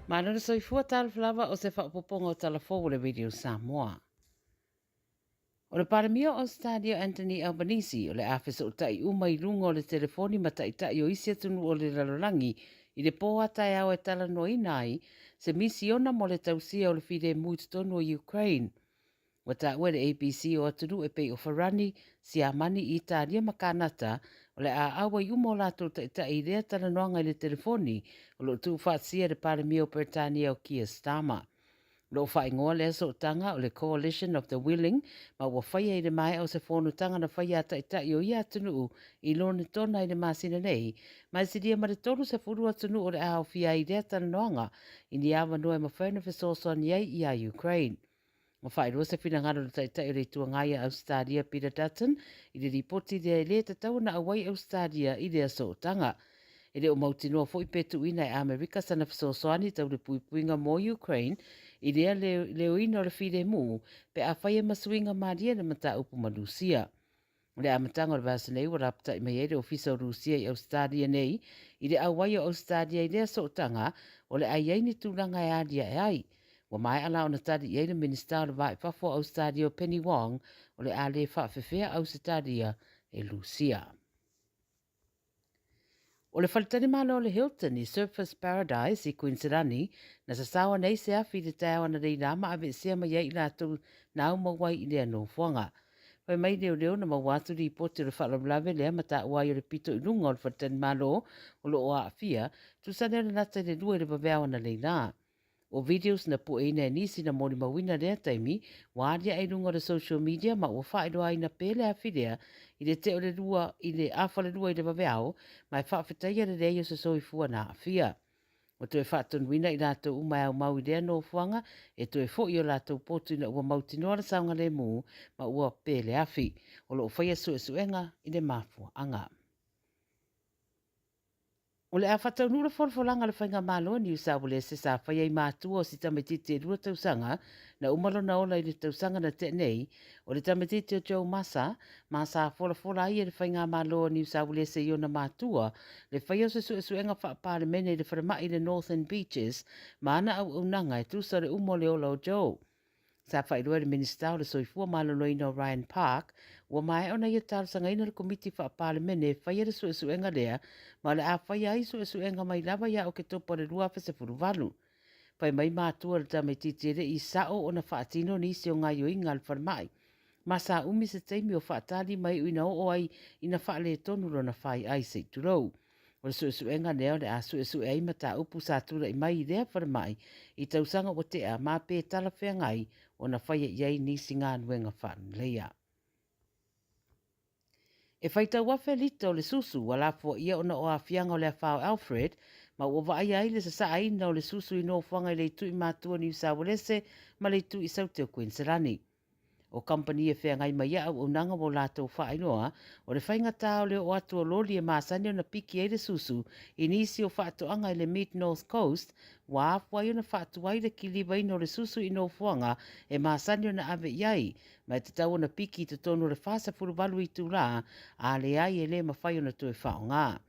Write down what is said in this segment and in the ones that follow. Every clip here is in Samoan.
Malo le soifua talofa lava o se faaopoopoga o tala fou o le Radio Samoa. O le Palemia o Ausetalia Anthony Albanese o le a fesootai uma i luga o le telefoni ma taitai o isi atunuu o le lalolagi i le pō a taeao e talanoaina ai se misiona mo le tausia o le filemu i totonu o Ukraine. Ua taua e le ABC o atunuu e pei o Farani, Siamani, Italia ma Kanata o le a auai uma o latou taitai i lea talanoaga i le telefoni o lo o tuufaatasia e le Palemia o Peretania o Keir Starmer. O lo o faaigoa lea sootaga o le Coalition of the Willing ma ua faia i le maea o se fonotaga na faia a taitai o ia atunuu i Lonetona i le masina nei, ma e silia ma le 30 atunuu o le a aofia ai i lea talanoaga i ni avanoa e mafai ona fesoasoani ai iā Ukraine. Ua faailoa se finagalo o le Taitai o le Itu Agai a Ausetalia Peter Dutton i le lipoti lea e le tatau ona auai Ausetalia i lea sootaga. E le o mautinoa foi pe tuuina e Amerika sana fesoasoani tau le puipuiga mo Ukraine i lea leoina o le filemu pe afai e masuiga malie le mataupu ma Rusia. O le amataga o le vaiaso nei ua lapatai mai ai le Ofisa o Rusia i Ausetalia nei i le auai o Ausetalia i lea sootaga o le a i ai ni tulaga e aliae ai. Ua maea la ona tali i ai le Minisita o le Va i Fafo o Ausetalia o Penny Wong o le a le faafefea Ausetalia e Rusia. O le faletalimalo o le Hilton i Surfers Paradise i Kuiniselani, na sasao nei se afi i le taeao analeila ma aveesea mai ai i latou na aumau ai i lea nofoaga. Fai mai leoleo na maua atu lipoti o le faalavelave lea ma taua ai o le pito i luga o le faletalimalo o lo o aafia, tusa lea o le lata i le 2 i le vaveao analeila. O videos na pueina e nisi na molimauina lea taimi, ua aliae i luga o le social media ma ua faailoaina pē le afi lea i le te o le lua i le afa le lua i le vaveao ma e faafetaia le leai o se soifua na aafia. Ua toe faatonuina i latou uma e aumau i lea nofoaga e toe fo'i i o latou potu ina ua mautinoa le saogalemu ma ua pē le afi. O lo o faia suesuega i le mafuaaga. O le a faataunuu le folafolaga a le Faigamalo a Niu Saualese sa faia i matua o si tamaitiiti e 2 tausaga na uma lona ola i le tausaga na tea nei, o le tamaitiiti o Joe Massa, ma sa folafola ai e le Faigamalo a Niu Saualese i ona matua le faia o se suesuega faa-Palemene i le falemai i le Northern Beaches ma ana auaunaga e tusa o le uma o le ola o Joe. Sa faailoa e le Minisita o le Soifua Maloloina o Ryan Park, ua maea ona ia talosagaina le Komiti Faa-Palemene e faia le suesuega lea, ma o le a faia ai suesuega mai lava ia Oketopa o le 2018. Fai mai matua le tamaitiiti e le i sao ona faatino nisi o gaioiga a le falemai, ma sa umi se taimi o faatali mai ina oo ai ina faaletonu lona faiai se i tulou. O le suesuega lea o le a suesue ai mataupu sa tulai mai i lea falemai i tausaga ua tea ma pe talafeagai ona faia i ai nisi galuega faaleleia. E faitau afe lita o le susu ua lafoaia ona o aafiaga o le afa o Alfred ma ua vaaia ai le sasaaina o le susu i nofoaga i le itu i Matua Niu Saualese ma le itu i Saute o Kuiniselani. O kamupani e feagai ma ia auaunaga ua latou faailoa, o le faigata o le oo atu o loli e masani ona piki ai le susu i nisi o faatoaga i le Mid North Coast, ua afua ai ona faatuai le kilivaina o le susu i nofoaga e masani ona ave i ai, ma e tatau ona piki i totonu o le 48 itulā, a leai e le mafai ona toe faaaoga.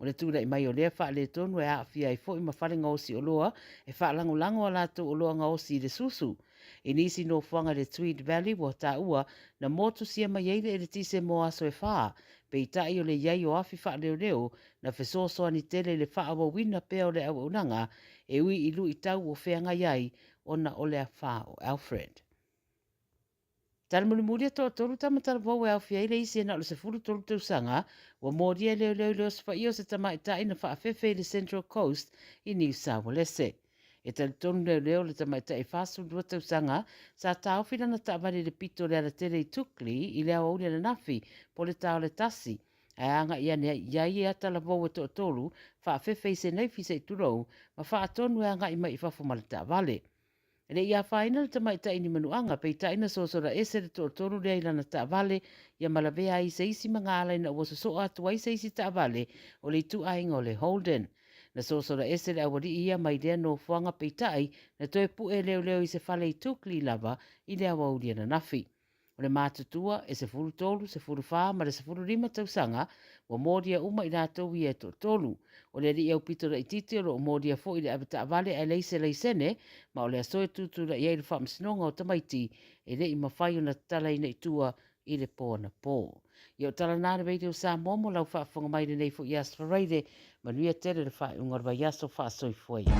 O le tulai mai o lea faaletonu e aafia ai foi ma fale gaosi oloa e faalagolago a latou oloa gaosi i le susu. I nisi nofoaga i le Tweed Valley ua taua na motusia mai ai le eletise mo aso e fa, peitai o le i ai o afi faaleoleo na fesoasoani tele i le faaauauina pea o le auaunaga e ui i luitau o feagai ai ona o le afa o Alfred. Talamulimuli e toatolu tama talavou e aofia ai le isi e na o le 13 tausaga, ua molia e leoleo i le osofaia o se tamaitai na faafefe i le Central Coast i Niu Saualese. E talitonu leoleo le tamaitai 42 tausaga sa taofi lana taavale i le pito o le alatele i Toukley i le aoauli ananafi po o le ta o le tasi, ae agai ane i ai ia talavou e toatolu faafefe i se naifi se i tulou ma faatonu e agai mai i fafo ma le taavale. E le i afaina le tamaitai i ni manuaga, peitai na sosola ese le toatolu lea i lana taavale ia ma lavea ai i se isi magaala ina ua sosoo atu ai se isi taavale o le ituaiga o le Holden. Na sosola ese le aualii ia mai lea nofoaga peitai na toe pue leoleo i se fale i Toukley lava i le aoauli ananafi. O le matutua, e 13, 14 ma le 15 tausaga, ua molia uma i latou ia e toatolu. O le alii aupito laitiiti o lo o molia foi i le avetaavale ae leai se laisene, ma o le aso e tutulai ai le Faamasinoga o Tamaiti e le i mafai ona tatalaina i tua i le po anapo. Ia o tala na a le Radio Samoa mo lau faafofoga mai i lenei foi Aso Faraile. Manuia tele le faaiuga o le vaiaso faasoifua ia.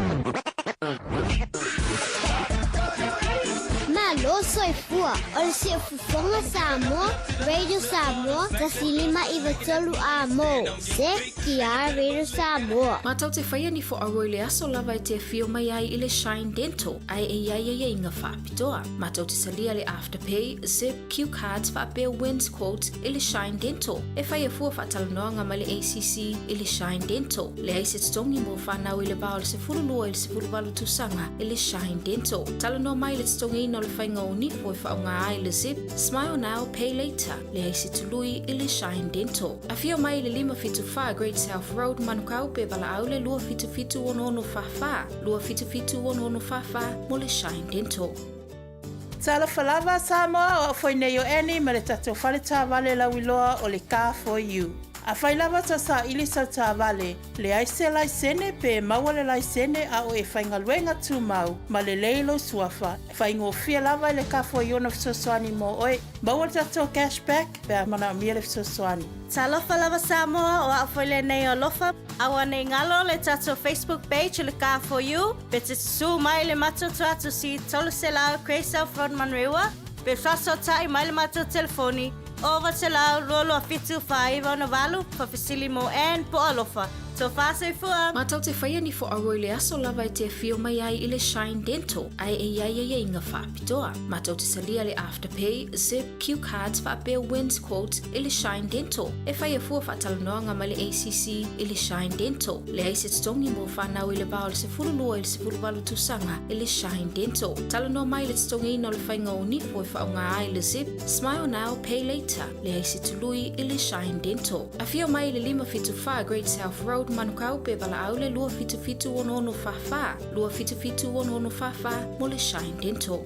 Malo soifua o le Siufofoga Samoa, Radio Samoa, 1593 amo. CKR Radio Samoa. Matou te whaia ni fo aua i le aso lava e te awhio mai ai i le Shine Dental, ae e iai aiaiga faapitoa. Matou te talia le Afterpay, Zip, Cue cards faapea Wins Quotes i le Shine Dental. E faia fua faatalanoaga ma le ACC i le Shine Dental. Leai se totogi mo fanau i le va o le 12 i le 18 tausaga i le Shine Dental. Talanoa mai i le totogiina o le faiga o nifo e faaaoga ai le Zip, Smile Now, Pay Later. Leai se tului i le Shine Dental. Afio mai i le 574 Great South Road, Manukau pe valaau le 277 6644, 277 6644 mo le Shine Dental. Talofa lava Samoa, o au foi nei o Annie ma le tatou fale taavale lauiloa o le Car For You. Afai lava tau saili sau taavale, leai se laisene pe maua le laisene a o e faigaluega tumau ma lelei lou suafa, faigofie lava i le Car For You ona fesoasoani mo oe. Maua le tatou cash back pe a manaomia le fesoasoani. Talofa lava Samoa, o au foi lenei o Alofa. Aua nei galo le tatou Facebook page o le Car For You, pe te susū mai i le matou tuatusi 300 Grey South Road Manurewa, pe faasootai mai le matou telefoni 900 227 4968, faafesili mo Ann po o Alofa. Tofa soifua! Matou te whaia ni fo aua i le aso lava e te awhio mai ai i le Shine Dental, ae e iai aiaiga faapitoa. Matou te talia le Afterpay, Zip, Cue cards faapea Wins Quotes i le Shine Dental. E faia fua faatalanoaga ma le ACC i le Shine Dental. Leai se totogi mo fanau i le va o le 12 i le 18 tausaga i le Shine Dental. Talanoa mai i le totogiina o le faiga o nifo e faaaoga ai le Zip, Smile Now, Pay Later. Leai se tului i le Shine Dental. Afio mai i le 574 Great South Road, Manukau pe valaau le 277 6644, 277 6644 mo le Shine Dental.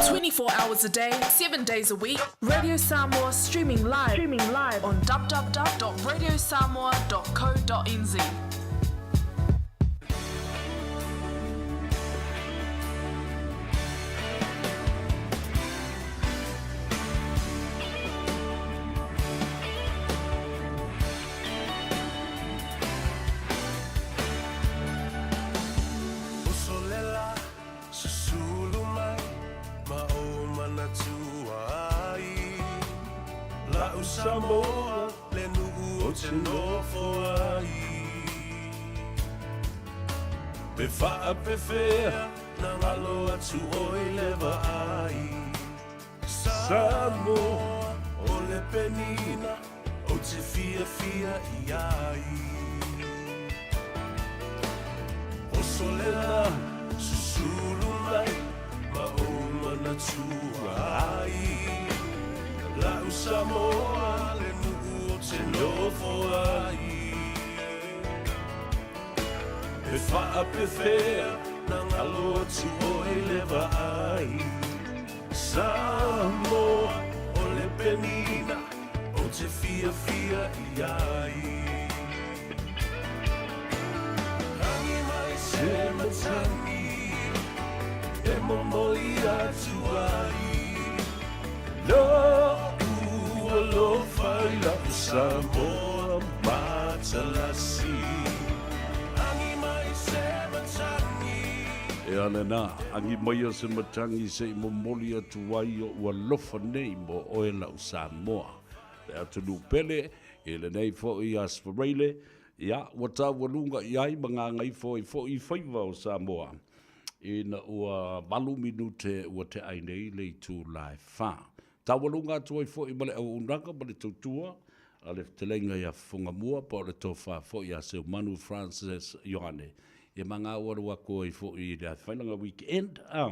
24 hours a day, 7 days a week, Radio Samoa streaming live, streaming live on www.radiosamoa.co.nz. Susulu mai ma ou manatua ai La'u Samoa le nuu ou te nofo ai Pe faapefea na galo atu oe le vaai Samoa o le penina ou te fiafia i ai. Oso le la, susulu mai ma ou manatua ai. La'u Samoa le nuu ou te nofo ai. Pe faapefea na galo atu oe le vaai. Samoa o le penina ou te fiafia i ai. Rangi mai se matangi e momoli atu ai. Lo'u alofa i la'u Samoa matalasi. Rangi mai se matangi. E ala nā, agi maia se matangi se i momoli atu ai oʻu alofa nei mo oe la'u Samoa. Le atunuu pele, i lenei foʻi Aso Faraile, ia, ua taualuga i ai ma gagaifo ai foʻi i faiva o Samoa, ina ua valu minute ua teʻai nei le itula e fa. Taualuga atu ai foʻi ma le auaunaga ma le tautua a le fetalaiga ia Fofogamua po o le tofa foʻi a Seumanu Francis Ioane. Ia ma gau alu aku ai foʻi i le Afailanga Weekend a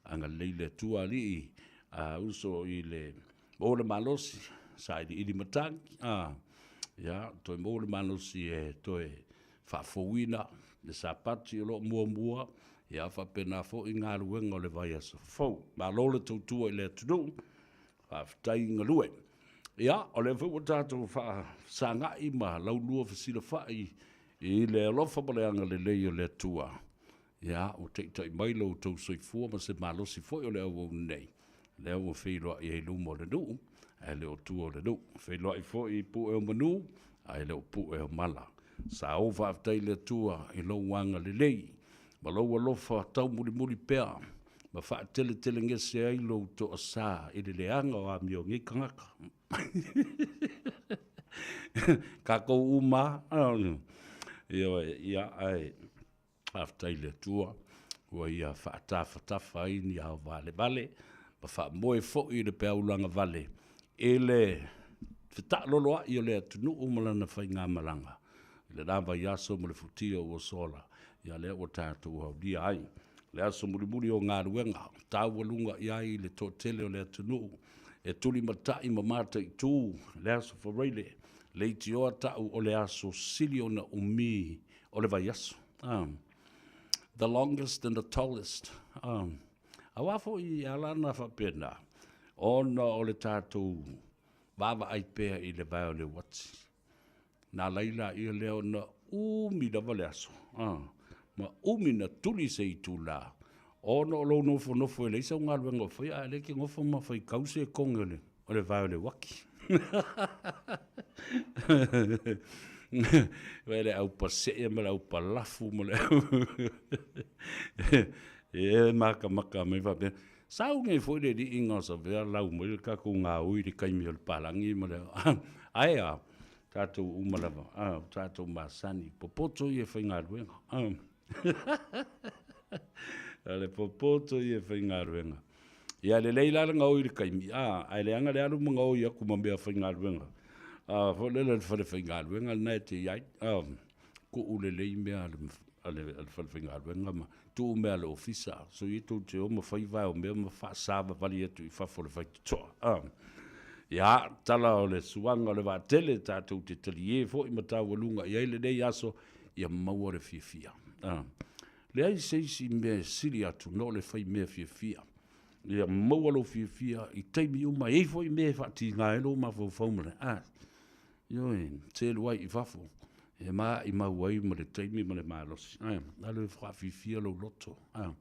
agalelei le Atua Alii a uso i le maua le malosi sailiili matagi a ia toe maua le malosi e toe faafouina le Sapati o lo o muamua, ia faapena foi galuega o le vaiaso fou. Malo le tautua i le atunuu. Faafetai galue. Ia, o lea foi ua tatou faafesagai ma laulua fesilafai i le alofa ma le agalelei o le Atua. Ia, ua taitai mai lo outou soifua ma se malosi foi o le auauna nei, lea ua feiloai ai i luma o le nuu, ae le o tua o le nuu. Feiloai foi i pue o manu, ae le o pue o mala. Sa ou faafetai i le Atua i lou agalelei ma lou alofa taumulimuli pea ma faateletelegese ai lou toasa i le leaga o amio a nei tagata. Tatou uma lava, ioe, ia, ae faafetai i le Atua ua ia faatafatafa ai ni ao valevale ma faamoe foi i le peau lagavale i le fetaaloloai o le atunuu ma lana faigamalaga i lena vaiaso ma le futia ua sola, ia lea ua tatou aulia ai le aso mulimuli o galuega, taualuga i ai le toatele o le atunuu e tulimatai ma mataitu le aso Faraile, leitioa ta'u o le aso sili ona umi o le vaiaso. The longest and the tallest. Aua foi e ala ona faapena, ona o le tatou vaavaai pea i le vae o le uati. Na ala ai laia lea ona umi lava le aso, ma umi na tuli se itula, ona o lou nofonofo e leai sau galuega o faia, a o lea e te nofo ma faitau se toge o le vae o le uati. Vaai le aupasee ma le aupalafu ma le e matamata mai faapea, sau nei foi le alii na savea lau mai le tatou gaoi i le taimi o le palagi ma le ae a tatou uma lava a o tatou masani popoto ia e faigaluega a le popoto ia e faigaluega. Ia lelei la le gaoi i le taimi a ae leaga le alu ma gaoi atu ma mea faigaluega a foi lele le fale faigaluega lena e te i ai a tuu lelei mea a le falefaigaluega ma tuu mea a le ofisa, soia tou te o ma fai vae o mea ma faasavavali atu i fafo o le faitotoa. Ia, tala o le suaga o le vaatele tatou te talie foi ma taualuga i ai lenei aso, ia maua le fiafia. Leai se isi mea e sili atu na o le fai mea fiafia. Ia maua lou fiafia i taimi uma, e i ai foi mea e faatiga ai lou mafaufau ma le, Ioe, selu ai i fafo, e maimau ai ma le taimi ma le malosi. Ae, alu e faafiafia lou loto. A,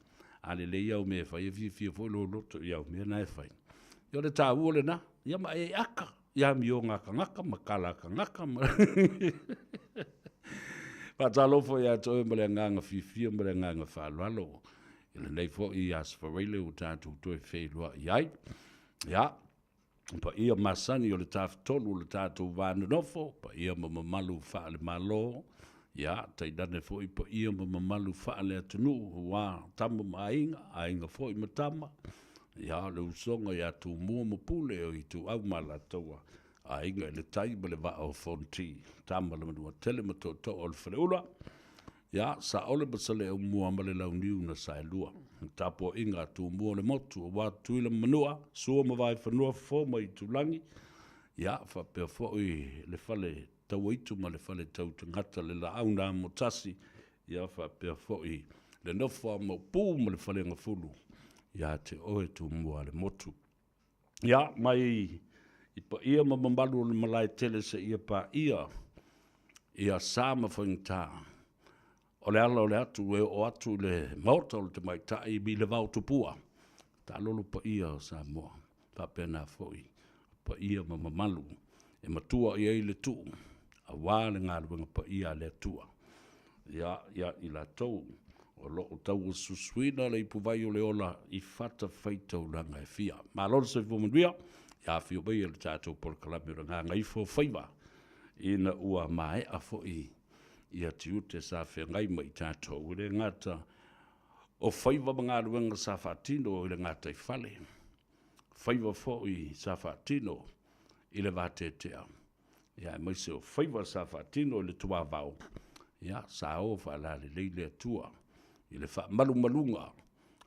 a lelei au mea e fai, e fiafia foi lou loto i au mea na e fai. Ia o le taua lena, ia ma e aka i amioga a tagata ma tala a tagata. Ma Faatalofa ia te oe ma le agaga fiafia ma le agaga faaaloalo i lenei foi Aso Faraile ua tatou toe feiloai ai. Ia, paia masani o le Tafatolu o le tatou va nonofo, paia ma mamalu faale-Malo, ia, tainane foi paia ma mamalu faale-atunuu, aua Tama ma Aiga, Aiga foi ma Tama, ia, o le usoga ia Tumua ma Pule, o Ituau ma Alataua, Aiga i le Tai ma le Vaa o Fonoti, Tama le Manuatele ma Tootoo o le Faleula, Ia, Saole ma Saleaaumua ma le Launiu na Saelua. Le tapuaiga a Tumua o le motu, aua Tutuila ma Manua, Sua ma Vaefanua, Fofo ma Itulagi, ia, faapea foi le fale Tauaitu ma le fale Tautagata, le Laau na Amotasi, ia, faapea foi le nofo a Maopu ma le Faleagafulu ia te oe Tumua le motu. Ia, mai i paia ma mamalu o le malae tele seia paia ia sa ma faigata o le ala o le atu e oo atu i le maota o le tamaitai i le vao tupua, taalolo paia o Samoa. Faapena foi paia ma mamalu e matua i ai le tuu aua le galuega paia a le Atua ia ia i latou o lo o tauasuasuina le ipuvai o le ola i fatafaitaulaga e fia. Malo le soifua manuia, ia afio mai le tatou polokalame o le Gagaifo Faiva ina ua maea foi ia tiute sa feagai ma i tatou. E le gata o faiva ma galuega sa faatino i le gataifale, faiva foi sa faatino i le vateatea, ia aemaise o faiva sa faatino i le tuavao, ia sa o faalalelei le Atua i le faamalumaluga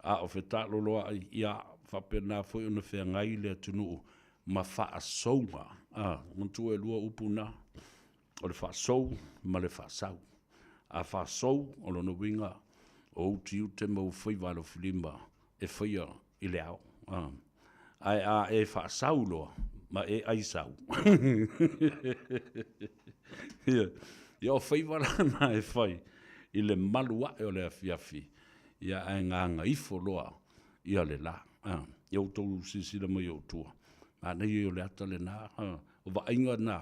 a o fetaaloloai, ia faapena foi ona feagai le atunuu ma faasouga. A, manatua e lua upu na, o le faasou ma le faasau. A faasou, o lona uiga o ou tiute ma ou faiva alofilima e faia i le ao. Ae a e faasau loa, ma e ai sau. Ia, ia o faiva la na e fai i le malu ae o le afiafi, ia ae gagaifo loa ia le la. A, ia outou silasila mai i ou tua, manaia ia o le ata lena, a, o vaaiga na,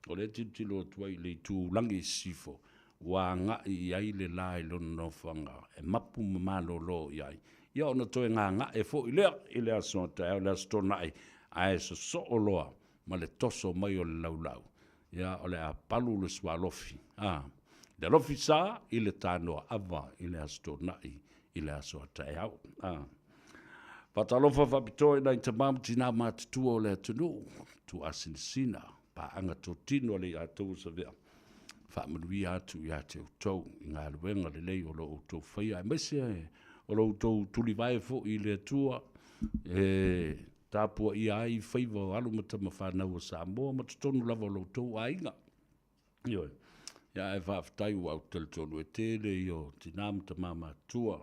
o lea e tilotilo atu ai i le itu lagi i sisifo, ua agai i ai le la i lona nofoaga e mapu ma malolo i ai, ia ona toe gaga'e foi lea i le aso a taeao, le Aso Toonai, ae sosoo loa ma le toso mai o le laulau, ia o le a palu le sualofi, a, le alofi sa i le tanoa ava i le Aso Toonai i le aso a taeao. A. Faatalofa faapitoa i nai tama ma tinā matutua o le atunuu, tuuasinasina, paaga totino a le Iatau o Savea, faamanuia atu ia te outou i galuega lelei o lo outou faia, aemaise o lo outou tulivae foi i le Atua e tapuaia ai faiva o alo ma tama fanau a Samoa ma totonu lava o lo outou aiga. Ioe. Ia ae faafetai ua ou talitonu e tele ia o tina ma tama matutua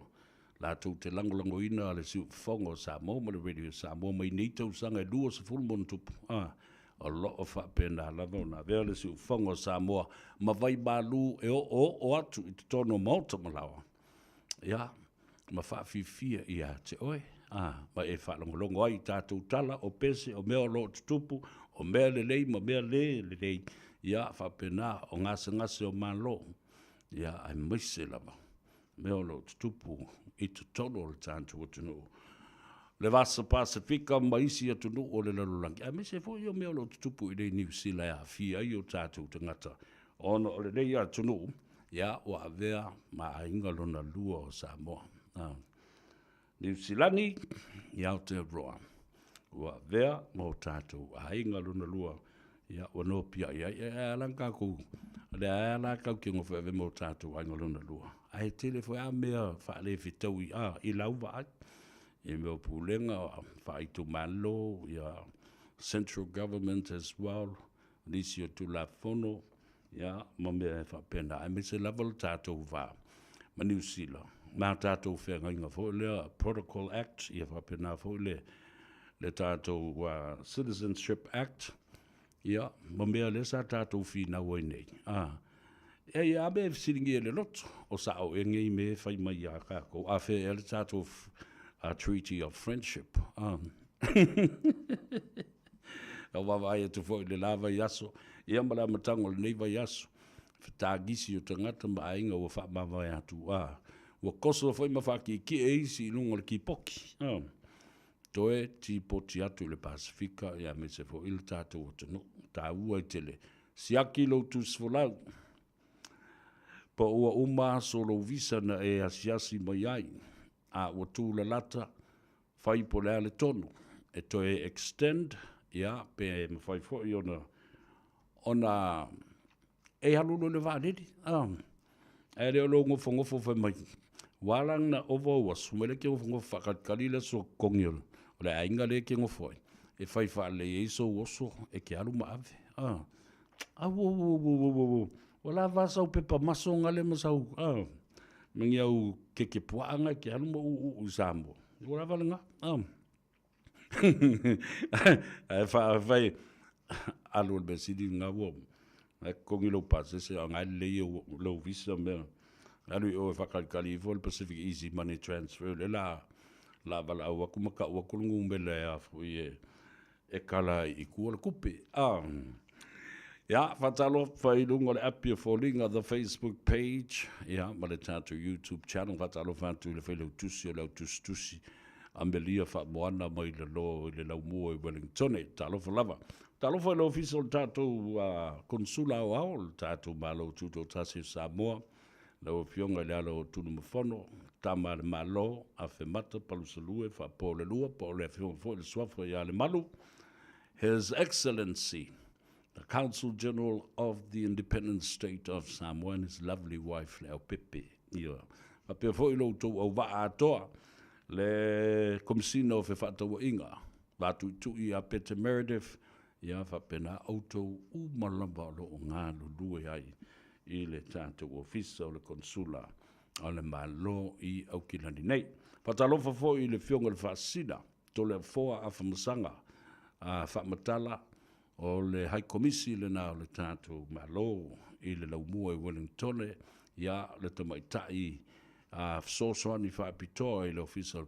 latou te lagolagoina le siufofoga o Samoa ma le Radio Samoa mai nei tausaga e 20 ma ona tupu, a, o lo o faapena lava ona avea le siufofoga o Samoa ma vai malu e oooo atu i totonu o maota ma laoa, ia, ma faafiafia ia te oe, a, ma e faalogologo ai i tatou tala, o pese, o mea o lo o tutupu, o mea lelei ma mea le lelei, ia, faapena, o gasegase o Malo, ia, aemaise lava mea o lo o tutupu i totonu o le tatou atunuu, le Vasa Pasefika ma isi atunuu o le lalolagi, aemaise foi o mea o lo o tutupu i inei i Niu Sila e aafia ai o tatou tagata, ona o lenei atunuu, ia, ua avea ma aiga lona lua o Samoa. Niu Silani i Aotearoa, ua avea ma o tatou aiga lona lua, ia, ua nopiai ai. E ala ona tatou, o lea lava la tatou te nofo e avea ma o tatou aiga lona lua, ae tele foi lava mea faalefetaui i lau vaai, i mea o pulega faaitumalo, ia, central government as well, nisi o Tulafono, ia, ma mea faapena, aemaise lava le tatou va ma Niu Sila, ma tatou feagaiga foi lea, Protocol Act, ia faapena foi le, le tatou Citizenship Act, ia, ma mea lea sa tatou finau ai nei. A, e i a mea e fesiligia e le loto, o sao ea nei mea e fai mai ia tatou, a fea ea le tatou Treaty of Friendship. A. Ua vaavaai atu foi i le la vaiaso, ia ma le amataga o lenei vaiaso, fetagisi o tagata ma aiga ua faamavae atu, a ua koso foi ma faakiekie isi i luga o le kipoki, a toe tipoti atu i le Pasefika, ia aemaise foi le tatou atunuu. Taua ai tele, siaki lou tusifolau, po ua uma aso o lou visa na e asiasi mai ai, a ua tulalata, Fai po o le a le tonu e toe extend, ia, pe mafai foi ona, ona e alu loa i le vaalele, a. Ae le o lou nofonofo fai mai, ua ala ona ova ou aso, mai lea e te nofonofo faatalitali le aso totogi o le aiga lea e te nofo ai, e fai faalelei ai sou oso e te alu ma ave, a. Auauauauauau, ua lava a sau pepa maso gale ma sau, a, ma ni au keke puaa na e te alu ma uuuu i Samoa. Ua lava lena, a. Ae faafai, alu o le mea sili lena ua, na e totogi lou pasese a o na e lelei lou visa mea. Alu i o e faatalitali ifo le Pacific Easy Money Transfer lea la, la valaau atu ma tau atu le numera e a foi e, e kala ai i tua le tupe. A. Ia, faatalofa i luga o le api o foliga, the Facebook page, ia, ma le tatou YouTube channel. Faatalofa atu i le Failautusi o le Au Tusitusi, Amelia Faamoana mai lalo i le laumua i Wellingtone. Talofa lava. Talofa i le Ofisa o le tatou Konesula Aoao o le tatou Malo Tutoatasi o Samoa, lau Afioga i le Alo o Tunumafono, Tama a le Malo, Afemata Palusalue Faapolelua, po o le Afioga foi i le Suafa ia Lemalu, His Excellency, the Consul General of the Independent State of Samoa and his lovely wife Leaupepe. Ia, faapea foi lo outou auvaa atoa, le Komesina o Fefaatauaiga, Vatuitui ia Pete Meredith, ia faapena outou uma lava o lo o galulue ai i le tatou Ofisa o le Konesula o le Malo i Aukilani nei. Faatalofa foi i le Afioga i le Faasisina. Toleafoa Afamasaga a faamatala o le High Komisi lena o le tatou Malo i le laumua i Wellingtone, ia le tamaitai a fesoasoani faapitoa i le Ofisa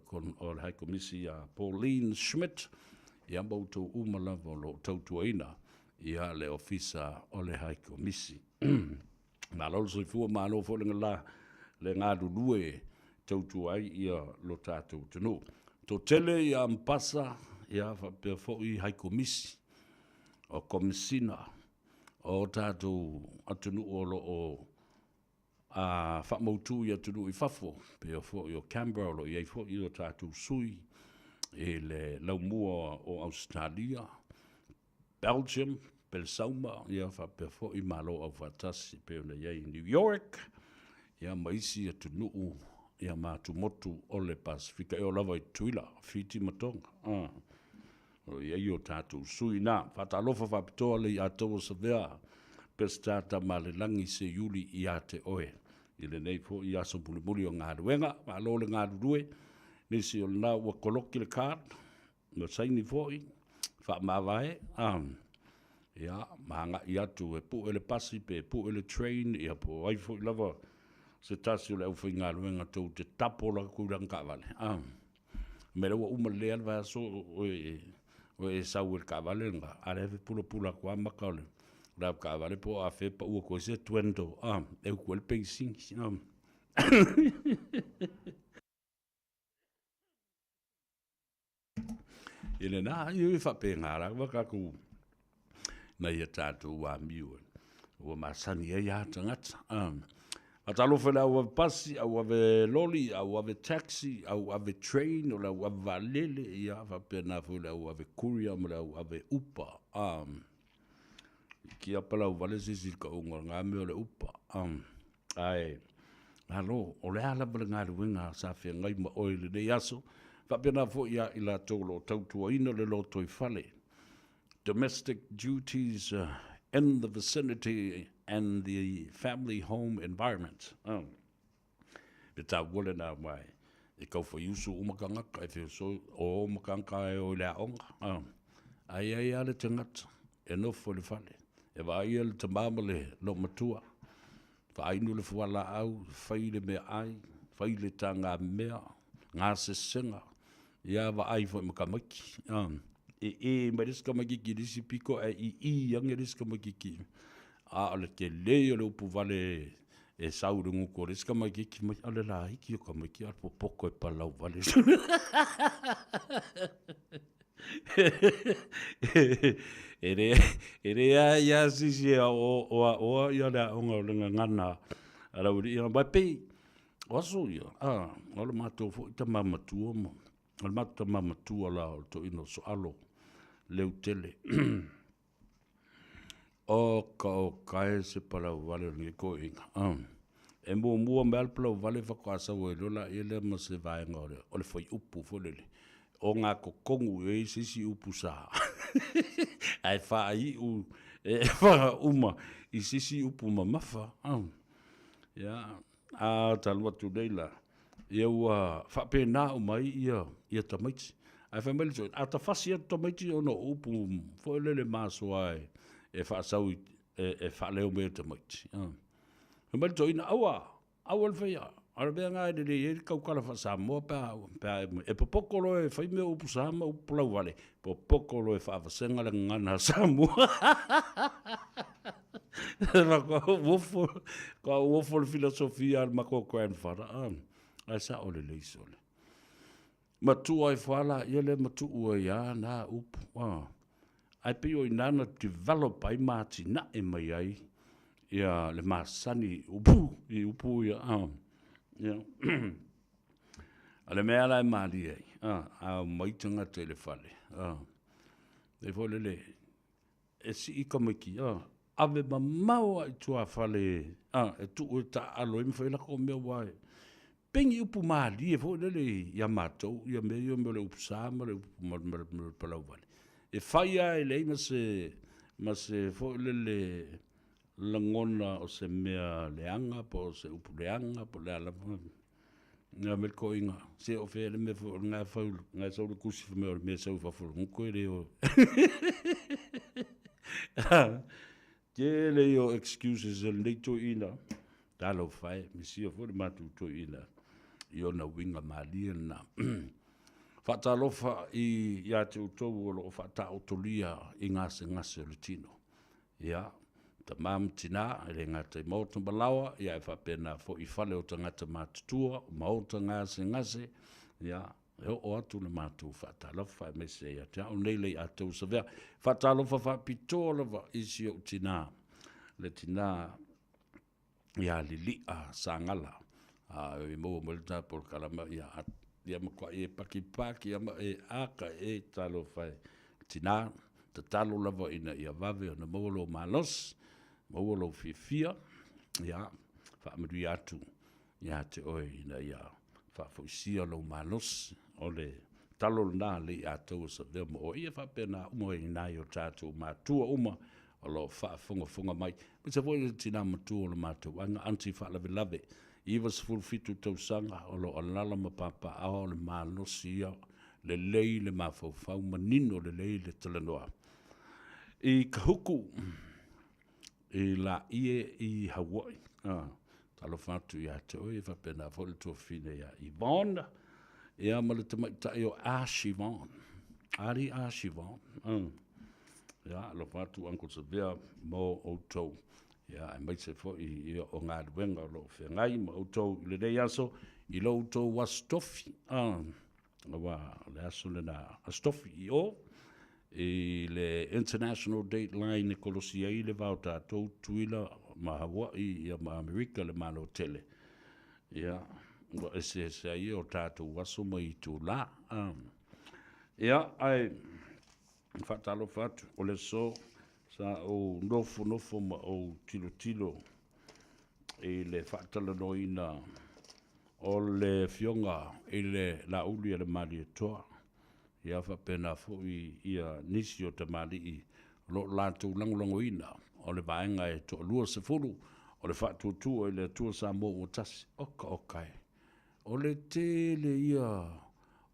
o le High Komisi ia Pauline Schmidt, ia ma outou uma lava o lo o tautuaina ia le Ofisa o le High Komisi. Malo le soifua, malo foi le gala, le galulue e tautua ai ia lo tatou atunuu. Toatele ia Ampasa, ia faapea foi High Komisi, o Komesina o tatou atunuu o lo o a faamautu i atunuu i fafo, pei foi o Canberra o lo o i ai foi o tatou sui i le laumua o Ausetalia, Belgium, Pelesauma, ia faapea foi Malo Aufaatasi pei ona i ai i New York, ia ma isi atunuu ia ma atumotu o le Pasefika, e oo lava i Tutuila, Fiti ma Tonga. Ah. O lo o i ai o tatou sui na. Faatalofa faapitoa le Iataua Savea, Peseta Tamalelagi Seiuli ia te oe i lenei foi aso mulimuli o galuega. Malo le galulue, nisi o lena ua koloki le card, ua saini foi, faamavae, ia, ma agai atu e pue le pasi pe pue le train, ia po o ai foi lava se tasi o le aufaigaluega tou te tapo atu i lana taavale. Mea lea ua uma lelei lava le vaiaso o e sau i le taavale lena, a o lea e pulapula atu lava maka o le avetaavale po o afea e pau atu ai se twento e utu ai le penisini. I lena, e faapena lava tatou nai a tatou amio ua masani ai lava tagata. Faatalofa i le au ave pasi, au ave loli, au ave taxi, au ave train, o le au ave vaalele, ia faapena foi le au ave courier ma le au ave upa. I kiapa lauvale se isi i le tauga o lena mea o le upa. Ae, malo, o le a lava le galuega sa feagai ma oe i lenei aso, faapena foi ia i latou o lo o tautuaina le lotoifale, domestic duties in the vicinity and the family home environment. E taua lena aua e tau faiusu uma tagata, e feoso, o uma tagata e o i le aoga. Ae i ai lava le tagata e nofo i le fale, e vaaia le tama ma le loomatua, faainu le fualaau, fai le meaai, fai le tagamea, gasesega, ia vaai foi ma tamaiti. E ē mai le isi tamaitiiti i le isi pito ae ii ane le isi tamaitiiti. A o le tele o le upu vale e sau i le gutu o le isi tamaitiiti mai, o le laiti o tamaiti a o le popoto e palau vale. E le e leai lava se isi e aoaoa le aoga o le gagana a le aualii ia. Aua e pei o aso ia, o le matou foi tama matua ma o le matou tama matua la o le toeaina o Soalo Leutele. Oka oka e se palauvale o lenei toeaina. E muamua mai lava le palauvale faatoa sau ai loa laia lea ma se vaega o le, o le fuaiupu foi lele o gatotonu i ai se isi upu sa ae faaiu e faauma i se isi upu mamafa. Ia, a talu atu nei la, ia ua faapena uma ai ia, ia tamaiti. Ae fai mai le toeaina, a ta fasi atu tamaiti ona o upu foi lele masoa e, e faasau i, e, e faaleo mai e tamaiti. Fai mai le toeaina, aua, aua le faia, o le mea lena e lelei ai le tautala faa-Samoa pe a, pe a e popoto loa e fai mea o upu sa ma upu lauvale, popoto loa e faavasega le gagana a Samoa. Faatoa ou ofo le filosofia a le matou grandfather, ae sao lelei sole. Matua ifo lava laia lea ma tuu ai lava na upu, ae pei o i ina na develop ai ma atinae mai ai ia le masani i upu, i upu ia. Ia. O le mea la e malie ai, a omai tagata i le fale, e foi lele, e sii tamaiti, ave mamao lava i tuafale e tuu e taaalo ai ma fai a latou mea aua e pei ni upu malie foi lele ia matou ia mea ia o mea o le upu sa ma le upu ma le palauvale. E fai lava e leai ma se ma se foi lele lagona o se mea leaga po o se upu leaga po o le a lava. Nga me koinga se o fe le me fo nga fau nga sau le kusi fo me o le me sau fa fo ngo le o. Tele o excuses el nei to ina. Talo fai misia fo le matu to ina. I ona winga malie na. Faatalofa i ia te outou o lo o faataotolia i gasegase o le tino. Ia, tama ma tina, e le gata i maota ma laoa, ia e faapena foi i fale o tagata matutua, o maota gasegase, ia, e oo atu le matou faatalofa aemaise ia te au nei Leiatau Savea. Faatalofa faapitoa lava i si ou tina, le tina ia Lili'a Sagala, a e maua mai le tapu o le kalama, ia, ia matuai e pakipaki ia ma e aka e talofa e tina, tatalo lava ina ia vave ona maua lou malosi, maua lou fiafia, ia, faamanuia atu ia te oe ina ia faafoisia lou malosi, o le talo lena a Lei'atau o Savea ma oe, ia faapena uma i nai o tatou matua uma o lo o faafogafoga mai. Aemaise foi le tina matua o le matou aiga, Aunty Faalavelave, 97 tausaga, o lo o alala ma papaaao le malosi ia, lelei le mafaufau, manino lelei le talanoa. I Kahuku, i Laie i Hawaii. Ah, talofa atu ia te oe, faapena foi le tuafafine ia Yvonne, ia ma le tamaitai o Ash Yvonne. Ali Ash Yvonne. Ah. Ia, alofa atu Uncle Savea mo outou. Ia, aemaise foi ia o galuega o lo o feagai ma outou i lenei aso, i lo outou aso tofi. Ah, aua o le aso lena aso tofi i o, i le International Date Line e kolosi ai le va o tatou, Tutuila ma Hawaii ia ma Amerika le Malo tele. Ia, ua eseese ai o tatou aso ma itulā. Ah. Ia, ae faatalofa atu, o le aso sa ou nofonofo ma ou tilotilo i le faatalanoaina o le afioga i le Laauli a le Malietoa, ia faapena foi ia nisi o tamalii o lo o latou lagolagoina o le vaega e toalua sefulu o le Faatuatua i le Atua Samoa ua Tasi. Oka oka e! O le tele ia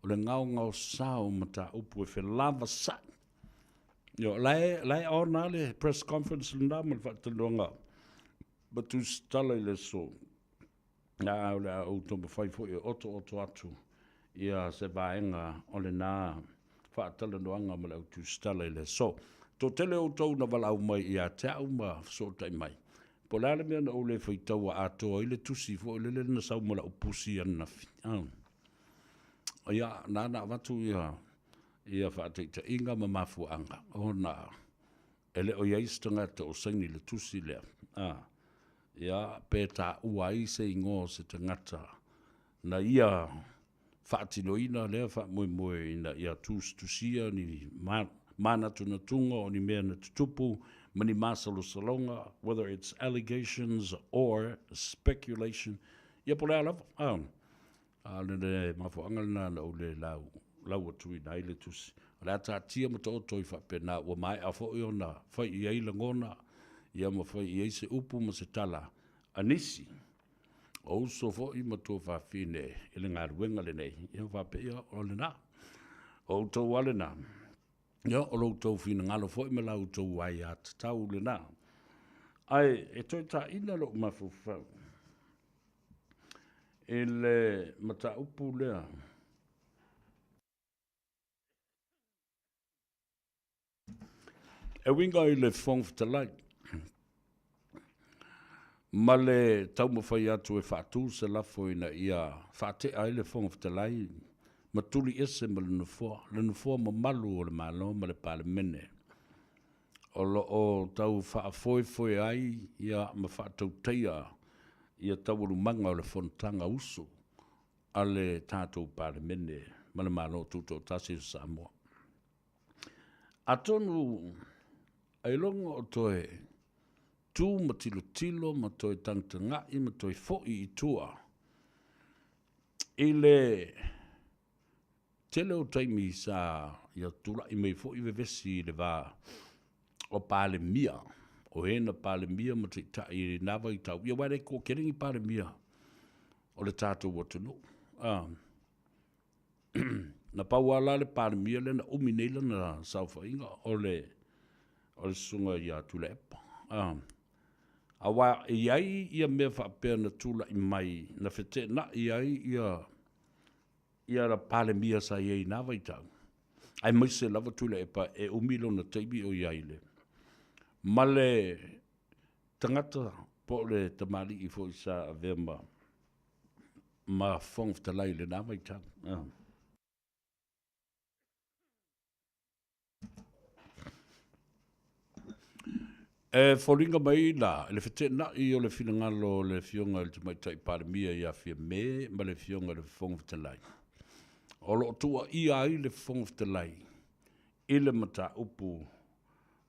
o le gaogaosa o mataupu e felavasai. Io, la e, la e on lava le press conference lena ma le faatalanoaga ma tusitala i le aso. A o le a ou taumafai foi e otooto atu ia se vaega o lena faatalanoaga ma le au tusitala i le aso. Toatele outou na valaau mai ia te au ma fesootai mai. Po o le a le mea na ou le faitaua atoa ai le tusi foi lele na sau ma lau pusi ananafi. Ah. Ia, na na avatu ia, ia faataitaiga ma mafuaaga, ona e le o i ai se tagata o saini le tusi lea. Ah. Ia, pe taua ai se igoa o se tagata na ia faatinoina lea faamoemoe ina ia tusitusia ni manatunatuga o ni mea na tutupu ma ni masalosaloga, whether it's allegations or speculation, ia po o le a lava. A, a o le mafuaaga lena na ou le lau, lau atuina ai le tusi. O le a taatia ma taoto ai faapena, ua maea foi ona fai i ai lagona, ia ma fai i ai se upu ma se tala a nisi. O uso foi ma tuafafine i le galuega lenei, ia faapea, ia, o lena. O outou lava lena. Ia, o lo outou finagalo foi ma la outou aiatatau lena. Ae e toe taina lou mafaufau i le mataupu lea. E uiga i le Fofoga Fetalai ma le taumafai atu e faatu se lafo ina ia faatea ai le Fofoga Fetalai ma tuli ese ma le Nofoa, le Nofoa mamalu o le Malo ma le Palemene o lo o tau faafoefoe ai ia ma faatautaia ia taualumaga o le fonotaga usu a le tatou Palemene ma le Malo Tutoatasi o Samoa. Atonu ailoga o toe tu ma tilotilo ma toe tagatagai ma toe foi i tua i le tele o taimi sa ia tulai mai foi vevesi i le va o Palemia, o e na Palemia ma Taitai i lena vaitau, ia aua e le toatele ni Palemia o le tatou atunuu. Na pau lava la le Palemia lea na umi nei lana saofaiga o le o le susuga ia Tuilaepa. Aua e i ai ia mea faapea na tulai mai na feteenai ai ia ia Palemia sa i ai i na vaitau, aemaise lava Tuilaepa e umi lona taimi o i ai le ma le tagata po o le tamalii foi sa avea ma ma Fofoga Fetalai i lena vaitau. E foliga mai la i le feteenai o le finagalo o le Afioga i le Tamaitai Palemia ia Fiame ma le Afioga i le Fofoga Fetalai, o lo o tuuaia ai le Fofoga Fetalai i le mataupu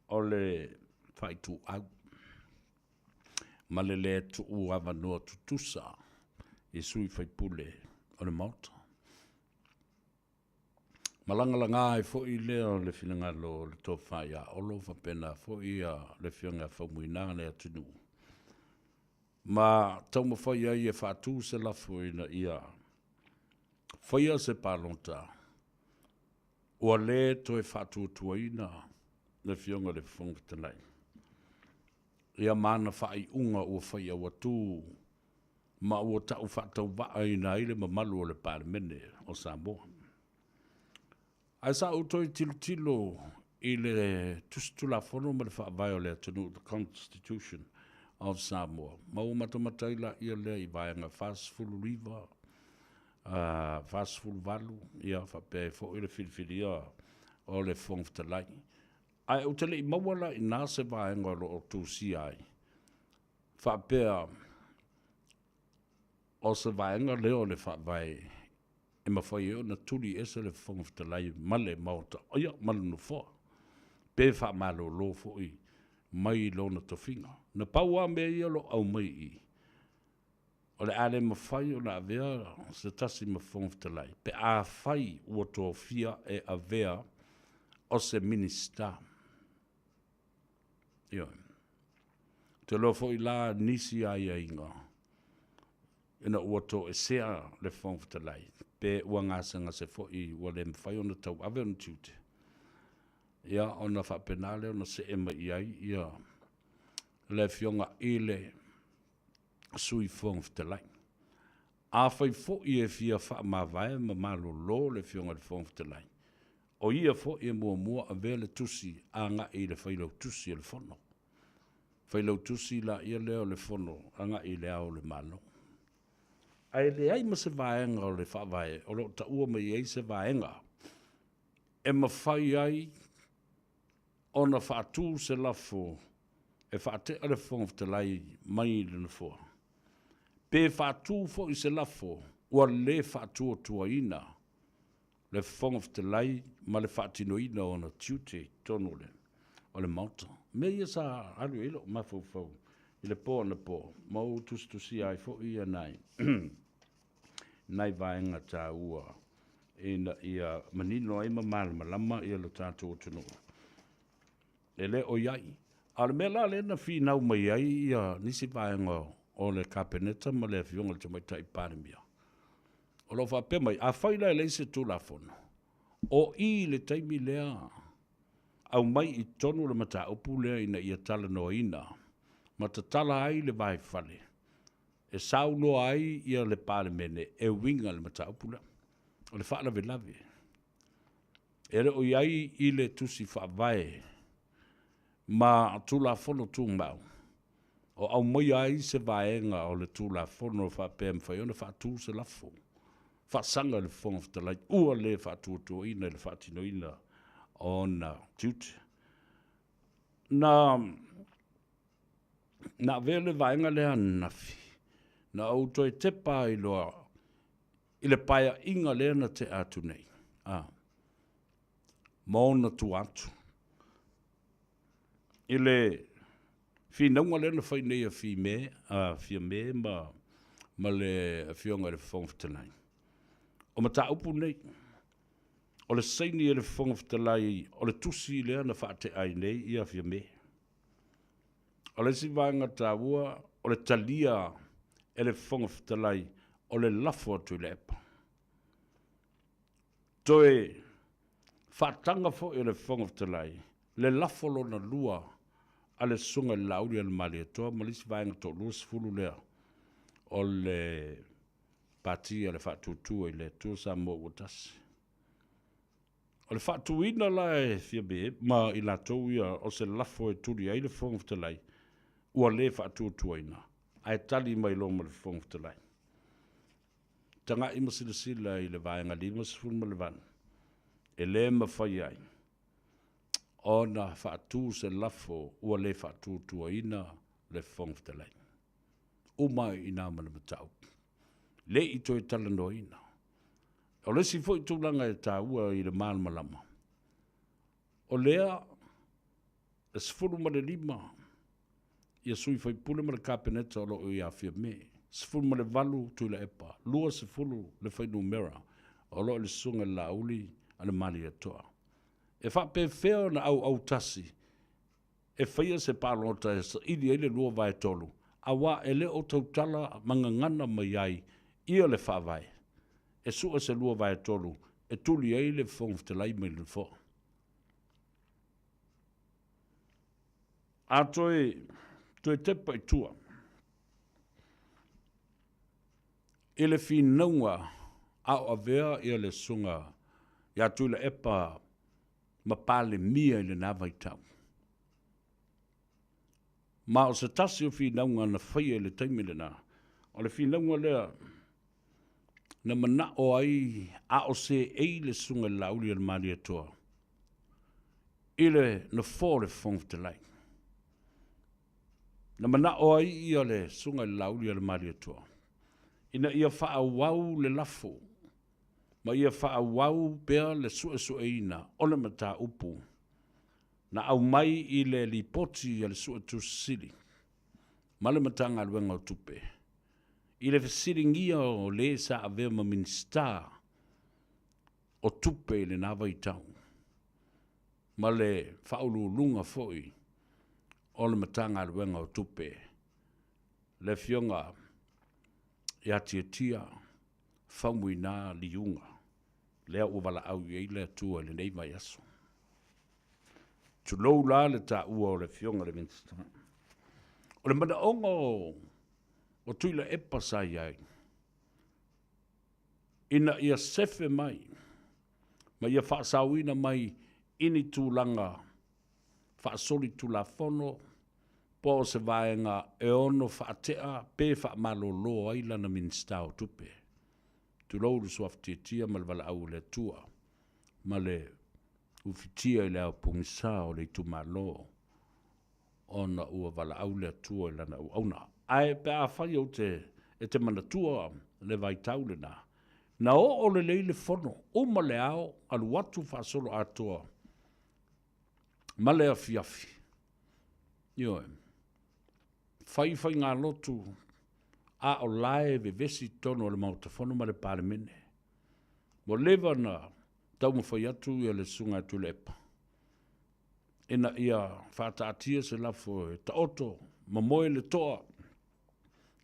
o le faaituau ma le lē tuu avanoa tutusa i sui faipule o le Maota. Ma lagalaga ai foi lea o le finagalo o le Tofa ia Olo faapena foi le Afioga ia Faumuina le atunuu ma taumafai ai e faatu se lafo ina ia faia se palota ua lē toe faatuatuaina le Afioga i le Fofoga Fetalai ia ma ana faaiuga ua fai a ua tu ma ua tau faatauvaaina ai le mamalu o le Palemene o Samoa. Ae sa ou toe tilotilo i le Tusi Tulafono ma le Faavae o le atunuu, the Constitution of Samoa, ma ua matamata ai laia lea i Vaega 49, 48, ia faapea ai foi le filifilia o le Fofoga Fetalai. Ae ou te le i maua la i ina se vaega o lo o tusia ai faapea o se vaega lea o le Faavae e mafai ai ona tuli ese le Fofoga Fetalai ma le Maota, ia, ma le Nofoa, pe faamalolo foi mai lona tofiga. Na pau lava mea ia o lo o aumai i i, o le a le mafai ona avea se tasi ma Fofoga Fetalai pe afai ua tofia e avea o se Minisita. Ioe. Ou te iloa foi la nisi aiaiga ina ua toesea le Fofoga Fetalai, pe ua gasegase foi ua le mafai ona tauave ona tiute, ia ona faapena lea ona see mai i ai ia le Afioga i le Sui Fofoga Fetalai. Afai foi e fia faamavae ma malolo le Afioga i le Fofoga Fetalai, o ia foi e muamua avea le tusi agai i le Failautusi o le Fono. Failautusi laia lea o le Fono agai i le Ao o le Malo. Ae leai ma se vaega o le Faavae o lo o taua mai ai se vaega e mafai ai ona faatu se lafo e faatea le Fofoga Fetalai mai le Nofoa, pe faatu foi se lafo ua le faatuatuaina le Fofoga Fetalai ma le faatinoina o ona tiute i totonu o le Maota. O mea ia sa alu i ai lou mafaufau i le po anapo, ma ou tusitusia ai foi ia nai nai vaega taua ina ia manino ai ma malamalama ia lo tatou atunuu. E le o i ai. A o le mea la lea na finau mai ai ia nisi vaega o le Kapeneta ma le Afioga i le Tamaitai Palemia, o lo o faapea mai, afai la e leai se Tulafono, o i le taimi lea aumai i totonu le mataupu lea ina ia talanoaina ma tatala ai le vaifale e saunoa ai ia le Palemene e uiga i le mataupu lea. O le faalavelave, e le o i ai i le Tusi Faavae ma Tulafono Tumau o aumaia ai se vaega o le Tulafono faapea e mafai ona faatu se lafo faasaga i le Fofoga Fetalai ua le faatuatuaina i le faatinoina o ona tiute. Na Na avea le vaega lea ananafi, na ou toe tepa ai loa i le paeaiga lea na tea atu nei, a, ma ona tua atu. I le finauga lea na fai nei a Fime, a Fiame ma, ma le Afioga i le Fofoga Fetalai, o mataupu nei, o le saini e le Fofoga Fetalai o le tusi lea na faatea ai nei ia Fiame. O le isi vaega taua, o le talia e le Fofoga Fetalai o le lafo a Tuilaepa. Toe faataga foi e le Fofoga Fetalai le lafo lona lua a le Susuga i le Laauli a le Malietoa ma le isi vaega toalua sefulu lea o le Pati a le Faatuatua i le Atua Samoa ua Tasi. O le faatuina la e Fiame ma i latou ia o se lafo e tuli ai le Fofoga Fetalai ua le faatuatuaina, ae tali mai loa ma le Fofoga Fetalai. Tagai ma silasila i le Vaega 58, e le mafai ai ona faatu se lafo ua le faatuatuaina le Fofoga Fetalai. Uma ai i ina ma le mataupu. Le i toe talanoaina. O le isi foi tulaga e taua i le malamalama, o lea e 15 ia sui faipule ma le Kapeneta o lo o ia Fiame, 18 Tuilaepa, 20 le fuainumera o lo o i le Susuga i le Laauli a le Malietoa. E faapefea ona auautasi e faia se palota e saili ai le 2/3, aua e le o tautala ma gagana mai ai ia le Faavae e sue se 2/3 e tuli ai le Fofoga Fetalai mai le Nofoa. A toe toe tepa i tua i le finauga a o avea ia le Susuga ia Tuilaepa ma Palemia i lena vaitau. Ma o se tasi o finauga na faia i le taimi lena, o le finauga lea na manao ai a o seei le Susuga i le Laauli a le Malietoa i le nofoa o le Fofoga Fetalai. Na manao ai ia le Susuga i le Laauli a le Malietoa ina ia faaauau le lafo ma ia faaauau pea le suesueina o le mataupu na aumai i le Lipoti a le Suetusi Sili ma le Matagaluega o Tupe i le fesiligia o le sa avea ma Minisita o Tupe i lena vaitau ma le Faauluuluga foi o le Matagaluega o Tupe, le Afioga ia Tiatia Faumuina Liuga, lea ua valaau i ai le Atua i lenei vaiaso. Tulou la le taua o le Afioga i le Minisita. O le manaoga o Tuilaepa sa i ai, ina ia sefe mai ma ia faasaoina mai i ni tulaga faasolitulafono po o se vaega e ono faatea pe faamalolo ai lana Minisita o Tupe. Tulou le suafa tiatia ma le valaau a le Atua ma le ufitia i le ao pogisa o le itumalo ona ua valaau le Atua i lana auauna. Ae pe afai ou te, e te manatua le vaitau lena, na oo lelei le fono, uma le ao, alu atu faasolo atoa ma le afiafi. Ioe. Fai faigalotu a o la e vevesi i totonu o le Maota Fono ma le Palemene. Ua leva ona taumafai atu ia le Susuga ia Tuilaepa ina ia faataatia se lafo e taoto ma moe le toa.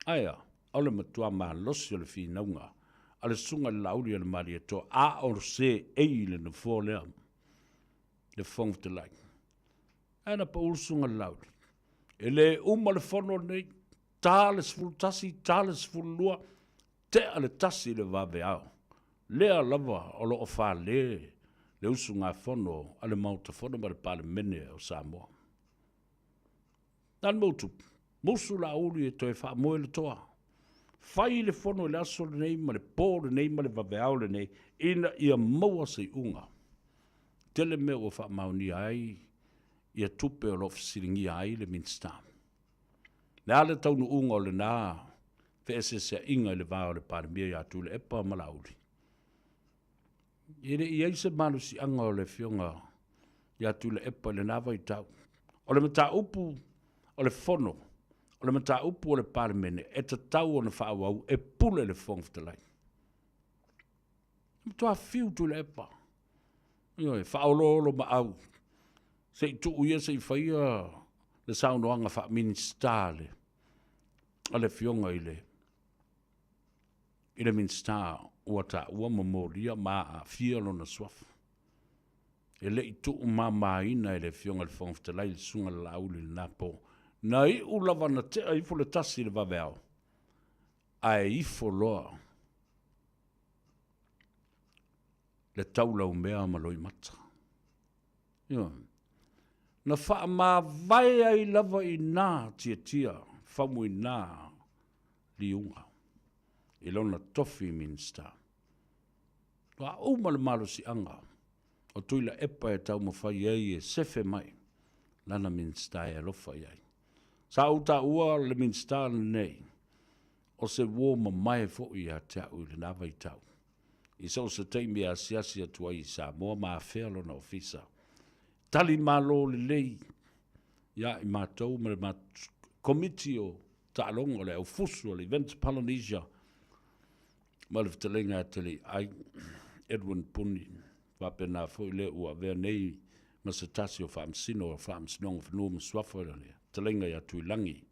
Ae a? O le matua malosi o le finauga a le Susuga i le Laauli a le Malietoa, a o seei i le nofoa lea, le Fofoga Fetalai. Ae na pau le Susuga i le Laauli. E le uma le fono lenei, ta le 11, ta le 12, tea le 1 i le vaveao. Lea lava o lo o fale le usugafono a le Maota Fono ma le Palemene o Samoa. Na le mautupu, musu Laauli e toe faamoe le toa. Fai le fono i le aso lenei ma le po lenei ma le vaveao lenei ina ia maua se iuga. Tele mea ua faamaonia ai ia tupe o lo o fesiligia ai le Minisita. Le a le taunuuga o lena feeseeseaiga i le va o le Palemia ia Tuilaepa ma Laauli? E le i i ai se malosiaga o le Afioga ia Tuilaepa i lena vaitau. O le mataupu o le Fono, o le mataupu o le Palemene, e tatau ona faaauau e pule le Fofoga Fetalai. E matua fiu Tuilaepa, ioe, faaoloolomaau, se i tuu ia se i faia le saunoaga faa-Minisita a le Afioga i le Minisita. ua taua ma molia ma aafia lona suafa. E le i tuumamaina e le Afioga i le Fofoga Fetalai le Susuga i le Laauli i lena po. Na iu lava na tea ifo le tasi i le vaveao, ae ifo loa le taulaumea ma loimata. Ioe. Na faamavae ai lava i na tiatia faumuina liuga i lona tofi Minisita. Ua uma le malosiaga o Tuilaepa e taumafai ai e sefe mai lana Minisita e alofa i ai. Sa ou taua le Minisita lenei o se uo mamae foi ia te au i lena vaitau. I so o se taimi e asiasi atu ai i Samoa ma afea lona ofisa. Tali malo lelei ia i matou ma le Komiti o Taaloga o le Aufusu o le Events Polynesia ma le fetalaiga ia Teleiai Edwin Puni, faapena foi le ua avea nei ma se tasi o Faamasino o Faamasinoga o Fanua ma Suafa, le fetalaiga ia Tuilagi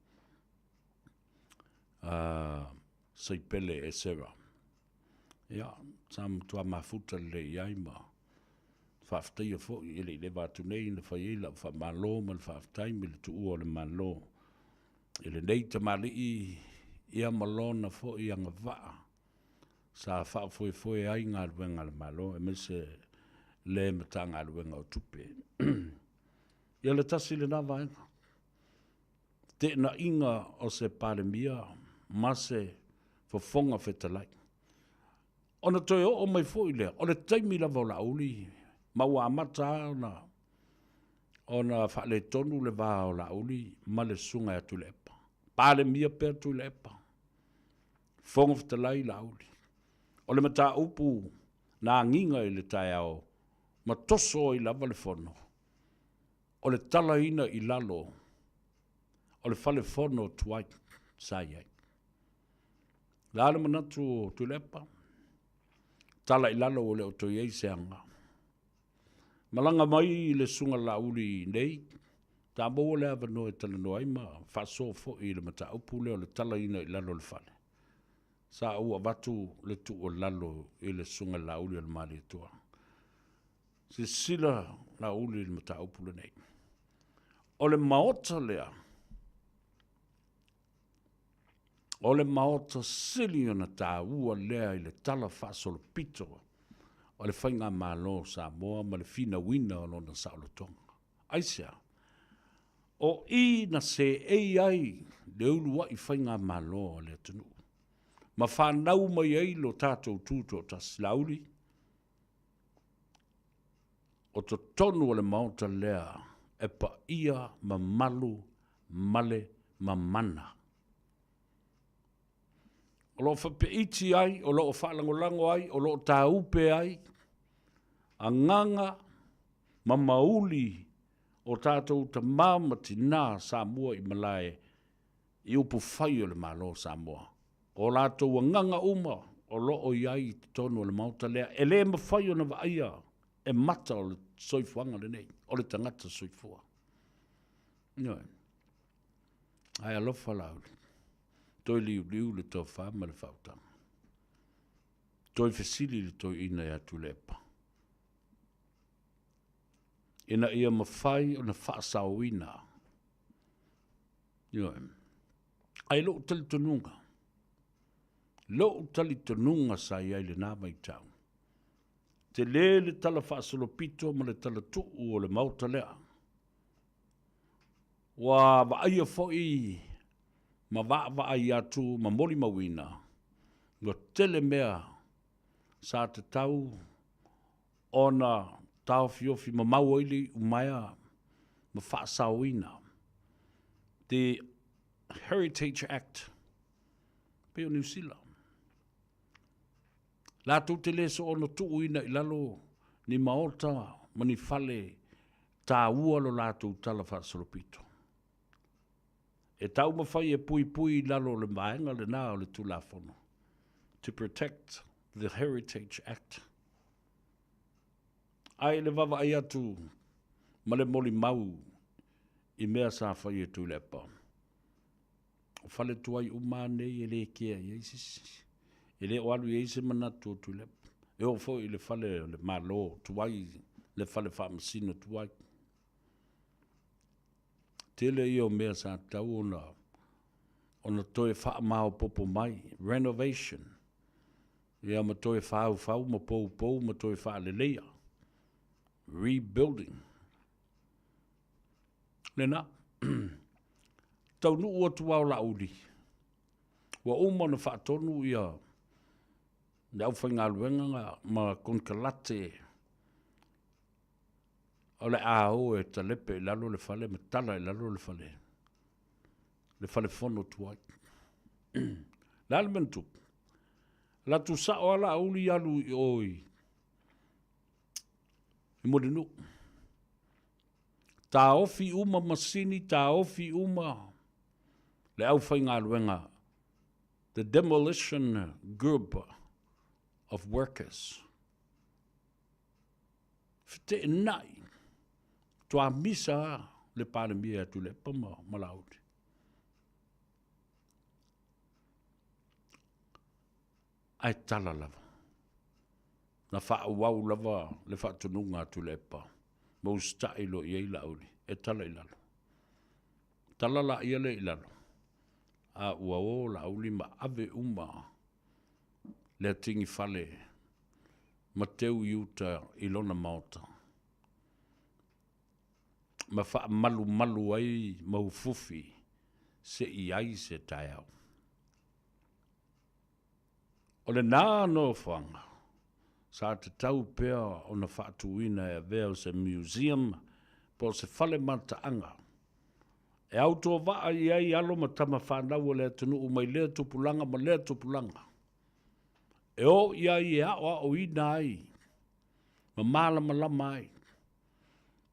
Saipele Esera. Ia, sa matua mafuta lelei i ai ma faafetaia foi e le i leva atu nei na fai ai lau faamalo ma le faafetai ma le tuua o le Malo i lenei tamalii ia ma lona foi agavaa sa faafoefoe ai galuega a le Malo aemaise le Matagaluega o Tupe. Ia le tasi lena vaega. Teenaiga o se Palemia ma se Fofoga Fetalai. Ona toe oo mai foi lea, o le taimi lava o Laauli, ma ua amata lava ona ona faaletonu le va o Laauli ma le Susuga ia Tuilaepa. Palemia pea Tuilaepa, Fofoga Fetalai Laauli. O le mataupu na agiga i le taeao ma toso ai lava le fono, o le talaina i lalo o le fale fono tuai sa i ai. Le a le manatu o Tuilaepa? Tala i lalo ua le o toe i ai se aga. Malaga mai le Susuga Laauli nei, sa maua le avanoa e talanoa ai ma faasoa foi i le mataupu lea o le talaina i lalo o le fale. Sa ou avatu le tuualalo i le Susuga Laauli o le Malietoa. Silasila Laauli i le mataupu lenei. O le maota lea, O le maota sili ona taua lea i le tala faasolopito o le Faigamalo o Samoa ma le finauina o lona saolotoga. Aisea? O i na seei ai le uluai faigamalo a le atunuu ma fanau mai ai lo tatou tutoatasi. Laauli, o totonu o le maota lea e paia mamalu ma le mamana. O lo o fapeiti ai, o lo o faalagolago ai, o lo o tāupe ai agaga ma mauli o tatou tama ma tinā Samoa i malae i upufai o le Malo o Samoa. O latou agaga uma o lo o i ai i totonu o le Maota lea, e le mafai ona vaaia e mata o le soifuaga lenei, o le tagata soifua. Ioe. Ae alofa Laauli, toe liuliu le tofa ma le faautaga. Toe fesili le toeaina ia Tuilaepa, ina ia mafai ona faasaoina. Ioe. Ae lou talitonuga, lou talitonuga sa i ai i lena vaitau, tele le tala faasolopito ma le tala tuu o le Maota lea. Ua vaaia foi ma vaavaai atu ma molimauina, ua tele mea sa tatau ona taofiofi mamao ai le iumaea ma faasaoina The Heritage Act pei o Niu Sila. Latou te le soona tuuina i lalo ni maota ma ni fale taua lo latou tala faasolopito. E taumafai e puipui i lalo o le vaega lena o le Tulafono, to protect the Heritage Act. Ae i le vaavaai atu ma le molimau i mea sa fai e Tuilaepa, o fale tuai uma lava nei e le kea i ai se isi. E le o alu i ai se manatu o Tuilaepa. E oo foi i le fale o le Malo tuai, le fale faamasino tuai. Tele ia o mea sa tatau ona ona toe faamaopoopo mai, renovation, ia ma toe faufau ma poupou ma toe faaleleia, rebuilding. Lena. Taunuu atu lava o Laauli, ua uma ona faatonu ia le aufaigaluega ma konekarate o le a o e talepe i lalo le fale ma tala i lalo le fale, le fale fono tuai. Le a le mea na tupu? Alu atu sao lava Laauli alu i o i Mulinuu. Taofi uma masini, taofi uma le aufaigaluega, the demolition group of workers. Feteenai, matua misa lava le Palemia ia Tuilaepa ma Laauli. Ae tala lava. Na faaauau lava le faatonuga a Tuilaepa ma usitai loa i ai Laauli e tala i lalo. Tala laia lea i lalo, a ua o Laauli ma ave uma le atigi fale ma teu i uta i lona maota ma faamalumalu ai ma ufufi se i ai se taeao. O lena nofoaga sa tatau pea ona faatuina e avea o se museum po o se fale mataaga e autovaa i ai alo ma tama fanau a le atunuu mai lea tupulaga ma lea tupulaga e o i ai e aoaoina ai ma malamalama ai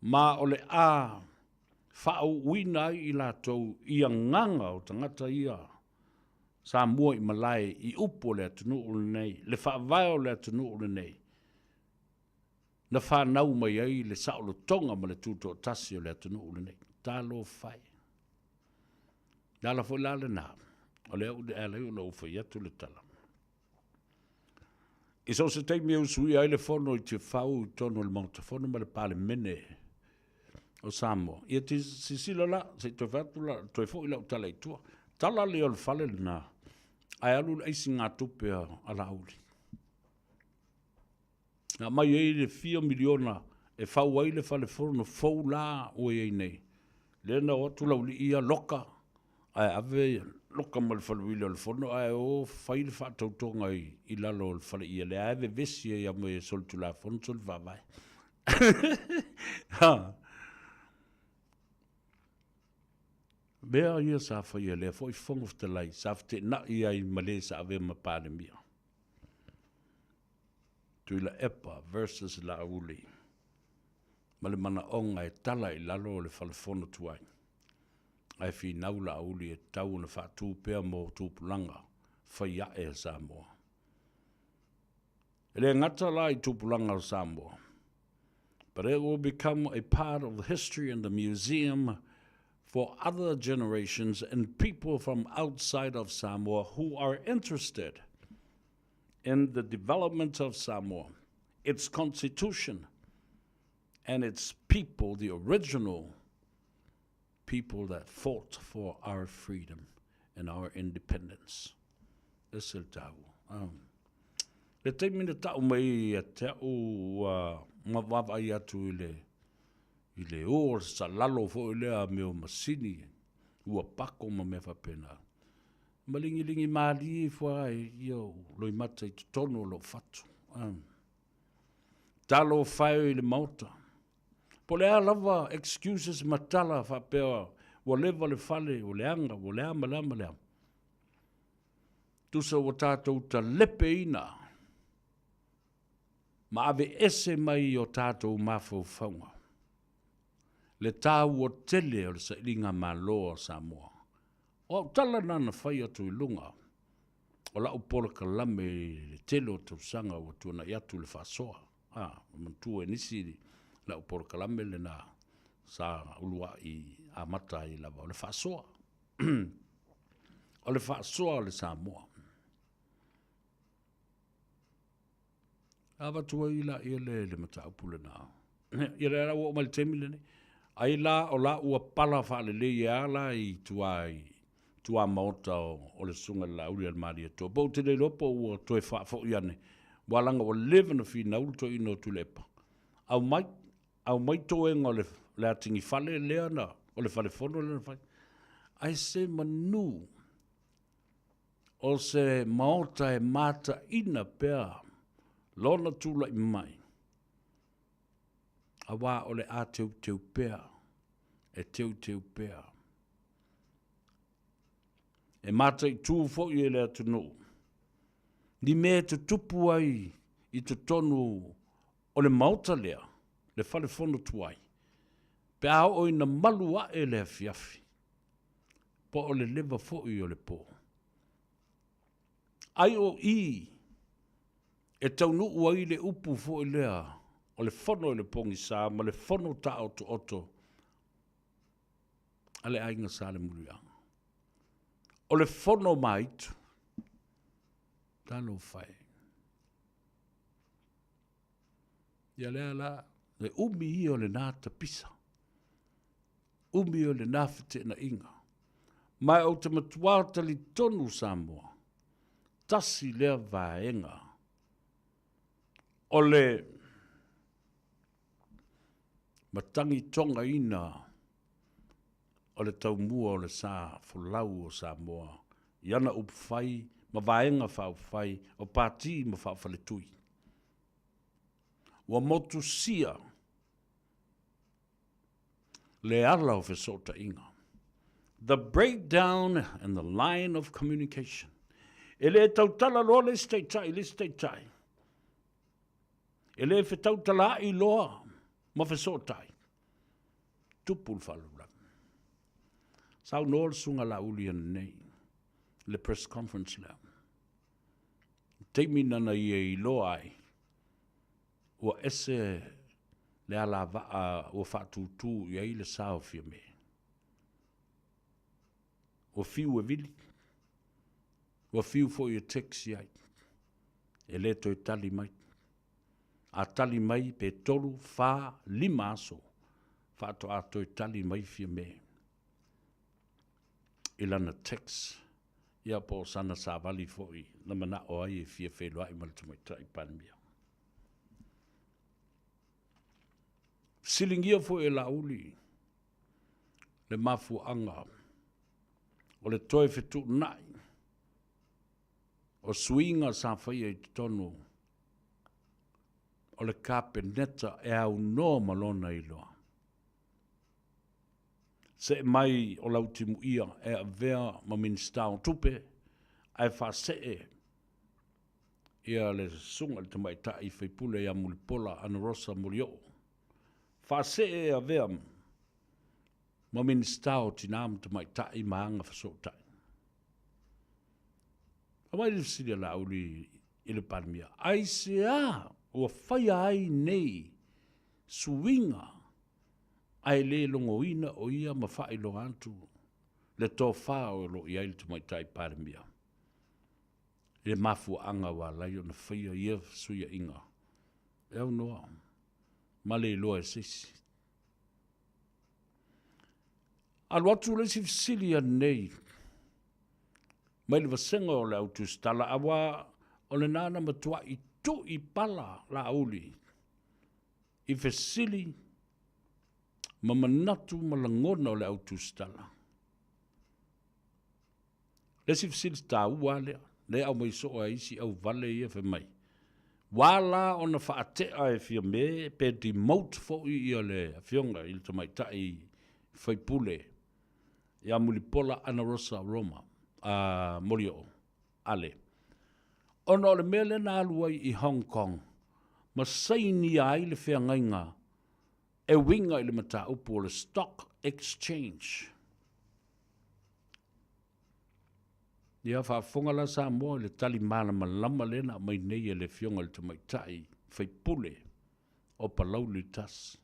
ma o le a faauuina ai i latou i agaga o tagata ia sa mua i malae i upu o le atunuu lenei, le faavae o le atunuu lenei, na fanau mai ai le saolotoga ma le tutoatasi o le atunuu lenei. Talofa e! Le ala foi la lena, o lea e ala ai ona ou fai atu le tala. I so o se taimi e usuia ai le fono i Tiafau i totonu o le Maota Fono ma le Palemene o Samoa, ia silasila la, se i toe fai atu la, toe foi lau tala i tua. Tala lea o le fale lena, ae alu le aisigatupe a Laauli. Na aumai ai le fia miliona e fau ai le fale fono fou la ua i ai nei. Lea na o atu Laulii ia loka, ae ave loka ma le faleuila o le fono ae o fai le faatautoga i lalo o le faleie lea e vevesi ai lava e solitulafono solifaavae. Mea ia sa faia e lea foi Fofoga Fetalai sa feteenai ai ma le sa avea ma Palemia. Tuilaepa versus Laauli ma le manaoga e tala i lalo o le fale fono tuai. Ae finau Laauli e tatau ona faatu pea mo tupulaga fai ae a Samoa. E le gata la i tupulaga o Samoa, but it will become a part of the history and the museum for other generations and people from outside of Samoa who are interested in the development of Samoa, its constitution, and its people, the original people that fought for our freedom and our independence. E se le taua. Um, le taimi na tau mai ia te au ua ma vaavaai atu i le i le o o le salalo foi lea mea o masini ua pako ma mea faapena. Malingilingi malie ifo lava ia ou loimata i totonu o lou fatu. Um, talofa e i le Maota. Po o le a lava excuses ma tala faapea ua leva le fale, ua leaga, ua le a ma le a ma le a. Tusa ua tatou talepeina ma aveese mai i o tatou mafaufauga le taua tele o le sailiga malo a Samoa. O au tala na na fai atu i luga o lau polokalame i le tele o tausaga ua tuanai atu le faasoa. A, manatua e nisi lau polokalame lena sa uluai amata ai lava o le faasoa. O le faasoa o le Samoa. Avatu ai la ia le le mataupu lena. Ia lea la ua oo mai le taimi lenei. Ai la o la ua pala faalelei e a la i tua i tuamaota o le Susuga i le Laauli a le Malietoa. Po ou te le iloa po ua toe faafoi ane, aua leaga ua leva ona finau le toeaina o Tuilaepa, aumai, aumai toega o le, le atigifale lea na, o le falefono lea na fai. Ae se manu o se maota e mataina pea lona tulai mai, aua o le a teuteu pea, e teuteu pea. E mataitu foi e le atunuu ni mea e tutupu ai i totonu o le Maota lea, le Fale Fono tuai, pe a oo ina malu ae le afiafi, po o le leva foi o le po. Ai o i e taunuu ai le upu foi lea o le fono i le pogisa ma le fono taotooto a le aiga Salemuliaga. O le fono maitu, talofa e. Ia lea la, le umi ia o lena tapisa, umi o lena feteenaiga. Ma ou te matua talitonu Samoa, tasi lea vaega o le matagitogaina o le taumua o le sa folau o Samoa i ana upufai ma vaega faaupufai o pati ma faafaletui. Ua motusia le ala o fesootaiga, the breakdown in the line of communication. E le tautala loa le isi taitai i le isi taitai, E le fetautalaai loa ma fesootai, tupu le faalavelave. Saunoa le Susuga Laauli ananei i le press conference lea. I taimi nana ia iloa ai, ua ese le alavaa ua faatūtū i ai le sa o Fiame. Ua fiu e vili, ua fiu foi e text i ai, e le toe tali mai. A tali mai pe tolu, fa, lima aso, faatoa toe tali mai Fiame i lana text, ia po o sana savali foi na manao ai e fia feiloai ma le Tamaitai Palemia. Fesiligia foi e Laauli le mafuaaga o le toe fetuunai o suiga sa faia i totonu o le Kapeneta e aunoa ma lona iloa. Se'e mai o Lautimuia e avea ma Minisita o Tupe ae faasee ia le Susuga i le Tamaitai Faipule ia Mulipola Anarosa Molioo. Faasee e avea ma Minisita o Tina ma Tamaitai ma Agafesootai. Aumai le fesili a Laauli i le Palemia, aisea ua faia ai nei suiga ae le logoina o ia ma faailoa atu le tofa o lo o i ai le Tamaitai Palemia i le mafuaaga ua ala ai ona faia ia fesuiaiga e aunoa ma le iloa e se isi. Alu atu le isi fesili anei mai le vasega o le au tusitala, aua o lena na matuai tui pala Laauli i fesili ma manatu ma lagona o le au tusitala. Le isi fesili taua lava lea, lea e aumai soo e isi auvale ia fai mai, ua la ona faatea e Fiame pe demote foi ia le afioga i le tamaitai faipule ia Mulipola Anarosa Roma, a Molioo, Ale. Ona o le mea lea na alu ai i Hong Kong ma sainia ai le feagaiga e uiga i le mataupu o le stock exchange. Ia faafofoga la Samoa i le tali malamalama lea na aumai nei e le Afioga i le Tamaitai Faipule o Palauli 1.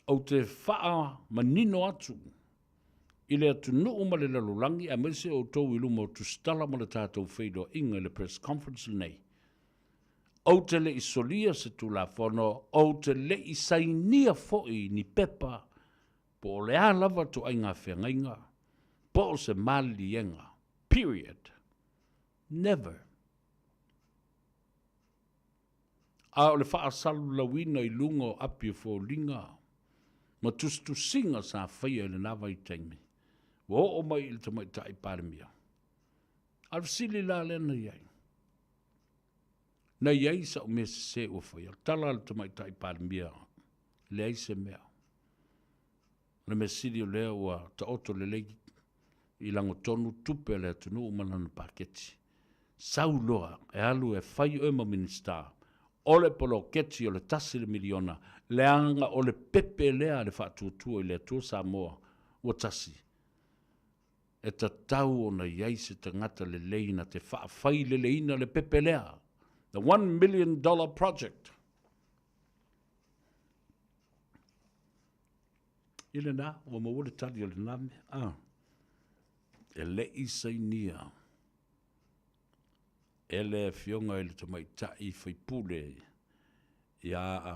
Ou te faamanino atu i le atunuu ma le lalolagi aemaise outou i luma o tusitala ma le tatou feiloaiga i le press conference lenei. Ou te le i solia se Tulafono, ou te le i sainia foi ni pepa, po o le a lava ituaiga feagaiga, po o se maliliega. Period. Never. A o le faasalulauina i luga o api o foliga ma tusitusiga sa faia i lena vaitaimi, ua oo mai i le Tamaitai Palemia. A o le fesili la lea na i ai, na i ai sau mea sese ua faia? O le tala a le Tamaitai Palemia, leai se mea. O le mea sili o lea ua taoto lelei i lagotonu tupe a le atunuu ma lana paketi. Sau loa e alu e fai oe ma Minisita o le poloketi o le $1 le miliona, leaga o le pepe lea a le Faatuatua i le Atua Samoa ua tasi. E tatau ona i ai se tagata lelei na te faafaileleina le pepe lea, the $1 million project. I lena, ua maua le tali o lena mea. Ah. E le i sainia e le afioga i le tamaitai faipule ia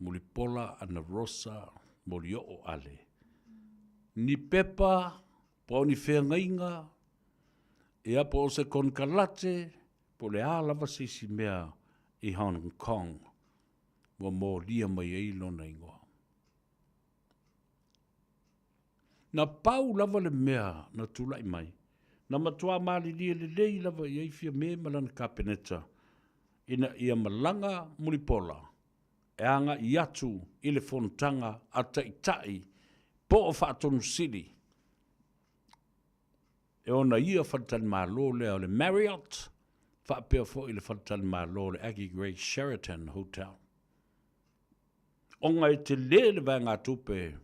Mulipola Anarosa Molioo Ale ni pepa po o ni feagaiga, ia po o se konekarate, po o le a lava se isi mea i Hong Kong ua molia mai ai lona igoa. Na pau lava le mea na tulai mai, na matua malilie lelei lava i ai Fiame ma lana Kapeneta ina ia malaga Mulipola e agai atu i le fonotaga a Taitai po o Faatonu Sili e ona ia faletalimalo lea o le Marriott faapea foi le faletalimalo o le Aggie Grey Sheraton Hotel. Ona e tele le vaegatupe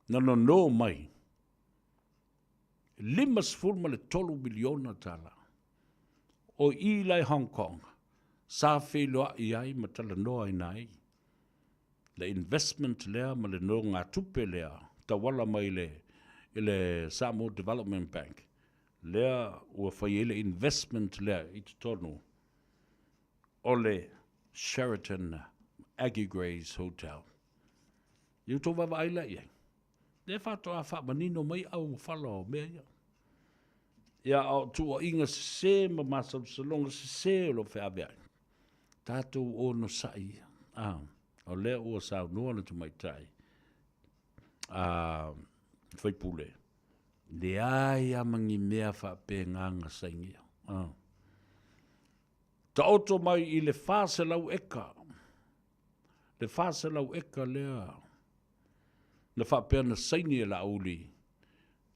na nono mai, $53 miliona tala. O i la i Hong Kong, sa feiloai ai ma talanoaina ai le investment lea ma le nogatupe lea tauala mai i le, i le Samoa Development Bank, lea ua fai ai le investment lea i totonu o le Sheraton Aggie Grey's Hotel. Ia outou vaavaai la i ai. Lea faatoa faamanino mai auofala o mea ia. Ia, a o tuuaiga sese ma masalosaloga sese o lo o feaveai, tatou onosai ia. A, o lea ua saunoa le tamaitai a faipule, leai lava ma ni mea faapena na sainia. A. Taoto mai i le 400 eka, le 400 eka lea na faapea na saini e Laauli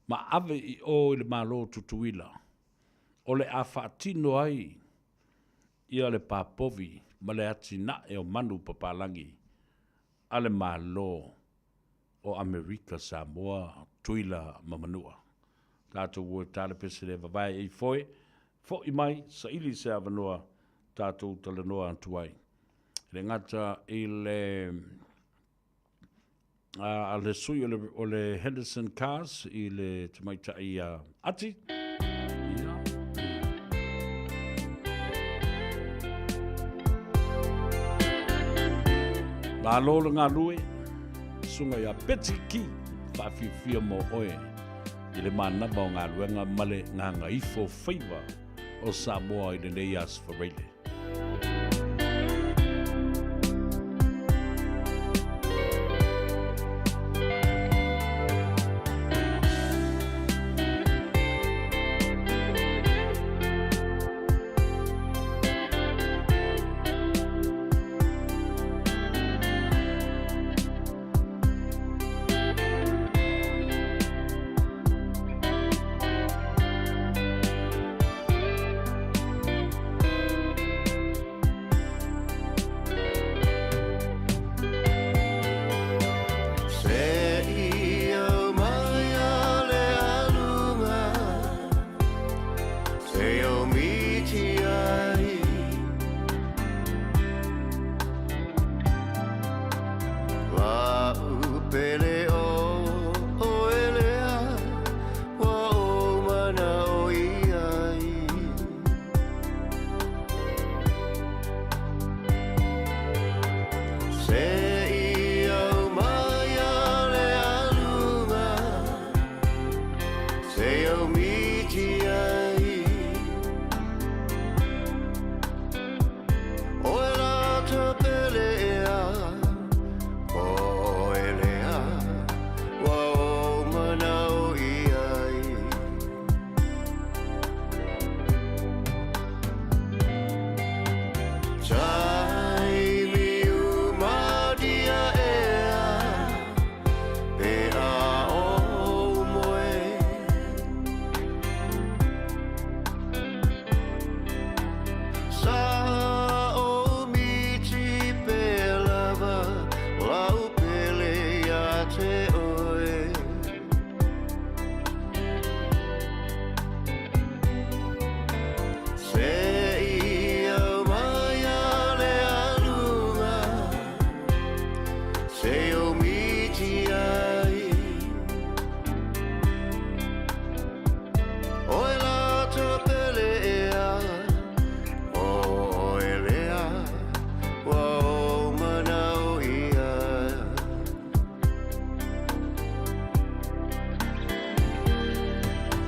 ma ave i o i le Malo o Tutuila, o le a faatino ai ia le papovi ma le atinae o manu papalagi a le Malo o Amerika Samoa, Tuila ma Manua. Tatou o e talapese le vavae ei foe, fo'i mai, saili se avanoa, tatou talanoa atu ai. E le gata i le a le sui o le, o le Henderson Cars i le tamaitai a Ati. Ia. Malo le galue, susuga ia Betsy Key, whaafiafia mo oe i le manava o galuega ma le gagaifo faiva o Samoa i lenei aso Faraile.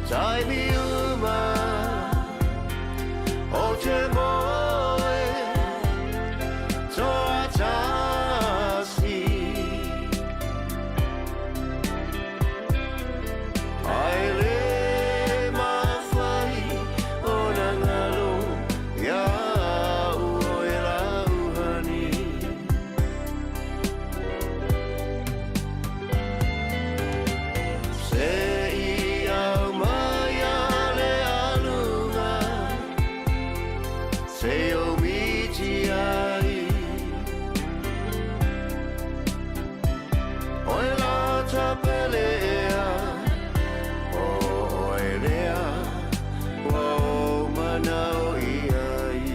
Taimi uma o te moe toatasi. Ai le mawhai o na ngalo ia au oe lauhani. Se i au mai a le alunga Se o miti ai Oe la tapele ea O oe lea Ua o manao i ai.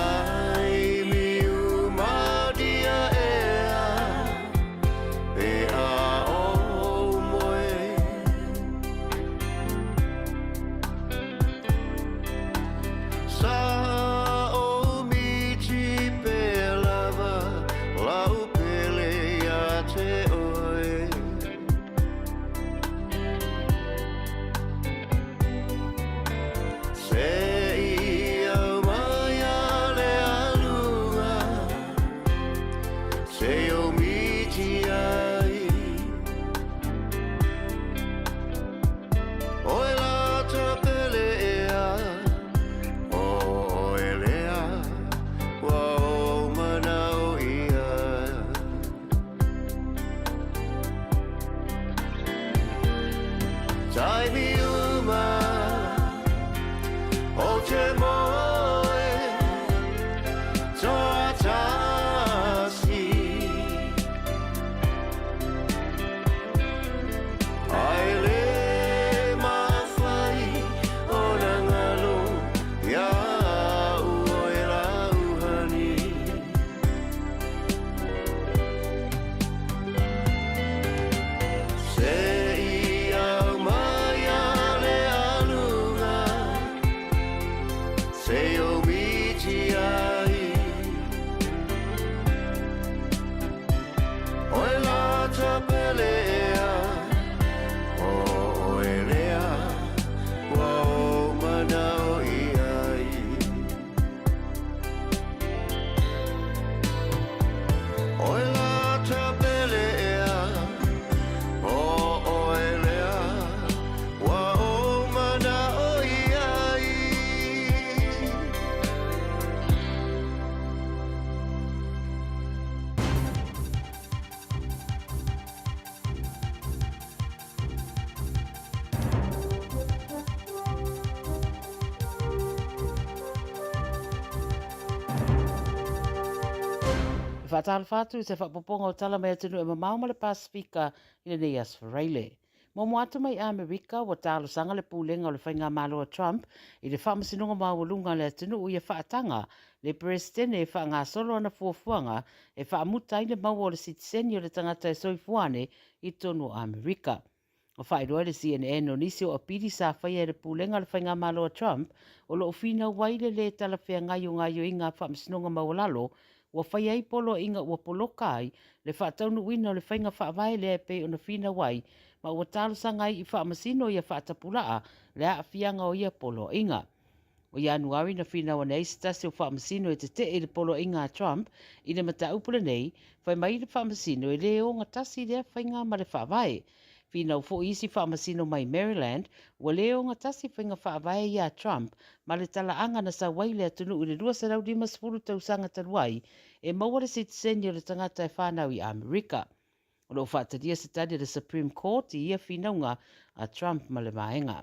Taimi uma dia ea Pe a o moe Sa o miti pe lava Lau pele ia te oe. Se i au mai a le alunga Se o miti ai Oe la tapele ea O oe lea Ua ou manao ia. Taimi uma o te moe toatasi. Ai le mawhai o na ngalo ia au oe lauhani. Se i au mai a le alunga Se o miti ai Oe la tapele ea O oe lea Ua o manao i ai. Oe la tapele ea, o oe lea, ua ou manao i ai. E faatalofa atu i se faapopoga o tala mai atunuu e mamao ma le Pasefika i lenei aso Faraile. Muamua atu mai Amerika, ua talosaga le pulega o le faigamalo a Trump i le Faamasinoga Maualuga a le atunuu ia faataga le Peresetene e faagasolo ana fuafuaga e faamuta ai le maua o le sitiseni o le tagata e soifua ane i totonu o Amerika. Ua faailoa e le CNN o nisi o apili sa faia e le Pulega o le Faigamalo a Trump o lo o finau ai le lē talafeagai o gaoioiga a Faamasinoga Maualalo ua faia ai poloaiga ua poloka ai le faataunuuina o le faiga faavae lea e pei ona finau ai ma ua talosaga ai i faamasino ia faatapulaa le aafiaga o ia poloaiga. O Ianuari na finau ane ai se tasi o faamasino e tetee i le poloaiga a Trump i le mataupu lenei, fai mai le faamasino e lē ogatasi lea faiga ma le faavae. Finau foi isi faamasino mai Maryland, ua le ogatasi faiga faavae ia a Trump ma le talaaga na sau ai le atunuu i le 250 tausaga talu ai e maua le sitiseni o le tagata e fanau i Amerika. O lo o faatalia se tali a le Supreme Court i ia finauga a Trump ma le vaega.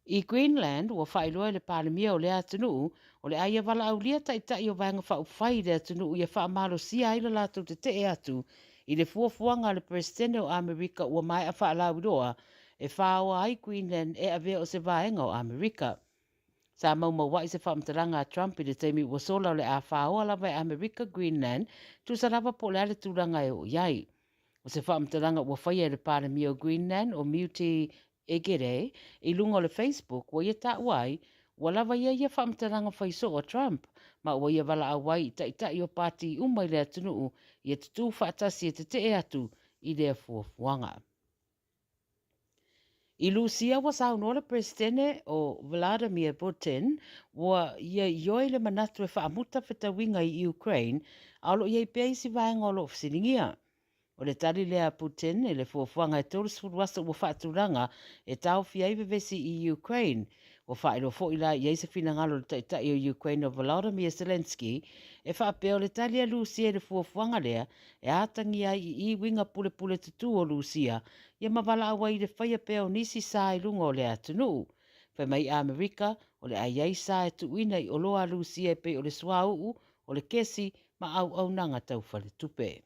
I Greenland, ua faailoa e le Palemia o lea atunuu, o le a ia valaaulia taitai o Vaega Faaupufai i le atunuu ia faamalosia ai le latou tetee atu i le fuafuaga a le Peresetene o Amerika ua maea faalauiloa e faoa ai Greenland e avea o se vaega o Amerika. Sa maumaua'i se faamatalaga a Trump i le taimi ua sola o le a faoa lava e Amerika Greenland, tusa lava po o le a le tulaga e oo i ai. O se faamatalaga ua faia e le Palemia o Greenland o Mute Egede i luga o le Facebook ua ia taua ai, ua lava ia ia faamatalaga fai soo a Trump, ma ua ia valaau ai i taitai o pati uma i le atunuu ia tutū faatasi e tetee atu i lea fuafuaga. I Lusia ua saunoa le Peresetene o Vladimir Putin ua ia ioe le manatu e faamuta fetauiga i Ukraine, a o lo o i ai pea isi vaega o lo o fesiligia. O le tali lea a Putin i le fuafuaga e 30 aso ua faatulaga e taofia ai vevesi i Ukraine. Ua faailoa foi la i ai se finagalo o le Taitai o Ukraine o Volodymyr Zelenskyy e faapea o le tali a Lusia i le fuafuaga lea e atagia ai i i uiga pulepule tutū o Lusia ia ma valaau ai i le faia pea o nisi sa i luga o lea atunuu. Fai mai Amerika, o le a i ai sa e tuuina i oloa a Lusia e pei o le suauu, o le kesi ma auaunaga tau faletupe.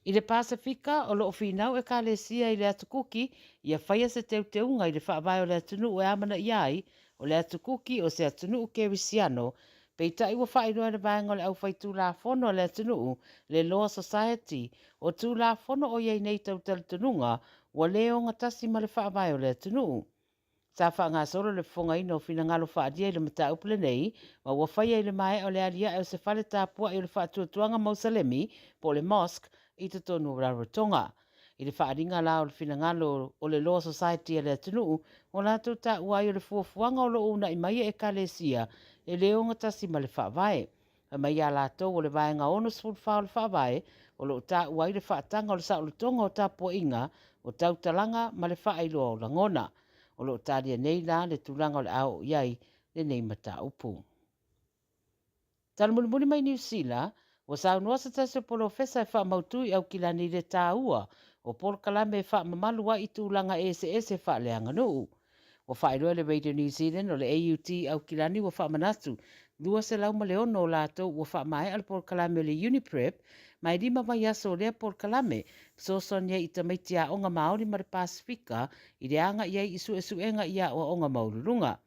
I le Pasefika, o lo o finau Ekalesia i le Atu Kuki ia faia se teuteuga i le faavae o le atunuu e amanaia ai o le Atu Kuki o se atunuu Kerisiano, peitai ua faailoa e le vaega o le Aufaitulafono a le atunuu, le Law Society, o Tulafono o i ai nei tau talitonuga ua le ogatasi ma le faavae o le atunuu. Sa faagasolo le fofogaina o finagalo faaalia i le mataupu lenei, ma ua faia i le maea o le aliae o se fale tapuai o le Faatuatuaga Mausalemi, po o le Mosque, i totonu o Rarotonga. I le faaaliga la o le finagalo o le Law Society a le atunuu, ua latou taua ai o le fuafuaga o lo o uunai mai e Ekalesia e le ogatasi ma le Faavae. Fai mai ia latou o le Vaega 64 o le Faavae o lo o taua ai le faataga o le saolotoga o tapuaiga, o tautalaga ma le faailoa o lagona. O lo o talia nei la le tulaga o le a oo i ai lenei mataupu. Tala mulimuli mai Niu Sila, ua saunoa se tasi o polofesa e faamautu i Aukilani i le taua o polokalame e faamamalu ai i tulaga eseese faaleaganuu. Ua faailoa e le Radio New Zealand o le AUT Aukilani ua faamanatu 206 o latou ua faamaea le polokalame o le UniPrep ma e lima vaiaso o lea polokalame fesoasoani ai i tamaiti aoga Māori ma le Pasifika i le agai ai i suesuega i aoaoga maualuluga.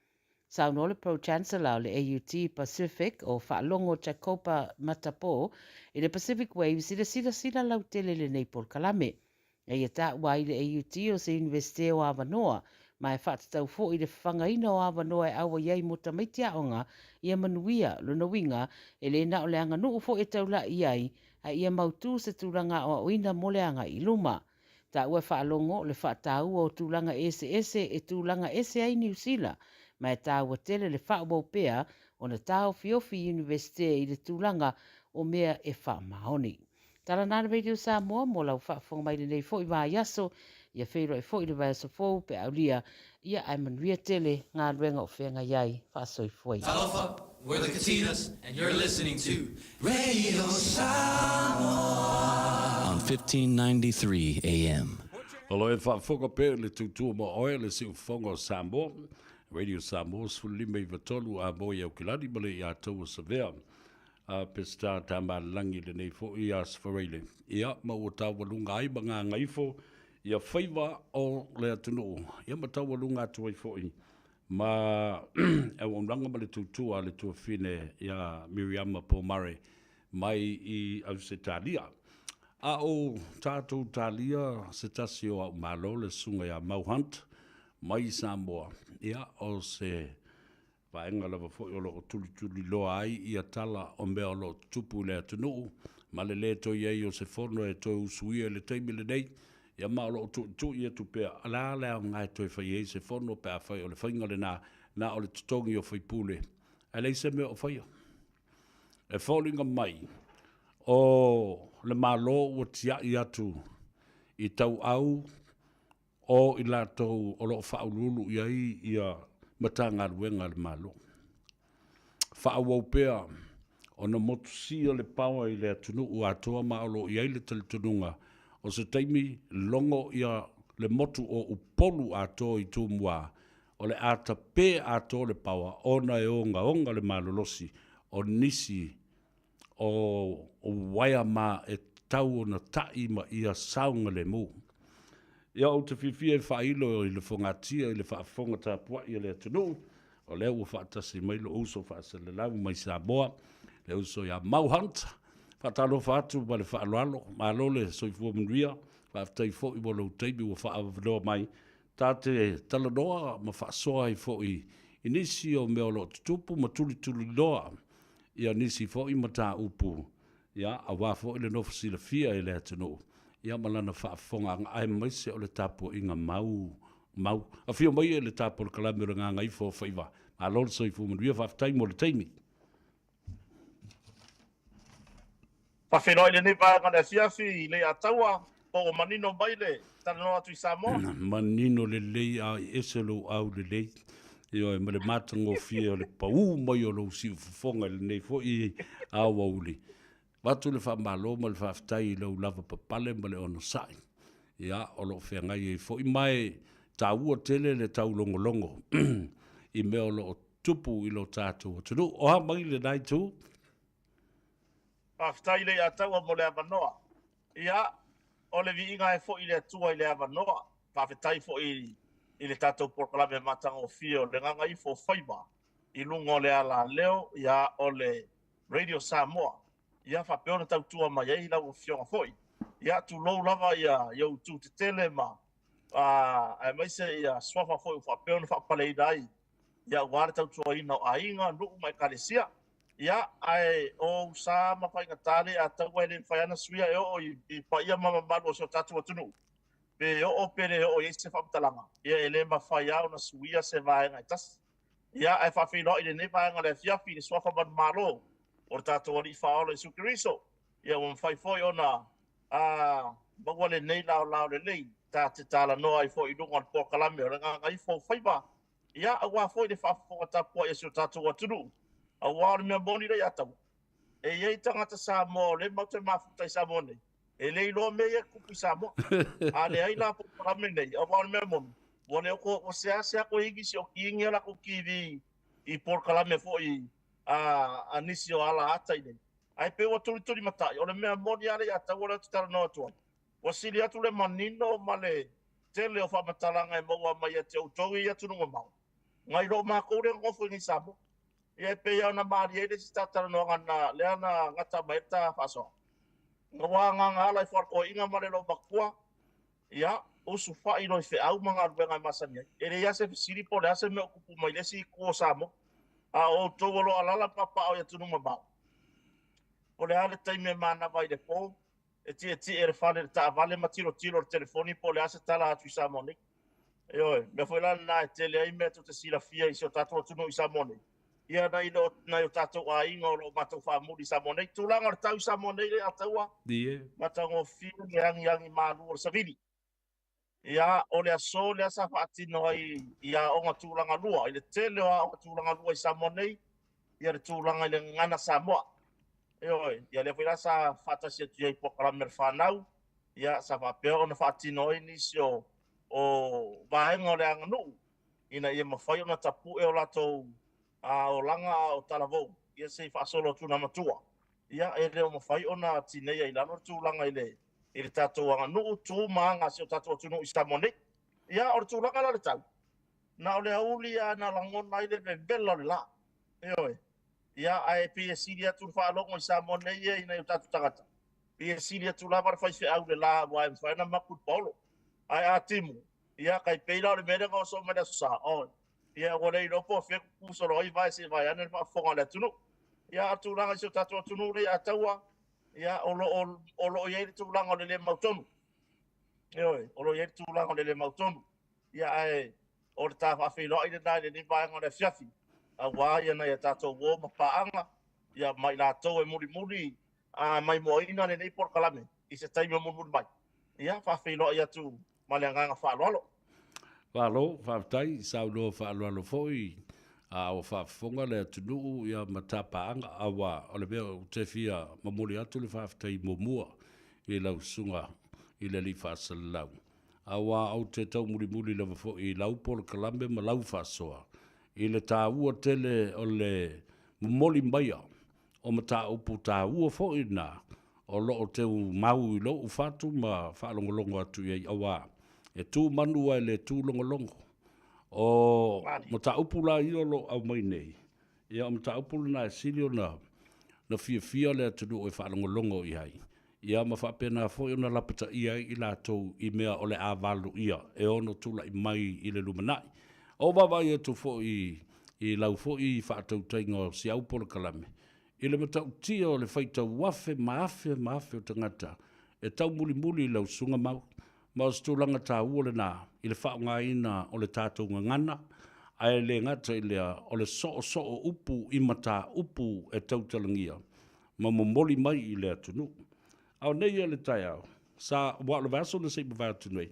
Saunoa le Pro-Chancellor o le AUT Pacific o Faalogo Jacopa Matapo i le Pacific Waves i le silasila lautele i lenei polokalame. Eia taua ai le AUT o se Iunivesite o avanoa, ma e faatatau foi i le fafagaina o avanoa e auai ai mo tamaiti aoga ia manuia, lona uiga, e le na o le aganuu foi e taulai i ai, a ia mautū se tulaga aoaoina mo le agai i luma. Taua e faalogo le faataua o tulaga eseese e tulaga ese ai Niu Sila, ma e taua tele le faaauau pea ona taofiofi Iunivesite i le tulaga o mea e faamaoni. Tala na le Radio Samoa mo lau faafofoga mai lenei foi vaiaso. Ia feiloai foi le vaiaso fou pe aulia ia ae manuia tele galuega o feagai ai. Faasoifua ia. Talofa, we're the Katinas and you're listening to Radio Samoa on 1593 AM. O lo e faafofoga pea i le tautua ma oe le siufofoga o Samoa, Radio Samoa 15 93 a mo i Aukilani ma le ia taua savea. A Peseta Tamalelagi lenei foi ia Sfaraile, ia ma ua taualuga ai ma gagaifo ia faiva o le atunuu, ia ma taualuga atu ai foi ma auaunaga ma le tautua a le tuafine ia Miriama Pomare mai i Ausetalia. A o tatou talia se tasi o au malo le susuga ia Mau Hunt mai Samoa, ia o se Vaega lava foi o lo o tulituliloa ai ia tala o mea o lo o tutupu i le atunuu, ma le lē toe i ai o se fono e toe usuia i le taimi lenei, ia ma o lo o tuitui atu pea, o le a le aoga e toe fai ai se fono pe afai o le faiga lena, na o le totogi o faipule, ae leai se mea o faia. E foliga mai o le Malo ua tiai atu. i tauau o i latou o lo o faauluulu i ai ia Matagaluega a le Malo. Faaauau pea ona motusia le paoa i le atunuu atoa ma o lo o i ai le talitonuga o se taimi logo ia le motu o Upolu atoa i Tumua o le a tape atoa le paoa ona e ogaoga le malolosi o nisi o uaea ma e tatau ona ta'i ma ia saogalemu. Ia ou te fiafia e faailo i le fogatia i le faafofoga tapua'i a le atunuu, o lea ua faatasi mai lou uso faaselelau mai Samoa, le uso ia Mau Hunt. Faatalofa atu ma le faaaloalo, malo le soifua manuia, faafetai foi mo lou taimi ua faaavanoa mai ta te talanoa ma faasoa ai foi i nisi o mea o lo o tutupu ma tulituliloa ia nisi foi mataupu, ia, aua foi le nofo silafia e le atunuu, ia ma lana faafofogaaga, aemaise o le tapuaiga mau, mau. Afio mai e le Ta Polokalame o le Gagaifo o Faiva. Malo le soifua manuia, faafetai mo le taimi. Faafeiloai i lenei vaega o le afiafi i Leiataua, po ua manino mai le talanoa atu i Samoa? Manino lelei a e ese lou au lelei, ioe, ma le matagofie o le pau mai o lou siufofoga i lenei foi aoauli. Avatu le faamalo ma le faafetai i lou lavapapale ma le onosai, ia, o lo o feagai ai foi, ma e taua tele le taulogologo i mea o lo o tupu i lo tatou atunuu. O a mai lena itu? Faafetai Leiataua mo le avanoa. Ia, o le viiga e foi i le Atua i le avanoa. Faafetai foi i le tatou polokalame matagofie o le Gagaifo o Faiva i luga o le alaleo, ia, o le Radio Samoa. Ia, faapea ona tautua mai ai lau Afioga foi. Ia, tulou lava ia i ou itu tetele ma, aemaise ia suafa foi ua faapea ona faapaleina ai ia aua le tautuaina o aiga, nuu ma ekalesia. Ia, ae o ou sa ma faigata le ataua e le mafai lava ona suia e oo i paia ma mamalu o si o tatou atunuu. Pe oo pe le oo i ai se faamatalaga, ia e le mafai lava ona suia se vaega e tasi. Ia, ae faafeiloai i lenei vaega o le afiafi i le suafa manumalo o le tatou Alii Faaola Iesu Keriso. Ia ua mafai foi ona maua lenei laolao lelei ta te talanoa ai foi i luga o le polokalame o le Gagaifo o Faiva. Ia, aua foi le faafofoga tapuai a si o tatou atunuu, aua o le mea moni lea ia Taua, e i ai tagata Samoa o lea matou te mafuta i Samoa nei, e le iloa mea ia e tutupu i Samoa. A leai la polokalame nei, aua o le mea moni, ua le o ua seasea koe i nisi o kiingi a latou TV i polokalame foi a nisi o ala ata i nei. Ae pei ua tulitulimatai, o le mea moni lava lea ia Taua lea ou te talanoa atu ai, Ua sili atu le manino ma le tele o faamatalaga e maua mai ia te outou i atunuu mamao, nai lo makou lea nonofo i nei i Samoa. Ia e pei lava ona malie ai le isi ta talanoaga na lea na gata mai ai le ta faasoa. Na ua agaga ala i faalkoiga ma le loomatua, ia, usu fai loa i feau ma galuega e masani ai. E leai lava se fesili po o le a se mea o tupu mai le isi itu o Samoa. A o outou o lo o alaala ma papaaao i atunuu mamao, po o le a le taimi e manava ai i le po, e tietie i le fale i le taavale ma tilotilo i le telefoni po o le a se tala atu i Samoa nei. Ioe, mea foi la lena e tele ai mea tou te silafia i si o tatou atunuu i Samoa nei, ia nai lo nai o tatou aiga o lo o matou faamuli i Samoa nei. Tulaga o le tau i Samoa nei le ataua, matagofie le agiagi malu o le savili. Ia, o le aso lea sa faatino ai i aoga tulagalua, i le tele o aoga tulagalua i Samoa nei, ia le tulaga i le gagana Samoa. Ioe, ia lea foi la sa faatasi atu i ai i polokalame a le fanau, ia sa faapea ona faatino ai nisi o, o vaega o le aganuu, ina ia mafai ona tapue o latou olaga a o talavou, ia se i faasolo atu na matua. Ia, e le o mafai ona tineia i lalo le tulaga i le i le tatou aganuu, tu ma aga a si o tatou atunuu i Samoa nei. Ia, o le tulaga la o le tau, na o le aoauli lava na lagona ai le vevela o le la. Ioe. Ia, ae pei e sili atu le faalogo i Samoa nei ia i nai o tatou tagata. Pei e sili atu lava le faifeau i le la aua e mafai ona mapu i le paolo. Ae a timu, ia, tai pei la o le mea lea na oso mai le Aso Sa, oi. Ia, ua le iloa po o fea tutu solo ai vae se i vae ane le faafofoga a le atunuu. Ia, a o le tulaga i si o tatou atunuu nei a taua, Ia, o lo o, o lo o i ai le tulaga o le le mautonu. Ioe, o lo o i ai le tulaga o le le mautonu. Ia, ae o le ta faafeiloai lena i lenei vaega o le afiafi, aua ia nai a tatou uo ma paaga, ia ma i latou e mulimuli maimoaina lenei polokalame i se taimi o mulimuli mai. Ia, faafeiloai atu ma le agaga faaaloalo. Malo, faafetai, saunoa faaaloalo foi, a ua faafofoga le atunuu ia ma tapaaga, aua o le mea ou te fia momoli atu le faafetai muamua i lau susuga i le Alii Faasalalau, aua ou te taumulimuli lava foi i lau polokalame ma lau faasoa i le taua tele o le momoli maia o mataupu taua foi na o lo o teu mau i lou fatu ma faalogologo atu i ai, aua e tu manu ae le tu logologo. O mataupu la ia o lo o aumai nei, ia o mataupu lena e sili ona na fiafia le atunuu e faalogologo i ai, ia ma faapena foi ona lapataia ai i latou i mea o le a valoia e ono tulai mai i le lumanai. O vaavaai atu foi i lau foi faatautaiga o si au polokalame, i le matautia o le faitau afe ma afe ma afe o tagata e taumulimuli i lau susuga Mau, ma o se tulaga taua lena i le faaaogaina o le tatou gagana, ae le gata i lea o le soosoo upu i mataupu e tautalagia ma momoli mai i le atunuu. A o nei ia le taeao, sa, aua o le vaiaso na se i mavae atu nei,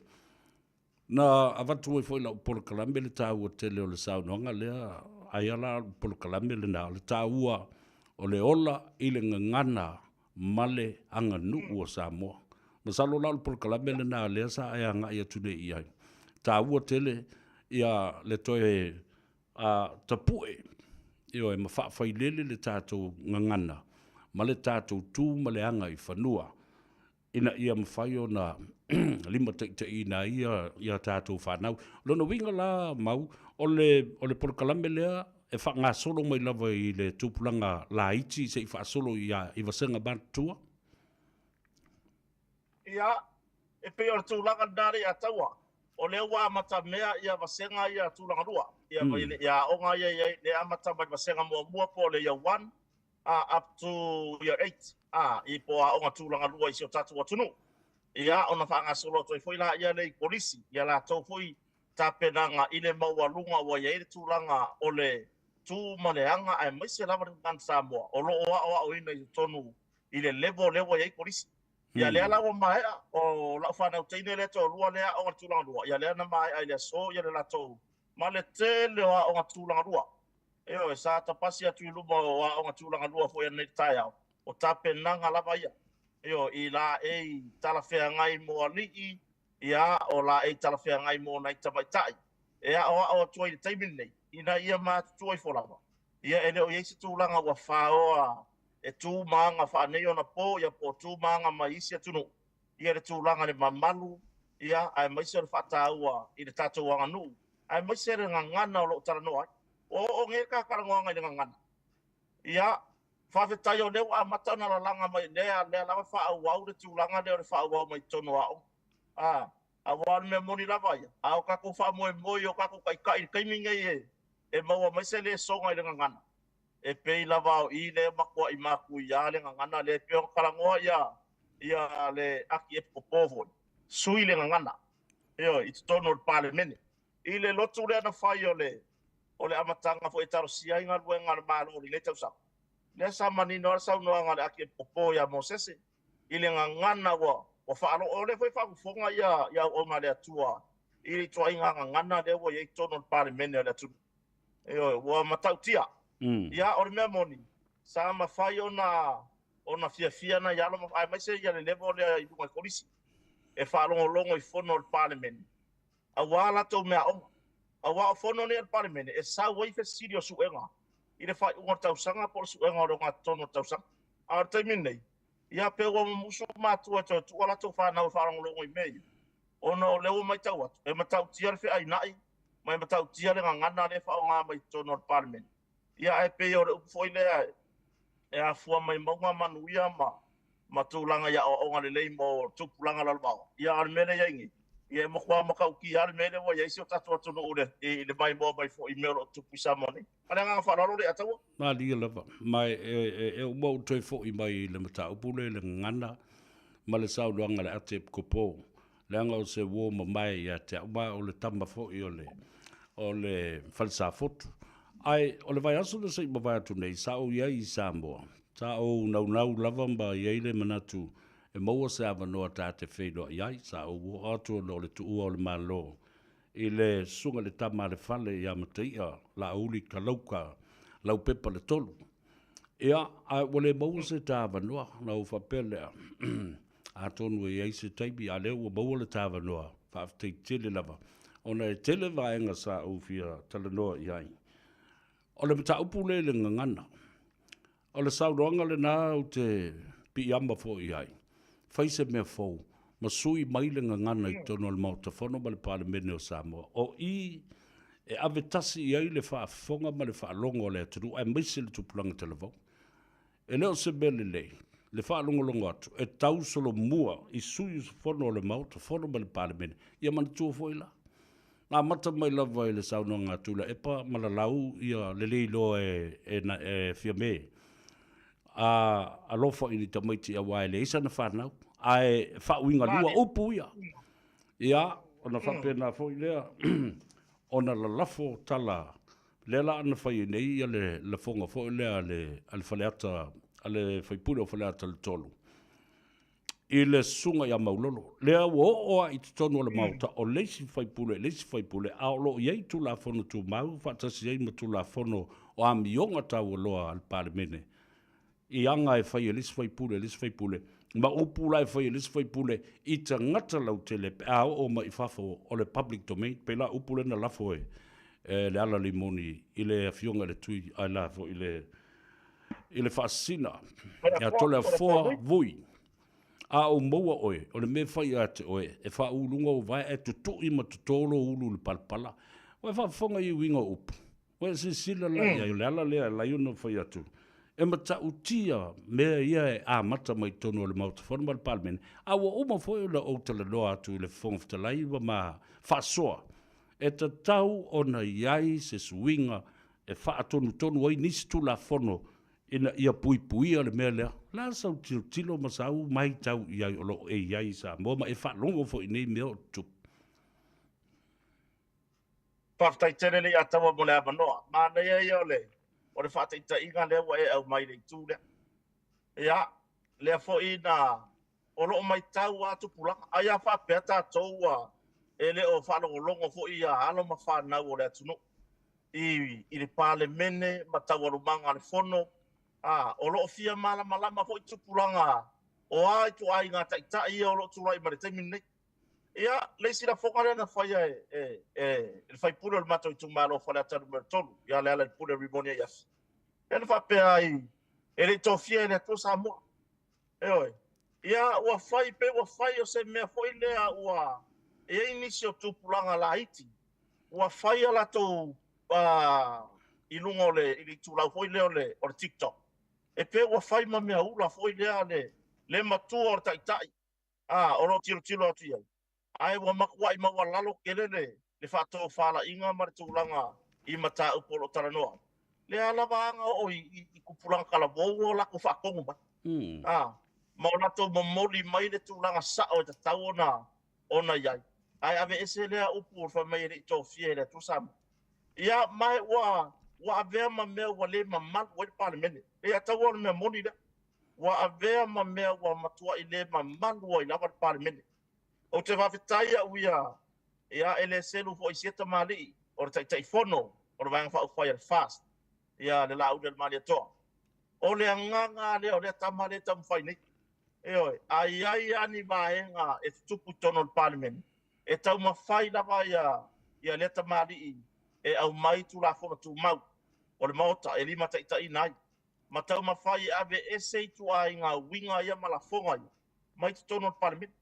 Na avatu ai foi i lau polokalame le taua tele o le saunoaga lea, aia la o le polokalame lena, o le taua o le ola i le gagana ma le aganuu a Samoa. Masalo la o le polokalame lena lea sa e agai atu nei i ai. Taua tele ia le toe tapue, ioe, ma faafailele le tatou gagana ma le tatou tu ma le aga i fanua. ina ia mafai ona limataitaiina ai ia tatou fanau. O lona uiga la Mau, o le, o le polokalame lea e faagasolo mai lava i le tupulaga laiti se i faasolo i, i vasega matutua? Ia, e pei o le tulaga lena lea ia Taua, o lea ua amatamea ia vasega ia tulagalua, ia, ia aoga ia i ai, lea e amata mai le vasega muamua po o le Year 1, up to year 8, i po o aoga tulaga lua i si o tatou atunuu. Ia, ona faagasolo atu ai foi laia lea i kolisi, ia latou foi tapenaga i le maualuga ua i ai le tulaga o le tu ma le aga aemaise lava le gagana Samoa o lo o aoaoina i totonu i le level lea ua i ai kolisi. Ia lea la ua maea, o lau fanau teine lea e toalua lea e aoga i le tulaga lua, ia lea na maea i le aso ia le latou ma le tele o aoga tulaga lua. Ioe, sa tapasi atu i luma o aoga tulaga lua foi ananei i le taeao, o tapenaga lava ia, ioe, i laei talafeagai mo alii, ia, o laei talafeagai mo nai tamaitai, e aoao atu ai i le taimi lenei, ina ia matutua ifo lava, ia, e le o i ai se tulaga ua faoa e tu ma aga faaneionapo, ia, po o tu ma aga mai isi atunuu, ia le tulaga i le mamalu, ia, aemaise o le faataua i le tatou aganuu, aemaise le gagana o lo o talanoa ai. Ua oo nei le ta talanoaga i le gagana. Ia, faafetai o lea ua amata ona lalaga mai, lea, lea lava faaauau le tulaga lea o le faaauau mai totonu o aoga. A, aua o le mea moni lava ia, a o tatou faamoemoe i o tatou taitai i le taimi nei e, e maua mai se lesona i le gagana, e pei lava o i lea e matuai matuia le gagana lea, e pei ona talanoa ia, ia le Akiepikopo foi, sui le gagana, ioe, i totonu o le Palemene. I le lotu lea na fai o le o le amataga foi e talosia ai galuega a le Malo i lenei tausaga, lea sa manino ai le saunoaga a le Akiepikopo ia Mosese i le gagana ua ua faalogo. O lea foi e faafofoga ia ia auauna a le Atua i le ituaiga gagana lea ua i ai i totonu o le Palemene o le atunuu. Ioe, ua matautia. Ia, o le mea moni, sa mafai ona ona fiafia nai alo ma aemaise ia le level lea i luga i kolisi e faalogologo i fono a le Palemene aua latou meaaoga. Aua o fono nei a le Palemene e sau ai fesili o suega i le faaiuga o le tausaga po o le suega o le ogatotonu o le tausaga. A o le taimi lenei, ia pei ua mumusu matua e toe tuu a latou fanau e faalogologo i mea ia, ona o lea ua matau atu e matautia le feainai ma e matautia le gagana lea e faaaoga mai i totonu o le Palemene. Ia ae pei o le upu foi lea e afua mai mauga manuia ma ma tulaga i aoaoga lelei mo tupulaga lalovaoa. Ia a o le mea lea e i ai nei, ia e matua matautia lava le mea lea ua i ai si o tatou atunuu i le maimoa mai foi i mea o lo o tutupu i Samoa nei. Ma le agaga faaaloalo Leiataua. Malie lava, ma e uma ou toe foi mai i le mataupu lea i le gagana ma le saunoaga a le ate Epikopo, leaga o se uo mamae ia te au, ma o le tama foi o le, o le Fale Safotu. Ae o le vaiaso na se i mavae atu nei, sa ou i ai i Samoa, sa ou naunau lava ma i ai le manatu e maua se avanoa ta te feiloai ai. Sa ou oo atu ona o le tuua o le Malo i le susuga i le tama a le fale ia Mataia Laauli Kalauka Laupepa le Tolu. Ia, ae ua le maua se ta avanoa, ona ou faapea lea, atonu e i ai se taimi, a o lea ua maua le ta avanoa, faafetai tele lava, ona e tele vaega sa ou fia talanoa i ai. O le mataupu lea i le gagana, o le saunoaga lena ou te piiama foi i ai, fai se mea fou ma sui mai le gagana i totonu o le Maota Fono ma le Palemene o Samoa. O i e ave tasi i ai le faafofoga ma le faalogo a le atunuu aemaise le tupulaga talavou. E le o se mea lelei le faalogologo atu e tausolomua i sui usufono o le Maota Fono ma le Palemene. Ia manatua foi la, na amata mai lava i le saunoaga a Tuilaepa ma lalau ia le le iloa e, e, e Fiame a alofa i ni tamaiti aua e leai sana fanau, ae faauigalua upu ia. Ia, ona faapena foi lea ona lalafo tala lea la na fai ai nei ia le lafoga foi lea a le, a le Faleata, a le faipule o Faleata le 3, i le susuga ia Maulolo. Lea ua oo lava i totonu o le Maota, o le isi faipule i le isi faipule, a o lo o i ai Tulafono Tumau faatasi ai ma Tulafono o Amioga Taualoa a le Palemene, i aga e fai e le isi faipule i le isi faipule, ma upu la e fai e le isi faipule i tagata lautele pe a oo mai i fafo o le public domain, pei la upu lea na lafo e Leala Limoni i le afioga i le Tui, ai la foi i le i le faasina ia Toleafoa Vui. A ou maua oe, o le mea e fai ia te oe, e faauluga ou vae ae tutui ma toto lou ulu i le palapala. Ua e faafofoga i uiga o upu? Ua e silasila la i ai, o le ala lea e ala ai ona fai atu, e matautia mea ia e amata mai totonu o le Maota Fono ma le Palemene, a ua uma foi ona ou talanoa atu i le Fofoga Fetalai ma ma faasoa, e tatau ona i ai se suiga e faatonutonu ai nisi Tulafono ina ia puipuia le mea lea. O le a sau tilotilo ma sau matau i ai o lo o e i ai i Samoa ma e faalogo foi i nei mea o tutupu? Faafetai tele Leiataua mo le avanoa. Manaia ia o le o le faataitaiga lea ua e aumai i le itu lea. Ia, lea foi na o lo o matau lava tupulaga. Ai a faapea tatou ua e le o faalogologo foi ia alo ma fanau o le atunuu i i le Palemene ma taualumaga a le Fono, a, o lo o fia malamalama foi tupulaga o a ituaiga taitai ia o lo o tulai mai i le taimi lenei. Ia, le isi lafoga lea na faia e, e, e, le faipule o le matou itumalo o Faleata Nu.3, ia Lealailepule Rimoni Aiafi. Lea na faapea ai, e le i tofia e le Atua Samoa. Ioe. Ia, ua fai, pei ua fai o se mea foi lea ua e i ai nisi o tupulaga laiti ua fai a latou uh, i luga o le, i le itulau foi lea o le, o le TikTok. E pei ua fai ma mea ula foi lea le, le matua o le taitai a, o lo o tilotilo atu i ai. Ae ua matuai maualalo tele le, le faatofalaiga ma le tulaga i mataupu o lo o talanoa ai. Lea lava aga oo i, i, i tupulaga talavou ua latou faatonu mai. Mm. A, ma o latou momoli mai le tulaga sao e tatau ona, ona i ai. Ae aveese lea upu o le fai mai e le i tofia e le Atua Samoa. Ia, ma e ua, ua avea ma mea ua le mamalu ai le Palemene. E ataua o le mea moni lea. Ua avea ma mea ua matuai le mamalu ai lava le Palemene. Ou te faafetai au ia, ia e le selu foi i sia tamalii o le Taitaifono o le Vaega Faaupufai a le FAST, ia le Laauli a le Malietoa. O le agaga lava lea o lea tama lea e taumafai nei. Ioe, a i ai lava ni vaega e tutupu i totonu o le Palemene, e taumafai lava ia, ia lea tamalii e aumai Tulafono Tumau o le Maota e limataitaiina ai, ma taumafai e aveese ituaiga uiga ia ma lafoga ia mai totonu o le Palemene.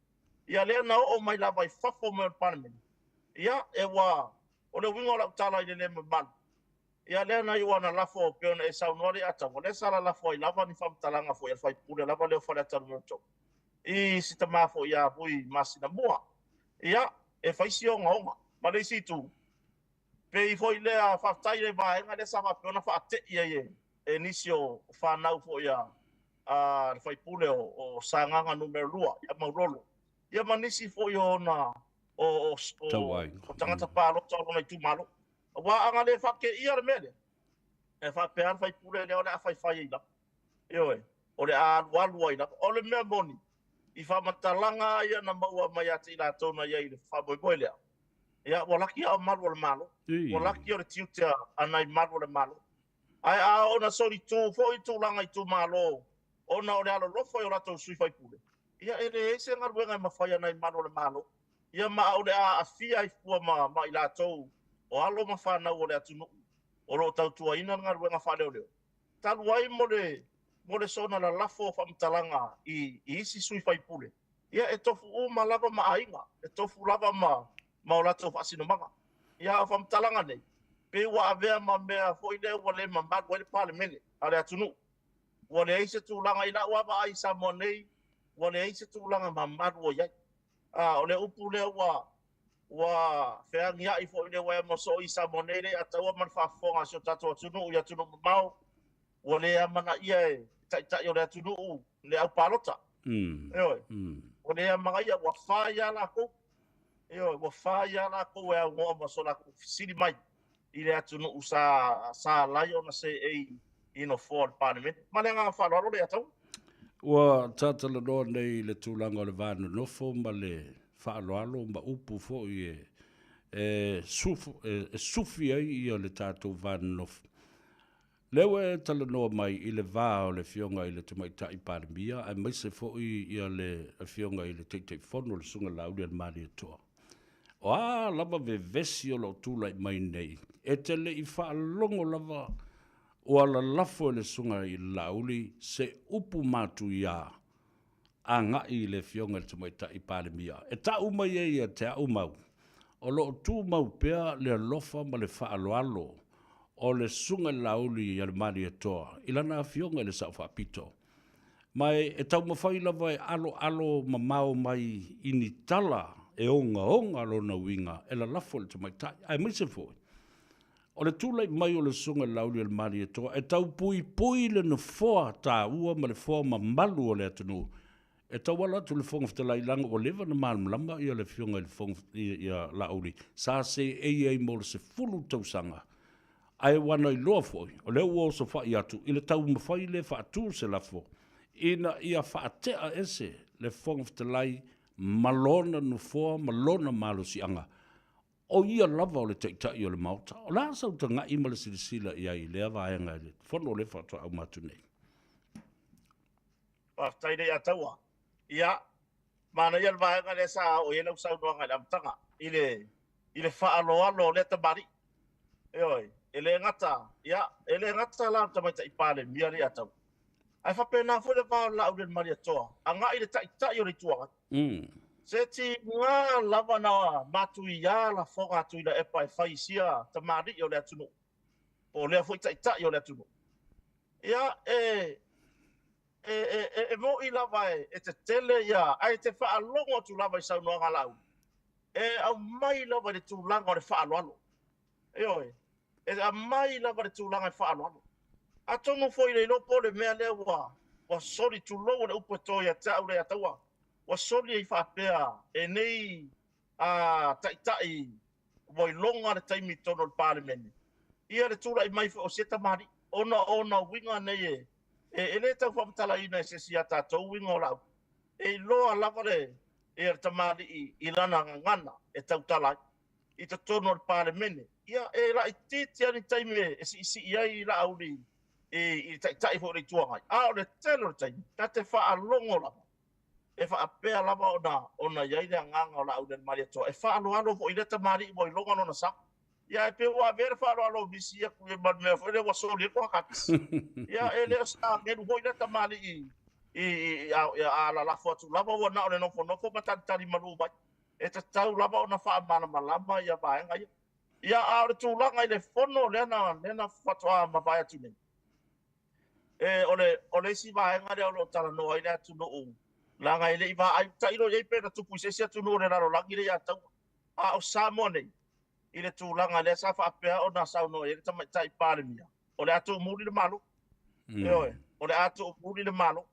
Ia lea na oo mai lava i fafo mai o le Palemene. Ia, e ua, o le uiga o lau tala i le le mamalu, ia lea na iu ana lafo pei ona e saunoa Leiataua, lea sa lalafo ai lava ni faamatalaga foi a le faipule lava lea o Faleata Nu.3 i si tama foi ia Vui Masinamua. Ia, e fai si ogaoga. Ma le isi itu, pei foi lea, faafetai i le vaega lea sa faapea ona faate'i ai e, e nisi o fanau foi a, a le faipule o, o Sagaga Nu.2 ia Maulolo, ia ma nisi foi o ona o, o, o, o tagata palota o lona itumalo. Aua a na le faateia le mea lea, e faapea le faipule lea o le a faifai ai lava. Ioe, o le a alualu ai lava. O le mea moni, I faamatalaga ia na maua mai ia te i latou na i ai i le faamoemoe lea, ia, ua laki lava o malu o le Malo, ua laki o le tiute a nai malu o le Malo. Ae a oo ina solitu foi tulaga itumalo ona o le alolofa i o latou sui faipule, ia e leai se galuega e mafai a nai malu o le Malo, ia ma o le a aafia ai fua ma, ma i latou o alo ma fanau o le atunuu o lo o tautuaina le galuega faaleoleo, talu ai mo le, mo le soona lalafo o faamatalaga i, i isi sui faipule, ia e tofu uma lava ma aiga, e tofu lava ma, ma o latou faasinomaga. Ia a o faamatalaga nei, pei ua avea ma mea foi lea ua le mamalu ai le Palemene a le atunuu. Ua leai se tulaga i lau lava vaai i Samoa nei, ua leai se tulaga mamalu o i ai. A, o le upu lea ua ua feagiai foi le uaea mosoo i Samoa nei Leiataua ma le faafofoga a si o tatou atunuu i atunuu mamao, ua le amanaia e taitai o le atunuu le au palota. Ioe. Ua le amanaia, ua fai lava latou. Ioe, ua fai lava latou e aunoa ma so latou fesili mai i le atunuu sa sa ala ai ona seei i nofoa o le Palemene. Ma le agaga faaaloalo Leiataua. Ua tatalanoa nei i le tulaga o le va nonofo ma le faaaloalo ma upu foi e e e sufi ai ia le tatou va nonofo. Lea ua e talanoa mai i le va o le Afioga i le Tamaitai Palemia aemaise foi ia le Afioga i le Taitaifono le Susuga Laaulialemalietoa. O a lava vevesi o lo o tulai mai nei, e te le i faalogo lava ua lalafo e le Susuga i le Laauli se upu matuia agai i le Afioga i le Tamaitai Palemia e tau mai ai ia te au mau, o lo o tumau pea le alofa ma le faaaloalo o le Susuga i le Laauli a le Malietoa i lana Afioga i le Sao Faapito. Ma e taumafai lava e aloalo mamao mai i ni tala e ogaoga lona uiga e lalafo i le tamaitai, aemaise foi o le tulai mai o le Susuga i le Laaulialemalietoa e tau puipui le nofoa taua ma le foa mamalu o le atunuu e tauala atu i le Fofoga Fetalai leaga ua leva ona malamalama ia le Afioga i le Fofoga ia Laauli sa seei ai mo le 10 tausaga ae ua na iloa foi o lea ua osofai atu i le taumafai lea e faatu se lafo ina ia faatea ese le Fofoga Fetalai ma lona nofoa ma lona malosiaga O ia lava o le Taitai o le Maota. O le a sau tagai ma le silasila i ai i lea vaega i le fono lea faatoa uma atu nei? Faafetai Leiataua. Ia, manaia le vaega lea sa oo i ai lau saunoaga i le amataga, i le, i le faaaloalo o lea tamalii. Ioe, e le gata, ia, e le gata la o le Tamaitai Palemia Leiataua, ae faapena foi le va o le Laaulialemalietoa agai i le Taitai o le Itu Agai. Se tiga lava na matuia lafoga a Tuilaepa e fai i sia tamalii o le atunuu, po o lea foi taitai o le atunuu. Ia, e, e, e, e moni lava e, e tetele ia, ae te faalogo atu lava i saunoaga a Laauli, e aumai lava i le tulaga o le faaaloalo. Ioe, e aumai lava le tulaga e faaaloalo. Atonu foi le iloa po o le mea lea ua, ua soli, tulou o le upu e to ia te au Leiataua, ua soli ai faapea e nei a taitai ua iloga le taimi i totonu o le Palemene, ia le tulai mai foi o sia tamalii, ona o ona uiga nei e, e, e le tau faamatalaina e se isi a tatou uiga o lau. E iloa lava le, ia le tamalii i lana gagana e tautala ai i totonu o le Palemene. Ia, e laitiiti lava ni taimi e siisii ai Laauli i, i le Taitai foi o le Itu Agai, a o le tele o le taimi, ta te faalogo lava e faapea lava ona, ona i ai le agaga o Laaulialemalietoa e faaaloalo foi i lea tamalii ua iloga lona sa. Ia ae pei ua avea le faaaloalo o misi atu ia ma le mea foi lea ua soli ai le toakapisi. Ia e le o se agelu foi lea tamalii i, i, i, a, a lalafo atu lava ua na o le nofonofo ma talitali malu mai. E tatau lava ona faamalamalama ia vaega ia. Ia a o le tulaga i le fono lea na, lea na faatoa mavae atu nei, E, o le, o le isi vaega lea o lo o talanoa ai le atunuu, leaga e le i vaai, tailo i ai pe na tupu i se isi atunuu o le lalolagi lea ia taua. A o Samoa nei, i le tulaga lea sa faapea ona saunoa i ai le Tamaitai Palemia, o le a tuumuli le Malo. Ioe, o le a tuumuli le Malo.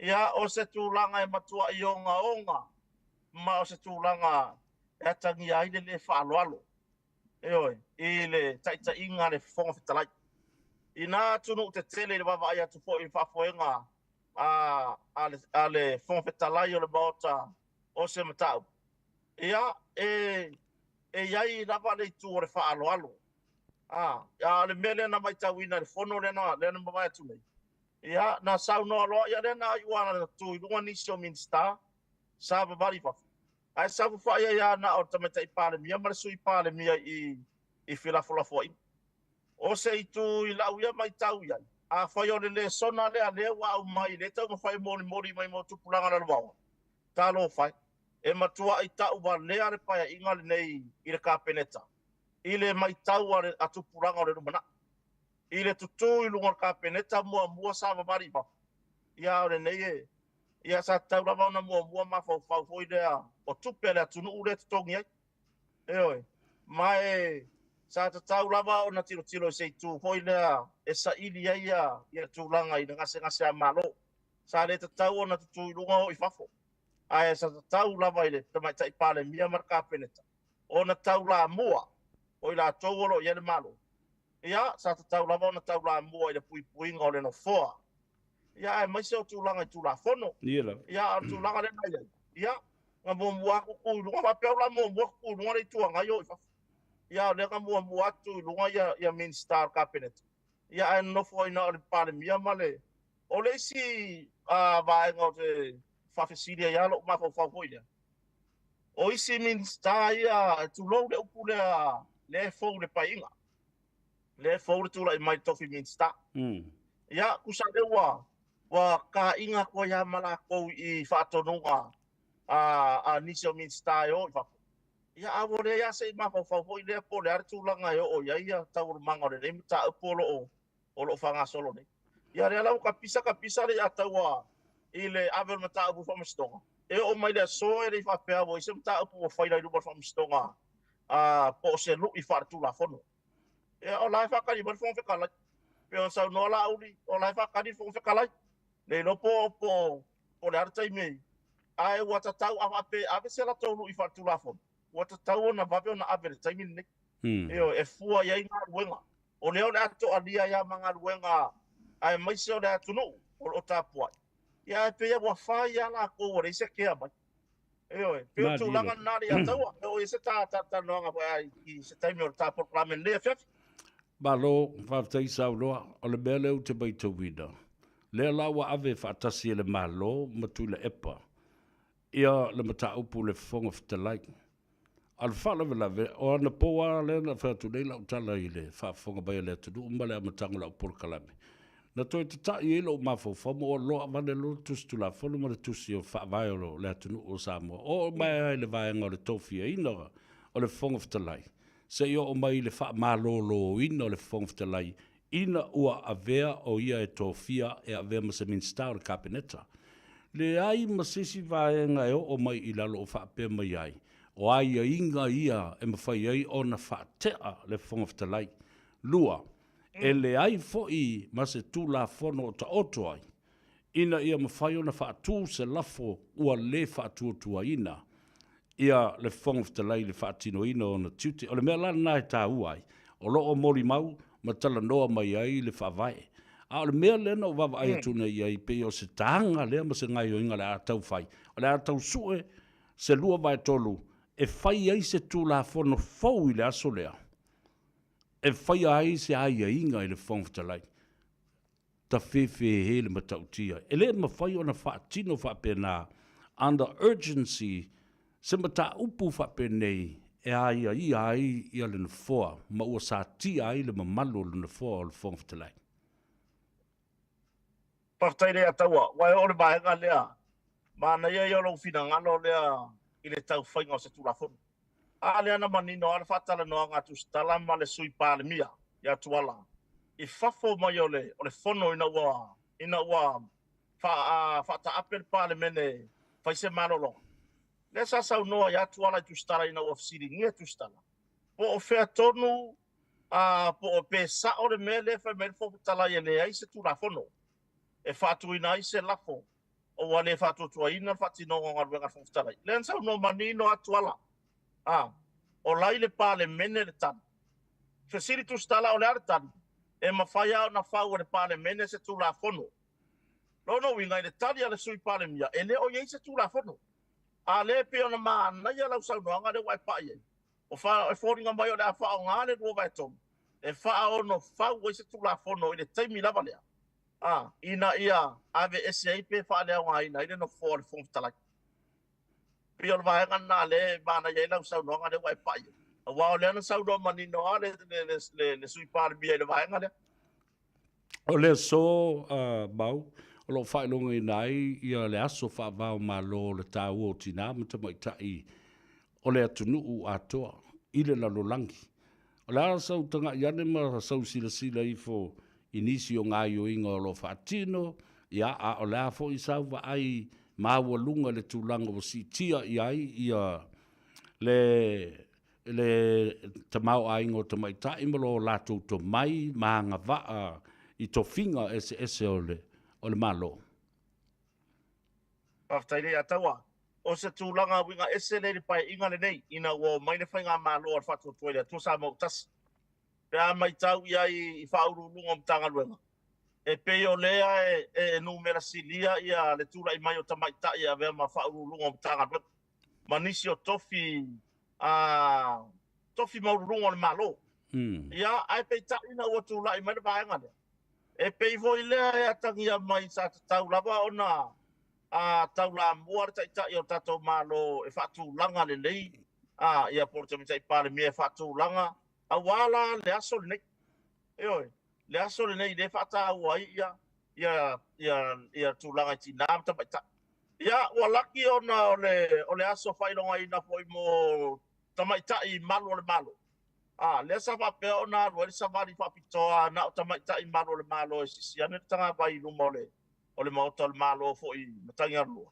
Ia, o se tulaga e matuai ogaoga ma o se tulaga e atagia ai le le faaaloalo. Ioe, i le taitaiga a le Fofoga Fetalai. I nā atunuu tetele i le vaavaai atu foi i le faafoega a, a, le, a le Fofoga Fetalai o le Maota o se mataupu, ia, e, e i ai lava le itu o le faaaloalo. A, a o le mea lea na matauina i le fono lea na, lea na mavae atu nei, ia, na saunoa loa, ia lea na iu lava na tu i luga nisi o Minisita sa vavali i fafo, ae saofafai ai lava na o le Tamaitai Palemia ma le Sui Palemia i i felafolafoaiga. O se itu i lau ia matau i ai, afai o le lesona lea lea ua aumai lea e taumafai e molimoli mai mo tupulaga lalovaoa, talofa e, e matuai tauvalea le paeaiga lenei i le Kapeneta i le matau a, le, a tupulaga o le lumanai. I le tutū i luga o le Kapeneta muamua sa vavali i fafo, ia a o lenei e, ia sa tatau lava ona muamua mafaufau foi lea o tupe a le atunuu lea e totogi ai. Ioe. Ma e sa tatau lava ona tilotilo i se itu foi lea e saili ai ia, ia tulaga i le gasegase a Malo. Sa le tatau ona tutū i luga o i fafo, ae sa tatau lava i le Tamaitai Palemia ma le Kapeneta ona taulamua o i latou o lo o i ai le Malo. Ia, sa tatau lava ona taulamua i le puipuiga o le Nofoa, ia, aemaise o tulaga i Tulafono. Ia lava. Ia, a o le tulaga lea na i ai, ia, na muamua atu tu i luga, faapea la muamua tu i luga le Itu Agai o i fafo. Ia, o lea na muamua atu i luga ia, ia Minisita o le Kapeneta, ia, ae nonofo ai na o le Palemia ma le... O le isi vaega ou te faafesili ai lava lou mafaufau foi lea, o isi Minisita ia, tulou le upu lea, lea e fou i le paeaiga, lea e fou le tulai mai i le tofi Minisita. Ia, tusa lea ua, ua taaiga atu ai lava ma latou i faatonuga a, a nisi o Minisita e o i fafo. Ia, a ua leai lava se i mafaufau foi lea po o le a le tulaga e oo i ai ia taualumaga o lenei mataupu o lo o o lo o faagasolo nei. Ia lea la ua tapisa tapisa le iataua i le ave o le mataupu i Faamasinoga. E oo mai le aso e le i faapea ua i ai se mataupu ua faila i luma o le Faamasinoga a po o se lui faaletulafono. Ia o la e faatali mai le Fofoga Fetalai. Pei ona saunoa Laauli, o la e faatali le Fofoga Fetalai. Le iloa po po po le a le taimi ae ua tatau a faapea e ave se latou lui faaletulafono, ua tatau ona vave ona ave i le taimi lenei. Ioe, e fua i ai galuega. O lea o le a toalia ai lava ma galuega aemaise o le atunuu o lo o tapuai. Ia ae pei ua fai lava latou ua leai se kea mai. Ioe, pei o le tulaga lena le ia taua. E oo i ai se ta talatalanoaga foi i se taimi o le ta polokalame lenei afiafi. Malo, faafetai saunoa. O le mea lea ou te matauina, lea la ua ave faatasi e le Malo ma Tuilaepa ia le mataupu i le Fofoga Fetalai. A o le faalavelave, o anapo lava lea na fai atu nei lau tala i le faafofoga mai a le atunuu ma le amataga o lau polokalame, na toe tata'i ai lou mafaufau ma ua loa avane loa le Tusi Tulafono ma le Tusi o Faavae o le atunuu o Samoa. Oo mai lava i le vaega o le tofiaina o le Fofoga Fetalai, seia oo mai i le faamaloloina o le Fofoga Fetalai ina ua avea o ia e tofia e avea ma se Minisita o le Kapeneta. Leai ma se isi vaega e oo mai i lalo o faapea mai ai, o aiaiga ia e mafai ai ona faatea le Fofoga Fetalai. 2, E leai foi ma se Tulafono o taoto ai, ina ia mafai ona faatu se lafo ua le faatuatuaina ia le Fofoga Fetalai i le faatinoina o ona tiute. O le mea la lena e taua ai, o lo o molimau ma talanoa mai ai le Faavae. A o le mea lea na ou vaavaai atu nei i ai, pei o se taga lea ma se gaoioiga o le a tau fai, o le a tau sue se 2/3 e fai ai se Tulafono fou i le aso lea, e faia ai se aiaiga i le Fofoga Fetalai. Tafefehe le matautia. E le mafai ona faatino faapena under urgency se mataupu faapenei e aiaia ai ia le Nofoa ma ua satia ai le mamalu o le Nofoa o le Fofoga Fetalai. Faafetai Leiataua, ua e oo i le vaega lea, manaia ia o lou finagalo lea i le tau faiga o se Tulafono. A lea na manino lava le faatalanoaga a Tusitala ma le Sui Palemia ia Tuala i fafo mai o le o le fono ina ua ina ua faataape le Palemene fai se malologa. Lea sa saunoa ia Tuala i Tusitala ina ua fesiligia Tusitala po o fea tonu a po o pe sao le mea lea fai mai le Fofoga Fetalai e leai se Tulafono e faatuina ai se lafo o ua le faatuatuaina le faatinoga o galuega a le Fofoga Fetalai. Lea na saunoa manino atu ala, a, o la i le Palemene le tali. Fesili Tusitala o le a le tali? E mafai lava ona fau e le Palemene se Tulafono Lona uiga i le tali a le Sui Palemia, e le o i ai se Tulafono. A lea e pei ona manaia lau saunoaga lea ua e pai ai, o fa, e foliga mai o le a faaaoga le 2/3 e faaonofau ai se Tulafono i le taimi lava lea, a, ina ia aveese ai pe faaleaogaina ai le Nofoa o le Fofoga Fetalai. E pei o le vaega lena lea e manaia ai lau saunoaga lea ua e pai ai, aua o lea na saunoa manino lava le, le, le, le, le Sui Palemia i le vaega lea. O le aso Mau, o lo o faailogaina ai ia le aso faava o Malo o le taua o tinā ma tamaitai o le atunuu atoa i le lalolagi. O le a sau taga'i ane ma sau silasila ifo i nisi o gaoioiga o lo o faatino, ia, a o le a foi sau vaai maualuga i le tulaga ua siitia i ai ia le le tamaoaiga o tamaitai ma lo latou tomai ma agavaa i tofiga eseese o le, o le Malo. Faafetai lea Taua. O se tulaga uiga ese lea i le paeaiga lenei ina ua omai le Faigamalo a le Faatuatua i le Atua Samoa ua Tasi. Pe a matau i ai i Faauluuluga o Matagaluega, e pei o lea e numera silia ia le tulai mai o tamaitai e avea ma Faauluuluga o Matagaluega ma nisi o tofi a tofi maualuluga o le Malo. Ia, ae peitai ina ua tulai mai le vaega lea, e pei foi lea e atagia mai sa tatau lava ona a taulamua le Taitai o le tatou Malo e faatulaga lelei a ia po o le Tamaitai Palemia e faatulaga aua la le aso lenei. Ioe, le aso lenei lea e faataua ai ia ia ia ia tulaga i tinā ma tamaitai. Ia, ua laki ona o le o le aso faailogaina foi mo tamaitai malu o le Malo. A, lea sa faapea ona alu ai le savali faapitoa na o tamaitai malu o le Malo e sisi ane le tagavai i luma o le o le Maota o le Malo foi i Matagialua.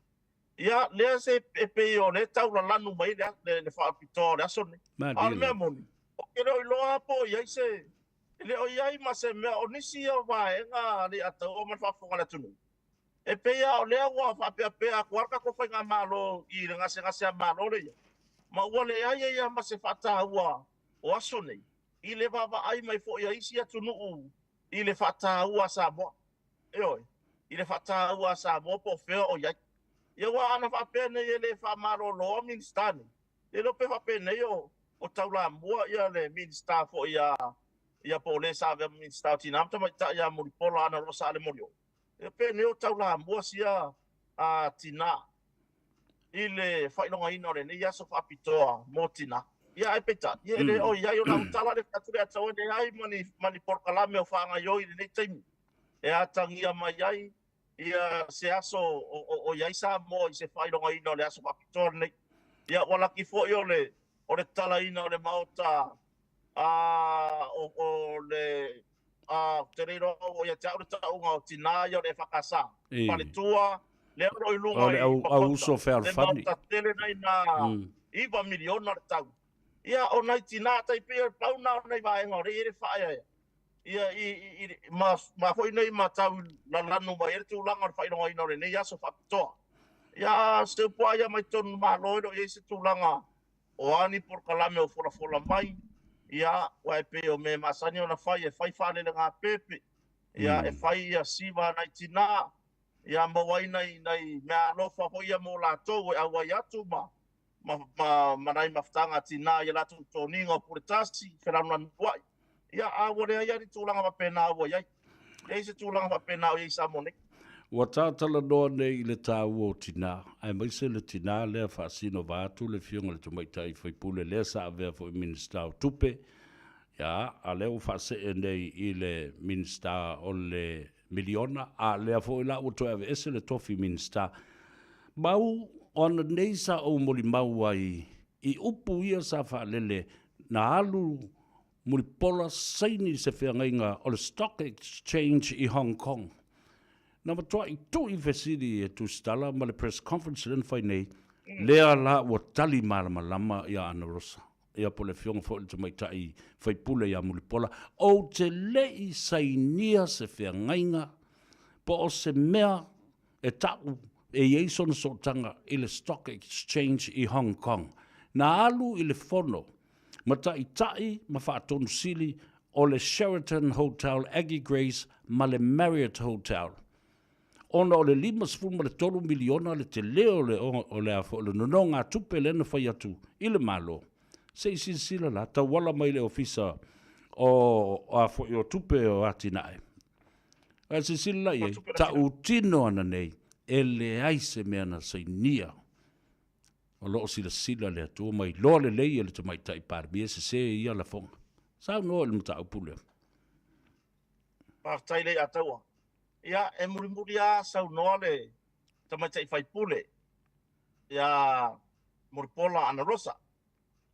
Ia, lea se e pei o lea e tau lalanu mai le, le, le faapitoa o le aso lenei. A o le mea moni, ou te le o iloa po o i ai se, e le o i ai ma se mea, o nisi ia o vaega a Leiataua ma le faafofoga a le atunuu, e pei lava o lea ua faapeapea atu lava le tatou faigamalo i le gasegase a Malo lea i ai, ma ua leai ai lava ma se faataua o aso nei i le vaavaai mai foi a isi atunuu i le faataua a Samoa. Ioe, i le faataua a Samoa po o fea o i ai. Ia aua ana faapea nei e le faamaloloa Minisita nei, le iloa pe faapenei o, o taulamua ia le Minisita foi a, ia po o le sa avea ma Minisita o Tina ma Tamaitai ia Mulipola Anarosa Alemolio. Ia penei o taulamua sia a tina i le faailogaina o lenei aso faapitoa mo tina. Ia ae peitai, ia e le o i ai o lau tala le atu le atau e leai ma ni, ma ni polokalame o faagaioi i lenei taimi e atagia mai ai ia se aso o, o, o i ai Samoa i se faailogaina o le aso faapitoa lenei. Ia ua laki foi o le, o le talaina o le Maota a o, o le a ou te le iloa ua ia te au le tauga o tinā ia o le EFKS, faletua, lea o lo o i luga O le au, au uso fealofani. Le maota tele nai nā 9 miliona le tau. Ia, o nai tinā tai pei o le pau nā o nai vaega o lea e i ai le faaeaea. Ia, i, i, i, ma, ma foi nei ma tau lalanu mai ai le tulaga o le faailogaina o lenei aso faapitoa. Ia, a se upu lava ia mai totonu o le Malo e le o i ai se tulaga O a ni polokalame o folafola mai, ia, aua e pei o mea e masani ona fai, e fai faalelega pepe, ia, e fai ia siva a nai tinā, ia, maua ai nai, nai meaalofa foi ia mo latou e auai atu ma, ma, ma, ma nai mafutaga a tinā i a latou toniga o puletasi, felanulanuai. Ia, a ua leai lava ni tulaga faapena ua i ai. Leai se tulaga faapena o i ai i Samoa nei. Ua ta talanoa nei i le taua o tinā, aemaise le tinā lea faasino vaeatu le Afioga i le Tamaitai Faipule lea sa avea foi Minisita o Tupe, ia, a lea ua faasee nei i le Minisita o le Miliona, a lea foi la ua toe aveese le tofi Minisita. Mau, o ana nei sa ou molimau ai i upu ia sa faalele na alu Mulipola saini i se feagaiga o le Stock Exchange i Hong Kong. Na matuai tui fesili e Tusitala ma le press conference lea na fai nei, lea la ua tali malamalama ia Ana Rosa, ia po o le afioga foi i le tamaitai faipule ia Mulipola, ou te le i sainia se feagaiga po o se mea e ta'u e i ai sona sootaga i le Stock Exchange i Hong Kong. Na alu i le fono ma taitai ma faatonu sili o le Sheraton Hotel Aggie Grace ma le Marriott Hotel. Ona o le $53 miliona le tele o le, o le a foi, o le nonogatupe lea na fai atu i le Malo, se i silasila la, tauala mai le Ofisa o, o a foi o Tupe o Atinae. Ae silasila la i ai, tautino ananei, e leai se mea na sainia. O lo o silasila le Atua ma iloa lelei e le Tamaitai Palemia e sese ia lafoga. Saunoa i le mataupu lea. Faafetai Leiataua. Ia, e mulimuli lava saunoa le tamaitai faipule ia Mulipola Anarosa.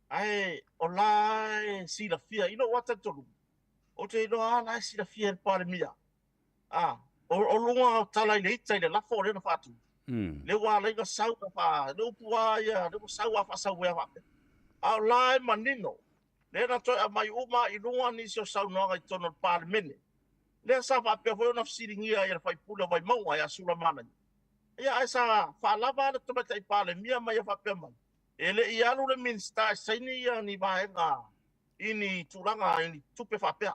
Ae o la e silafia i lou lava talitonuga, ou te iloa lava la e silafia e le Palemia. A, o luga o tala i le ita i le lafo o lea na faatu. Lea ua ala ai ona sau na faa, le upu lava ia, lea ua sau lava faasauea faapea. A o la e manino, lea na toe aumai uma i luga nisi o saunoaga i totonu o le Palemene. Lea sa faapea foi ona fesiligia ai e le sui usufono o Vaimauga ia Sulamanaia. Ia ae sa faalava le Tamaitai Palemia ma ia faapea mai, e le i alu le Minisita e saini ia ni vaega i ni tulaga i ni tupe faapea.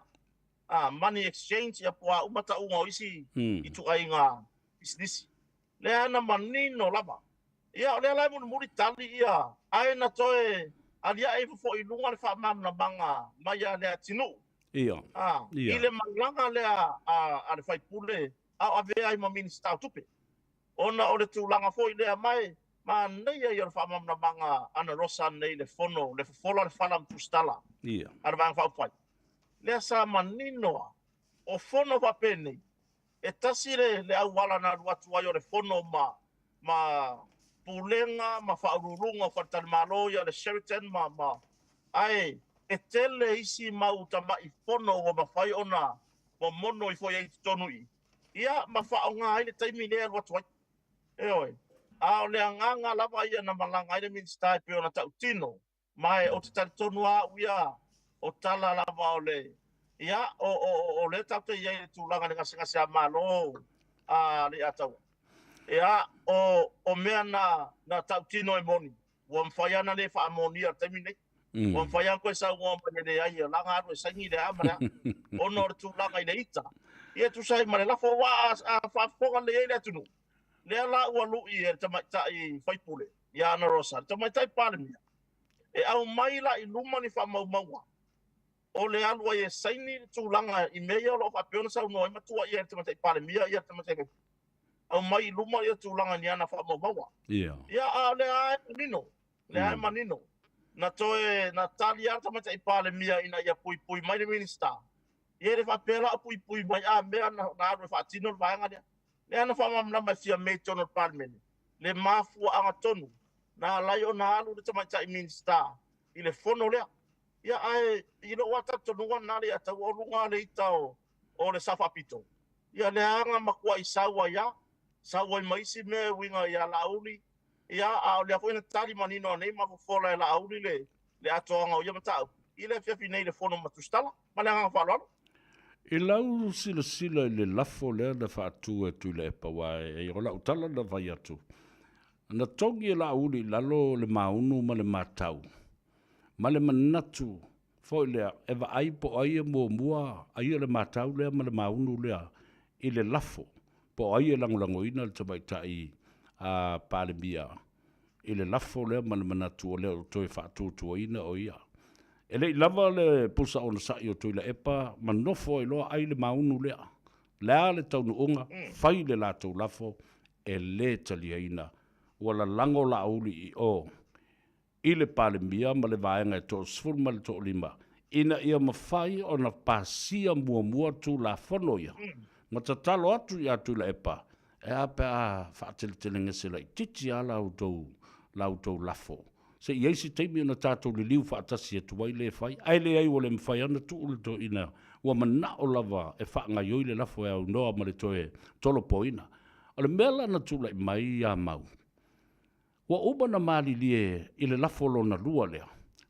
A, money exchange ia po o a uma tauga o isi ituaiga pisinisi. Lea na manino lava. Ia, o lea la e mulimuli tali ia, ae na toe aliae ifo foi i luga le faamalamalamaga mai a Leatinuu. Ia. A, Ia. i le malaga lea a le sui usufono a o avea ai ma Minisita o Tupe. Ona o le tulaga foi lea ma e manaia ia o le faamalamalamaga a Ana Rosa nei i le fono, le fofola le fala ma tusitala Ia. a le Vaega Faaupufai. Lea sa manino lava, o fono faapenei, E tasi le le auala na alu atu ai o le fono ma ma Pulega ma Faauluuluga o Faletalimalo ia le Sheraton ma ma ae e tele isi mau tamai fono ua mafai ona momono ifo i ai i totonu i i ia ma faaaoga ai le taimi lea e alu atu ai. Ioe. A o le agaga lava ia na malaga ai le Minisita e pei ona tautino Ma e ou te talitonu lava au ia, o tala lava o le, ia, o, o, o lea tatou te i ai i le tulaga i le gasegase a Malo a Leiataua. Ia, o, o mea na, na tautino e moni, ua mafai lava ona le faamonia i le taimi lenei. Ua mafai lava ona toe saunoa mai e leai, o la na alu e saini le a ma le a, ona o le tulaga i le ita. Ia e tusa ai ma le lafo, aua a, a faafofoga lelei ai le atunuu, lea la ua lui e le tamaitai faipule, ia Ana Rosa, le tamaitai Palemia, e aumai la i luma ni faamaumauga o le alu ai e saini le tulaga i mea ia o lo o faapea ona saunoa ai ma tuuaia ai le tamaitai Palemia ia le tamaitai faipule. Aumai i luma ia tulaga i ni ana faamaumauga. Ia. Ia, a o lea lava e manino, lea lava e manino. Na toe, na tali lava le tamaitai Palemia ina ia puipui mai le Minisita. Ia e le faapea la o puipui mai a mea na, na alu e faatino le vaega lea. Lea na faamalamalama e Fiame i totonu o le Palemene le mafuaaga tonu na ala ai ona alu le tamaitai Minisita i le fono lea. Ia ae i lou lava talitonuga lena Leiataua o luga o le ita o, o le Sao Faapito, ia lea na matuai sau ai lava, sau ai ma isi mea e uiga ia Laauli, ia a o lea foi na tali manino anei ma fofola e Laauli le, le atoaga o ia mataupu i le afiafi nei i le fono ma Tusitala. Ma le agaga faaaloalo. I lau silasila i le lafo lea na faatu e Tuilaepa, aua o lau tala na fai atu, na togi e Laauli i lalo le maunu ma le matau, ma le manatu foi lea e vaai po o ai e muamua, ai o le matau lea ma le maunu lea i le lafo, po o ai e lagolagoina le tamaitai a Palemia i le lafo lea ma le manatu o lea o toe faatuatuaina o ia. E le i lava le pusa onosai o Tuilaepa ma nofo ai loa ai le maunu lea. Le a le taunuuga, fai le latou lafo, e le taliaina. Ua lalago Laauli i o i le Palemia ma le vaega e 35, ina ia mafai ona pasia muamua Tulafono ia, ma tatalo atu ia Tuilaepa, e a pe a faateletelegese laitiiti lava la outou, la outou lafo, se i i ai se taimi ona tatou liliu faatasi atu ai lea e fai, ae leai ua le mafai lava ona tuu le toeaina ua manao lava e faagaioi le lafo e aunoa ma le toe tolopoina. O le mea la na tulai mai ia Mau, Ua uma ona malilie i le lafo lona lua lea,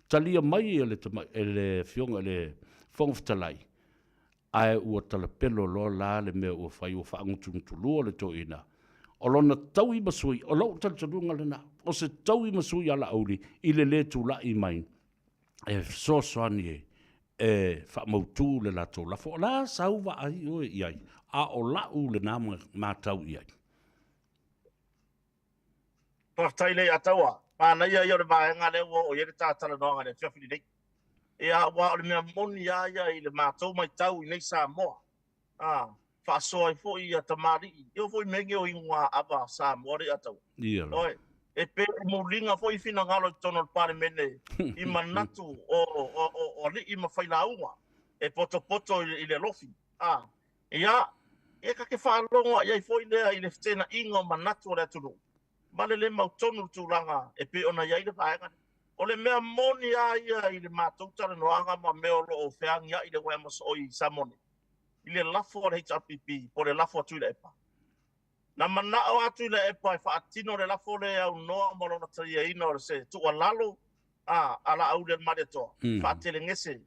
talia mai e le e le Afioga i le Fofoga Fetalai, ae ua talapelo loa la le mea ua fai, ua faagutugutulua le toeaina. O lona taui ma sui, o lou talitonuga lena, o se taui ma sui a Laauli i le lē tulai mai e fesoasoani e faamautu le latou lafo. O le a sau vaai oe i ai, a o lau lena matau i ai. Faafetai Leiataua. Manaia ia o le vaega lea ua oo i ai le ta talanoaga i le afiafi lenei. Ia, aua o le mea moni lava ia i le matou matau i nei Samoa, a, faasoa ai foi ia tamalii, e oo foi i mea nei o inugaava a Samoa Leiataua. Ia lava. Oi, e pei e muliga foi finagalo i totonu o le Palemene i manatu o, o, o, o alii ma failauga e potopoto i, i le alofi. A, ia, e ta te faalogo i ai foi lea i le feteenaiga o manatu o le atunuu ma le le mautonu le tulaga e pei ona i ai le vaega lea. O le mea moni lava ia i le matou talanoaga ma mea o lo o feagiai le uaea mosooi i Samoa nei, i le lafo a le HRPP po o le lafo a Tuilaepa. Na manao lava Tuilaepa e faatino le lafo lea e aunoa ma lona taliaina o se tuualalo a a Laauli-a-le-Malietoa, faatelegese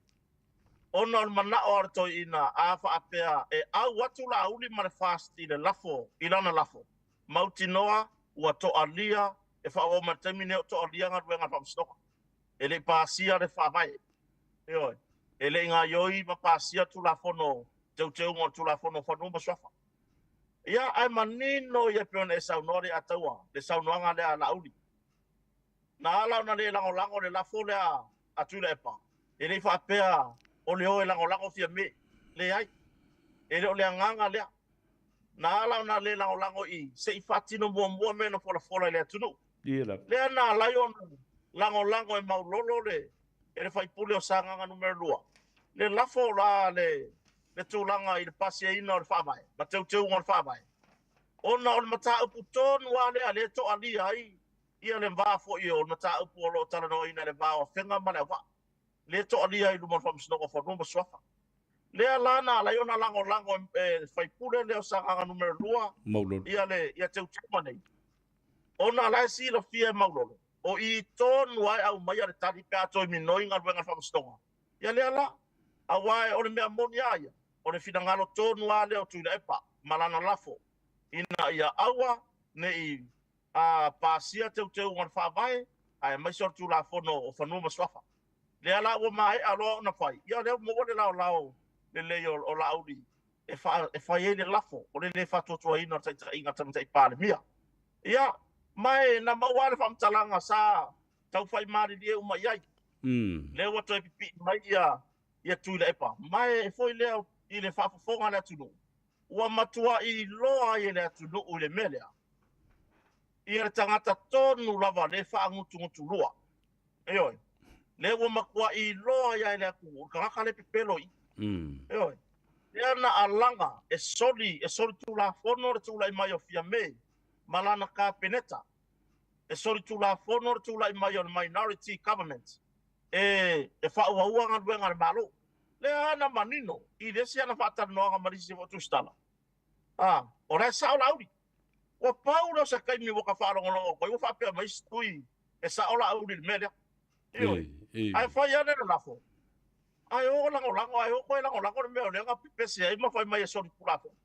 ona o le manao a le toeaina a faapea e au atu Laauli ma le FAST i le lafo, i lana lafo, mautinoa ua toalia e faaauau mai le taimi lenei o toalia galuega a le Faamasinoga. E le i pasia le Faavae. Ioe. E le i gaoioi ma pasia le Tulafono, teuteuga o le Tulafono o Fanua ma Suafa. Ia, ae manino ia e pei ona e saunoa Leiataua, le saunoaga lea a Laauli. Na ala ona le lagolago le lafo lea a Tuilaepa, e le i faapea o le o e lagolago Fiame. Leai. E le o le agaga lea. Na ala ona le lagolago i se i faatino muamua mea na folafola i le atunuu. Lea na ala ai ona lagolago e Maulolo le e le faipule o Sagaga numera 2 le lafo la le le tulaga i le pasiaina o le Faavae ma teuteuga o le Faavae, ona o le mataupu tonu lava lea lea e toalia ai ia le va foi o le mataupu o lo o talanoaina i le va o Afega ma Leauvaa, lea e toalia ai i luma o le Faamasinoga o Fanua ma Suafa. Lea la na ala ai ona lagolago e le faipule lea o Sagaga numera 2 Maulolo. ia le ia teuteuga nei, ona la e silafia e Maulolo, o i tonu lava e aumaia le tali pe a toe minoi galuega a le Faamasinoga. Ia lea la, aua o le mea moni lava ia, o le finagalo tonu lava lea o Tuilaepa ma lana lafo, ina ia aua ne i a pasia teuteuga o le Faavae aemaise o le Tulafono o Fanua ma Suafa. Lea la ua maea loa ona fai, ia lea ua maua le laolao lelei o Laauli e fai ai le lafo o le le faatuatuaina o le taitaiga a le Tamaitai Palemia. Ia, ma e na maua lava le faamatalaga sa tau fai malilie uma i ai. Lea ua toe pipii mai ia Tuilaepa, ma e foi lea i le faafofoga a le atunuu, ua matuai iloa ai e le atunuu i le mea lea, ia le tagata tonu lava le faagutugutulua. Ioe. Lea ua matuai iloa ai e le atunuu, le tagata le pepelo i. Ioe. Lea na alaga e soli, e soli tulafono le tulai mai o Fiame ma lana Kapeneta. E soli tulafono le tulai mai o le minority government e, e faaauaua galuega a le Malo. Lea na manino i le isi ana faatalanoaga ma le isi foi tusitala. A, o la e sao Laauli. Ua pau lea o se taimi ua ka faalogologo atu ai ua faapea mai isi tui e sao Laauli i le mea lea. Ioe. Ae fai ane le lafo. Ae o lagolago, ae o toe lagolago le mea o lea na pepese ai ma fai mai e soli tulafono.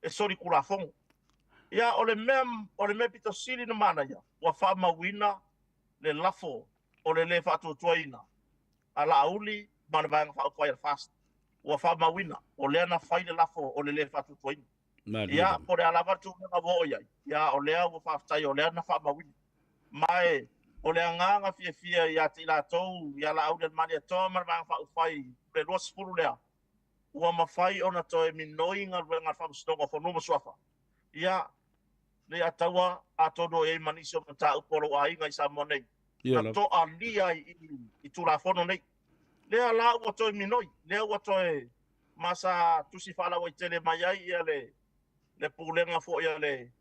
E soli tulafono. Ia, o le mea, o le mea pito sili na manaia, ua faamauina le lafo o le le faatuatuaina a Laauli ma le Vaega Faaupufai a le FAST. Ua faamauina, o lea na fai le lafo o le le faatuatuaina. Ia, po o le a lava le tulaga ua oo i ai, ia, o lea ua faafetai o lea na faamauina. Ma e, o le agaga fiafia ia te i latou, ia Laauli-a-le-Malietoa ma le Vaega Faaupufai le 20 lea, ua mafai ona toe minoi galuega a le Faamasinoga o Fanua ma Suafa. Ia, Leiataua, atonu o i ai ma nisi o mataupu a lou aiga i Samoa nei, na toalia ai i Tulafono nei. Lea la ua toe minoi, lea ua toe ma sa tusi faalauaitele mai ai ia le le pulega foi a le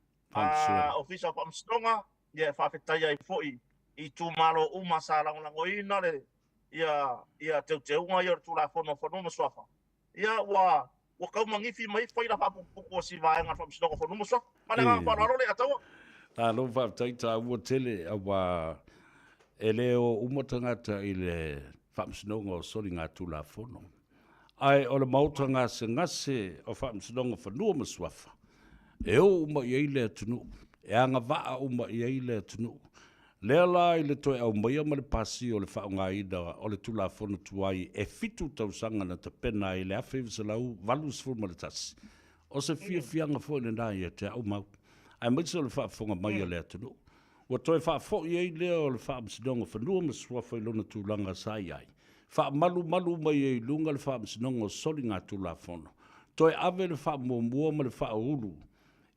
Ofisa o Faamasinoga, ia e faafetai ai foi i itumalo uma sa lagolagoina le ia ia teuteuga ia o le Tulafono o Fanua ma Suafa. Ia ua ua tau manifi mai faila faaputuputu o si vaega o le Faamasinoga o Fanua ma Suafa. Ma le agaga faaaloalo Leiataua. Malo faafetai taua tele aua e le o uma tagata i le Faamasinoga o Soligatulafono. Ae o le Maota Gasegase o Faamasinoga o Fanua ma Suafa, e o uma i ai le atunuu, e agavaa uma i ai le atunuu. Lea la i le toe aumaia ma le pasia o le faaaogaina o le Tulafono tuai e fitu tausaga na tapena ai i le 1981, o se fiafiaga foi lena ia te au mau, aemaise o le faafofoga mai a le atunuu. Ua toe faafoi ai lea o le Faamasinoga o Fanua ma Suafa i lona tulaga sa i ai. Faamalumalu mai ai i luga le Faamasinoga o Soligatulafono. Toe ave le faamuamua ma le faaulu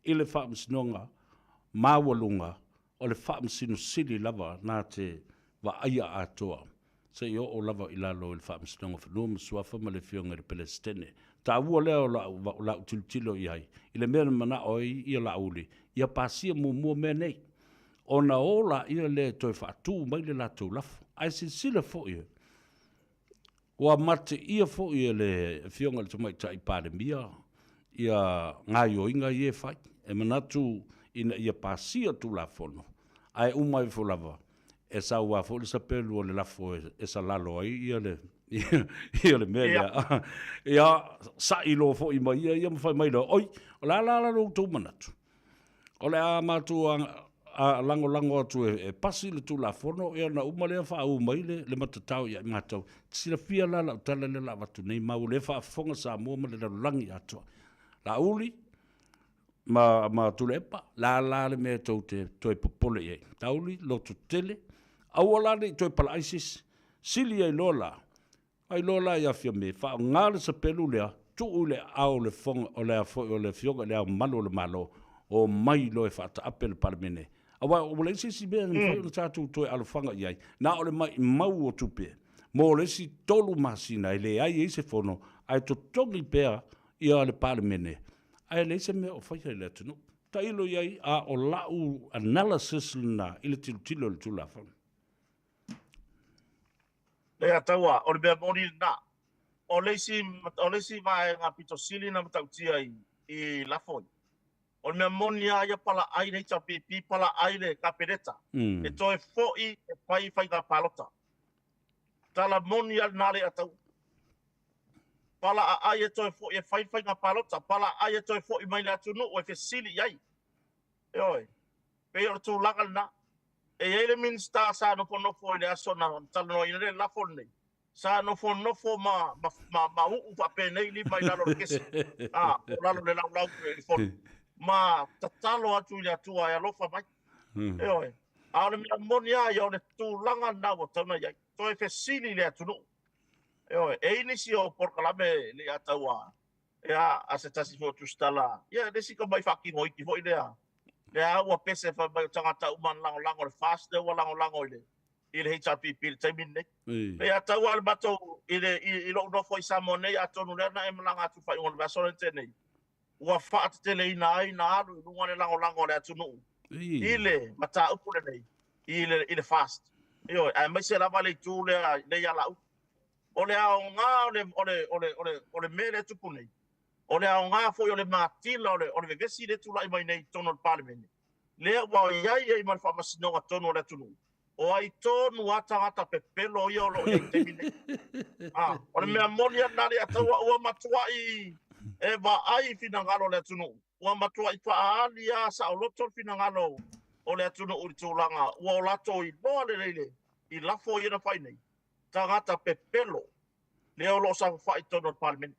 i le Faamasinoga Maualuga o le Faamasino Sili lava na te vaaia atoa seia oo lava i lalo i le Faamasinoga o Fanua ma Suafa ma le Afioga i le Peresetene. Taua lea o lau, lau tilotilo i ai i le mea na manao ai ia Laauli ia pasia muamua mea nei, ona o laia lea e toe faatu mai le latou lafo. Ae silasila foi, ua mateia foi e le Afioga i le Tamaitai Palemia ia gaoioiga ia e fai. E manatu ina ia pasia Tulafono, ae uma ifo lava, e sau lava foi le sapelu o le lafo e salalo ai ia le ia le mea lea. Ia, sa'i loa foi ma ia ia ma fai mai loa, oi, o le a la lo outou manatu? O le a matou lagolago atu e pasi le Tulafono, ia ona uma lea faauu mai le matatao ia i matou. Silafia la lau tala lea o le a avatu nei, ma ua lea faafofoga Samoa ma le lalolagi atoa. Laauli ma Tuilaepa, la la le mea tou te toe popole i ai. Laauli, lototele, aua la ne i toe palaai se isi. Sili ai loa la, Ai loa la ia Fiame, faaaoga le sapelu lea, tuu i le aao o le fofoga o le a foi o le Afioga i Le Ao Mamalu o le Malo, omai loa e faataape le Palemene. Aua ua leai se isi mea e mafai ona tatou toe alofaga i ai, na o le maimau o tupe mo le isi 3 masina e leai ai se fono, ae totogi pea ia le Palemene, ae leai se mea o faia i le atunuu. Tailo i ai, a o lau analysis lena i le tilotilo i le Tulafono. Lea taua, o le mea moni lena. O le isi, o le isi vaega pito sili na matautia i, i lafo i. O le mea moni lava ia palaai le HRPP, palaai le Kapeneta, e toe foi e fai faiga palota. Tala moni lava lena le ataua. Palaaai e toe foi e fai faiga palota, palaaai e toe foi mai le atunuu e fesili i ai. Ioe. Pei o le tulaga lena. E i ai le Minisita sa nofonofo i le aso na talanoaina le lafo lenei, sa nofonofo ma, ma, ma, ma uu faapenei lima i lalo o le kesi, a, o lalo o le laulau i le fono, ma tatalo atu i le Atua e alofa mai. Ioe. A o le mea moni lava ia, o le tulaga lena ua tatau ona i ai. Toe fesili i le atunuu. Ioe. E i ai nisi o polokalame le i ataua Ia, a se tasi foi o tusitala, ia, le isi tamai faatino iti foi lea, lea ua pese fai mai o tagata uma na lagolago i le FAST lea ua lagolago i le i le HRPP i le taimi lenei. Ia tau lava le matou i le i, i lou nofo i Samoa nei, atonu lea na e malaga atu i faaiuga o le vaiaso lea na tea nei, ua faateteleina ai na alu i luga le lagolago a le atunuu i le mataupu lenei i le i le FAST. Ioe, aemaise lava le itu lea lea ia Laauli. O le aoga o le, o le, o le, o le, o le mea lea e tupu nei, o le aoga foi o le matila o le, o le vevesi lea e tulai mai nei i totonu o le Palemene, lea ua i ai ai ma le faamasinoga tonu o le atunuu, o ai tonu lava tagata pepelo ia o lo o i ai i le taimi nei. A, o le mea moni lava lena Leiataua, ua matuai e vaai finagalo o le atunuu, ua matuai faaali lava saoloto le finagalo o le atunuu i le tulaga ua o latou iloa lelei le, i lafo ia na fai nei, tagata pepelo lea o lo o saofafai i totonu o le Palemene.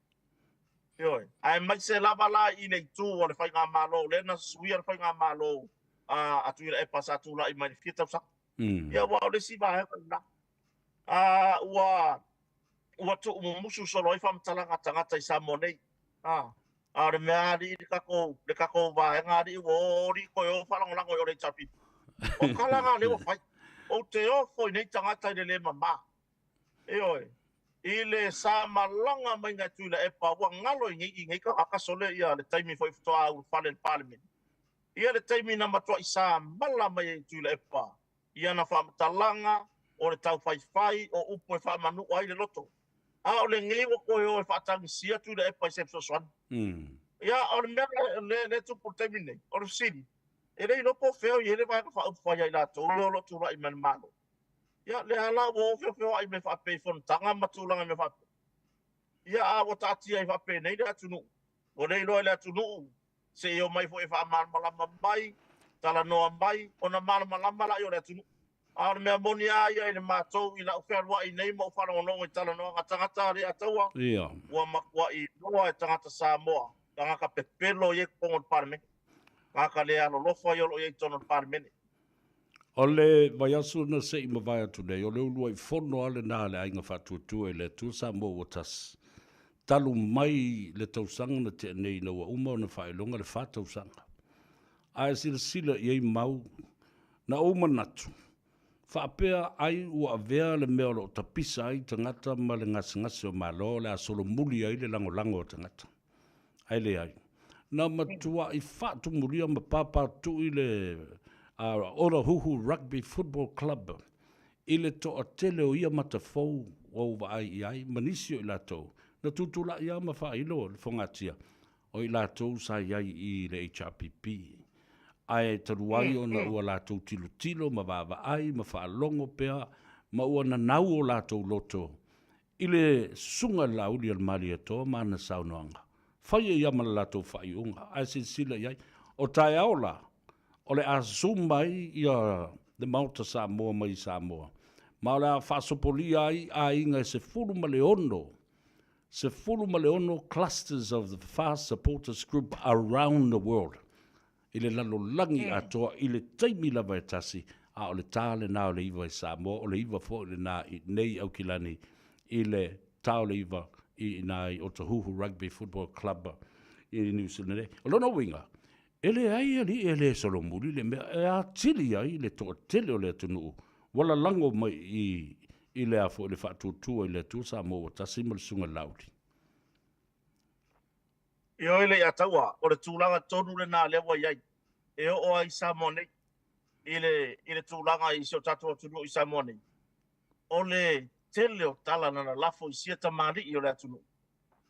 Ioe. Aemaise lava la i le itu o le Faigamalo, lea na suia le Faigamalo a, a Tuilaepa sa tulai mai i le fia tausaga. Ia, aua o le isi vaega lena. A, ua, ua tuumumusu solo ai faamatalaga a tagata i Samoa nei. A, a o le mea alii le tatou, le tatou vaega alii ua o alii toe o faalagolago i o le HRPP. O tala na lea ua fai. Ou te ofo i nei tagata i le le mama. Ioe. I le sa malaga mai e Tuilaepa ua galo i nei, i nei tagata sole ia le taimi foi faatoa ulufale i le Palemene. Ia le taimi na matuai sa mala mai ai Tuilaepa i ana faamatalaga o le taufaifai o upu e faamanu'a ai le loto. A o lenei ua toe o e faatagisia Tuilaepa i se fesoasoani. Ia, o le mea lea e tupu i le taimi lenei, o le fesili, e le iloa po o fea o i ai le Vaega Faaupufai a i latou ia o lo o tulai mai i le Malo. Ia, lea la ua o feofeoai mai faapea i fonotaga ma tulaga i mea faapea. Ia, a ua taatia ai faapenei le atunuu, ua le iloa e le atunuu se i omai foi e faamalamalama mai, talanoa mai, ona malamalama laia o le atunuu. A o le mea moni lava ia i le matou i lau fealuai nei ma ou faalogologo i talanoaga a tagata Aleataua, ua matuai iloa e tagata Samoa, tagata pepelo ia i totonu o le Palemene, tagata le alolofa ia o lo o i ai i totonu o le Palemene. O le vaiaso na se i mavae atu nei, o le uluai fono lava lena a le Aiga Faatuatua i le Atua Samoa ua tasi, talu mai le tausaga na tea nei ina ua uma ona faailoga le fa tausaga. A e silasila i ai mau, na ou manatu, faapea ai ua avea le mea o lo o tapisa ai tagata ma le gasegase o Malo o le a solomuli ai le lagolago a tagata. Ae leai. Na matuai faatumulia ma pāpātui le Otahuhu Rugby Football Club i le toatele o ia mata fou ua ou vaai i ai ma nisi o i latou na tutulai lava ma faailo le fogatia o i latou sa i ai i le HRPP. Ae talu ai ona ua latou tilotilo ma vaavaai ma faalogo pea ma ua nanau o latou loto I le susuga i le Laauli a le Malietoa ma ana saunoaga, fai ai lava ma le latou faaiuga, ae silasila i ai. O taeao la, o le a zoom ai ia le Maota Samoa mai i Samoa, ma o le a faasopolia ai aiga e 16, 16 clusters of the FAST Supporters Group around the world. i le lalolagi atoa i le taimi lava e tasi, a o le ta lena o le iva i Samoa, o le iva foi lena i nei Aukilani i le ta o le iva i ina i Otahuhu Rugby Football Club i New Zealand nei. O lona uiga, e leai alii e le solomuli le mea e atili ai le toatele o le atunuu ua lalago mai i i le a foi le faatuatua i le Atua Samoa ua tasi ma le Susuga i le Laauli. Ioe Leiataua, o le tulaga tonu lena lea ua i ai, e oo ai i Samoa nei, i le, i le tulaga i si o tatou atunuu i Samoa nei, o le tele o tala na lalafo i sia tamalii o le atunuu,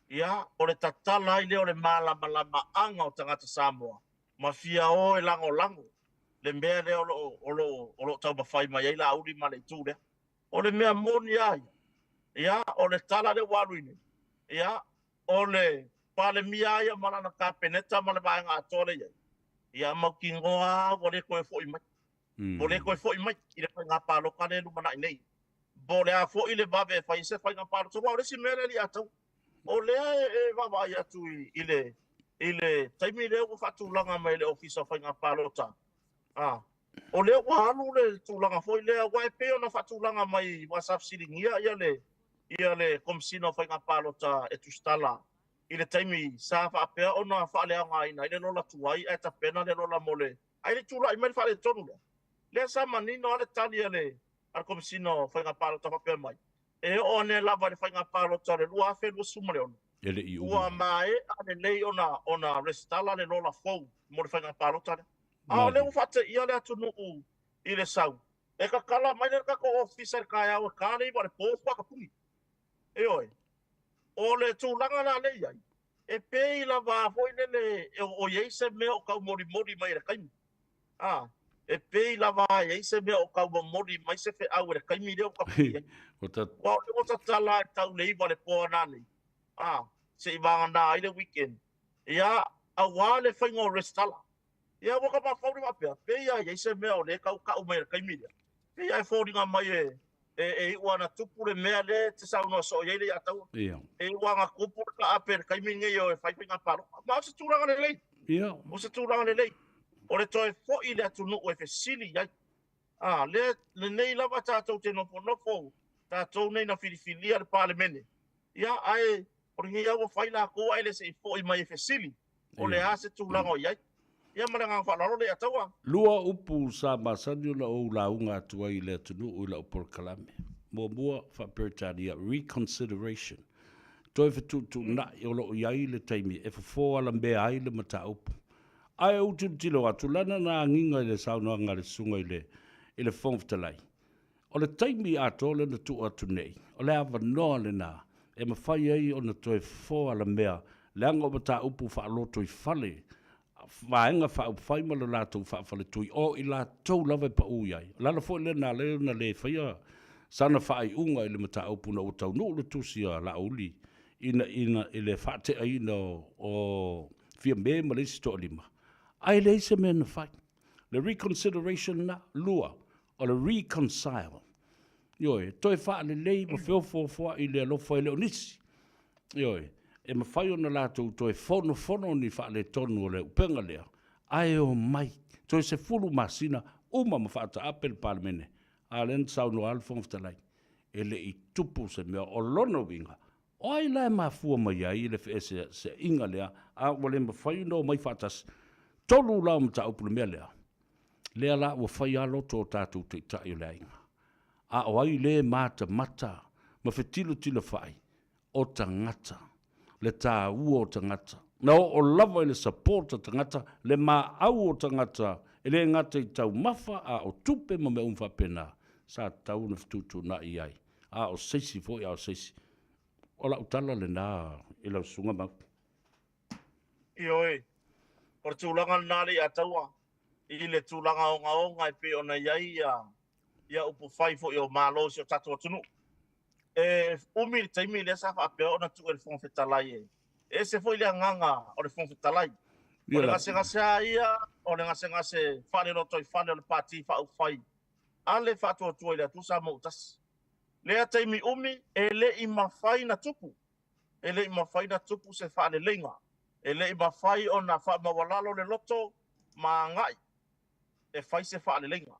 ia, o le tatala ai lea o le malamalamaaga o tagata Samoa, ma fia o e lagolago le mea lea o lo o, o lo o, o lo o taumafai mai ai Laauli ma le itu lea. O le mea moni lava ia, ia, o le tala lea ua alu i nei, ia, o le Palemia ia ma lana Kapeneta ma le vaega atoa lea i ai, ia mautinoa lava ua le toe foi mai. Ua le toe foi mai i le faiga palota lea e lumanai nei. Po o le a foi le vave e fai ai se faiga palota, aua o le isi mea lea Leiataua, o lea e vaavaai atu i le i le taimi lea ua faatulaga mai e le Ofisa o Faiga Palota, a, o lea ua alu le tulaga foi lea, aua e pei ona faatulaga mai, aua sa fesiligia ia le ia le Komesina o Faiga Palota e tusitala i le taimi sa faapea ona faaleaogaina ai le lola tuai ae tapena le lola mo le ae le i tulai mai le faaletonu lea. Lea sa manino lava le tali a le a le Komesina o Faiga Palota faapea mai, e oo ane lava i le Faiga Palota o le 2026, E le i uma. ua maea lelei ona ona resitala le lola fou mo le Faiga Palota lea. A o lea ua faateia le atunuu i le sau, E tatala mai le tatou ofisa i le taeao e ta le iva o le po faatoa tapuni. Ioe. O le tulaga la lea e i ai, e pei lava foi lele o i ai se mea o tau molimoli mai e le taimi. A, e pei lava e i ai se mea o tau momoli mai se feau e le taimi lea ua tapuni ai. Aua o lea ua tatala e tau le iva o le po a nanei, a, se i vagana ai le weekend, ia, aua le faiga o resitala. Ia ua ka mafaufau faapea, pei lava e i ai se mea o lea e tau tau mai i le taimi lea. Pei lava e foliga mai e, e, e iu lava ina tupu le mea lea e te saunoa soo i ai Leiataua. Ia. E iu lava ina tupu le taape i le taimi lenei e o e fai faiga palota. Ma o se tulaga lelei. Ia. O se tulaga lelei. O le toe foi i le atunuu e fesili i ai. A, lea, lenei lava tatou te nofonofo, tatou nei na filifilia le Palemene. Ia, ae o lenei lava ua fai latou ae le se i foi mai e fesili o le a se tulaga o i ai. Ia ma le agaga faaaloalo Leiataua. Lua upu sa masani ona ou lauga atu ai i le atunuu i lau polokalame. Muamua, faa-Peretania, reconsideration. Toe fetuutuunai o lo o i ai le taimi e fofo alamea ai le mataupu. Ae ou tilotilo atu, lana na agiga i le saunoaga a le Susuga i le i le Fofoga Fetalai, o le taimi atoa lea na tuu atu nei, o le avanoa lena e mafai ai ona toe fofo alamea leaga o mataupu faalotoifale, vaega faaupufai ma le latou faafaletui, o i latou lava e pau i ai. O le ala foi lena lea na le faia sana faaiuga i le mataupu ina ua taunuu le tusi a Laauli ina ina i le faateaina o Fiame ma le isi toalima, ae leai se mea na fai. Le reconsideration lena, lua, o le reconcile. Ioe, toe faalelei ma feofoofoai i le alofa e le o nisi. Ioe, e mafai ona latou toe fonofono ni faaletonu o le upega lea, ae omai, toe 10 masina, uma ma faataape le Palemene, a o lea na saunoa lava le Fofoga Fetalai, e le i tupu se mea. O lona uiga, o ai la e mafua mai ai le feeseeseaiga lea, a ua le mafai ona omai faatasi? 3 la o mataupu i le mea lea, lea la ua fai lava loto o tatou taitai o le aiga. A o ai le matamata ma fetilotilofai o tagata, le taua o tagata. Na oo lava i le support a tagata, le maau o tagata, e le gata i taumafa a o tupe ma mea uma faapena, sa tatau ona fetuutuunai ai, a o se isi foi, a o se isi. O lau tala lena i lau Susuga Mau. Ioe, o le tulaga lena Leiataua, i le tulaga ogaoga e pei ona i ai ia upufai foi o Malo i si o tatou atunuu. E umi le taimi lea sa faapea ona tuu e le Fofoga Fetalai e ese foi le agaga o le Fofoga Fetalai. O le gasegase lava ia, o le gasegase faalelotoifale o le Pati Faaupufai a le Faatuatua i le Atua Samoa ua Tasi. Lea taimi umi e le i mafai na tupu, e le i mafai na tupu se faaleleiga, e le i mafai ona faamaualalo le loto ma agai e fai se faaleleiga.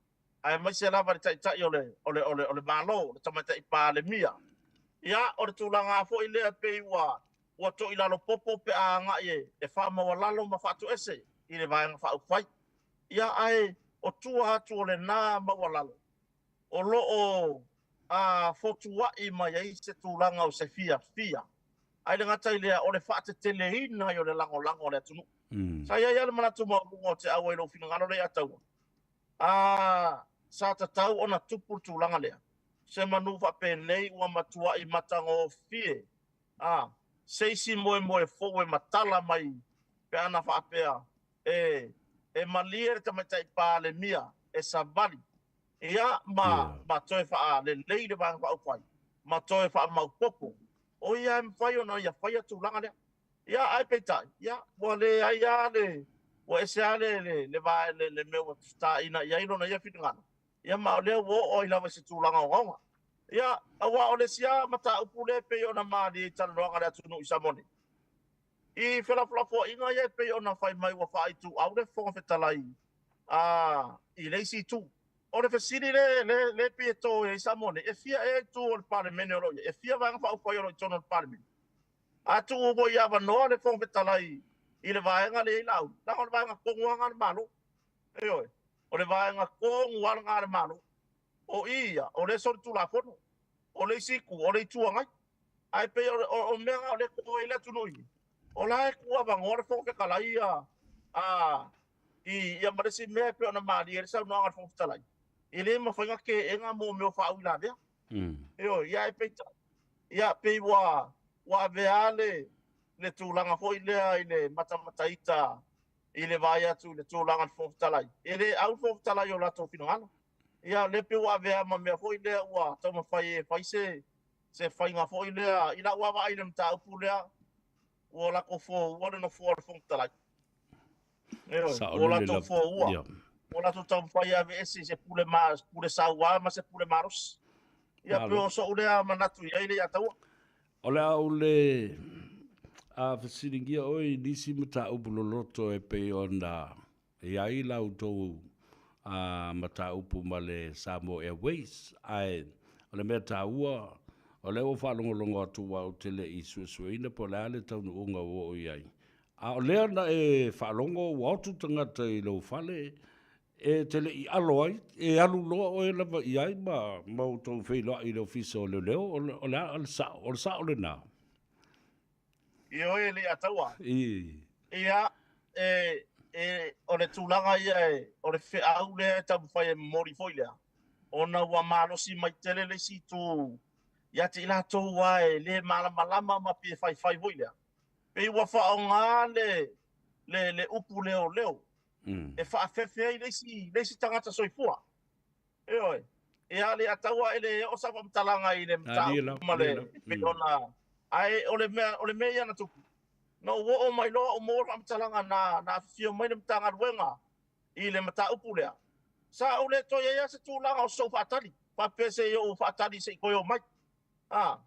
Aemaise lava le Taitai o le, o le, o le, o le Malo, le Tamaitai Palemia. Ia, o le tulaga foi lea pei ua, ua toilalo popo pe a agai e, e faamaualalo ma faatoese i le Vaega Faaupufai. Ia, ae o tua atu o lena maualalo, o lo o a, fotuai mai ai se tulaga o se fiafia. Ae le gata i lea, o le faateteleina ai o le lagolago a le atunuu. Sa i ai lava le manatu maualuga o te auai i lou finagalo lea ia Taua, A sa tatau ona tupu le tulaga lea, se manu faapenei ua matuai matagofie, a se isi moemoe fou e matala mai pe ana faapea e, e malie le Tamaitai Palemia e savali, ia, ma, ma toe faalelei le Vaega Faaupufai, ma toe faamaopoopo. O ia e mafai ona ia faia tulaga lea. Ia, ae peitai, ia, ua leai lava le, ua ese lava le, le, le, le, le, le mea ua taina i ai lona ia finagalo, ia, ma o lea ua oo ai lava i se tulaga ogaoga. Ia, aua o le isi lava mataupu lea e pei ona malie i talanoaga a le atunuu i Samoa nei, i felafolafoaiga ia e pei ona fai mai ua faaituau le Fofoga Fetalai a, i le isi itu. O le fesili le, le, le pei e to i ai Samoa nei, e fia ea itu o le Palemene o lo o i ai? E fia Vaega Faaupufai o lo o i totonu o le Palemene? A tuu foi avanoa le Fofoga Fetalai i le vaega lea i Laauli, leaga o le vaega tonu lava lena a le Malo. Ioe, o le vaega tonu lava lena a le Malo. O i ia, o lea e solitulafono. O le isi itu, o le Itu Agai. Ae pei o, o, o mea na o lea e totoe ai le atunuu i i, o la e tuu avanoa le Fofoga Fetalai ia, a, i, ia ma le isi mea e pei ona malie ai le saunoaga a le Fofoga Fetalai, e le mafai ona teena mo mea o faauilavea. Ioe, ia ae peitai, ia pei ua ua avea le le tulaga foi lea i le matamataita i le vaai atu i le tulaga o le Fofoga Fetalai. E le au le Fofoga Fetalai i o latou finagalo. Ia o lea pei ua avea ma mea foi lea ua taumafai e fai se se faiga foi lea i lau vaavaai i le mataupu lea ua latou foua le nofoa o le Fofoga Fetalai. Ua latou foua, ua latou taumafai e aveese i se pule, ma, pule sauā ma se pule malosi. Ia, pei o so'u lea manatu i ai Leiataua. O le a ou le a fesiligia oe i nisi mataupu loloto e pei ona i ai la outou a mataupu ma le Samoa Airways, ae o le mea taua, o lea ua faalogologo atu aua ou te le i suesueina po o le a le taunuuga ua oo i ai. A o lea na e faalogo ua otu tagata i lou fale e te le i alo ai, e alu loa oe lava i ai ma ma outou feiloai i le Ofisa o Leoleo, o le, o le a le sao, o le sao lena? Ioe, Leiataua. I. Ia, e, e, o le tulaga ia e, o le feau lea e taumafai e momoli foi lea, ona ua malosi mai tele le isi itu ia te i latou lava e le malamalama ma pei e faifai foi lea. Pei ua faaaoga le, le, le upu leoleo e faafefe ai le isi, le isi tagata soifua. Ioe. Ia, Leiataua e le oo sau faamatalaga i le mataupu ma le, pei ona, ae o le mea, o le mea ia na tupu, na ou oo mai loa ou maua le faamatalaga na, na afifio mai le Matagaluega i le mataupu lea, sa ou le toe i ai lava se tulaga o sou faatali, faapea se i ou faatali se i toe omai. A,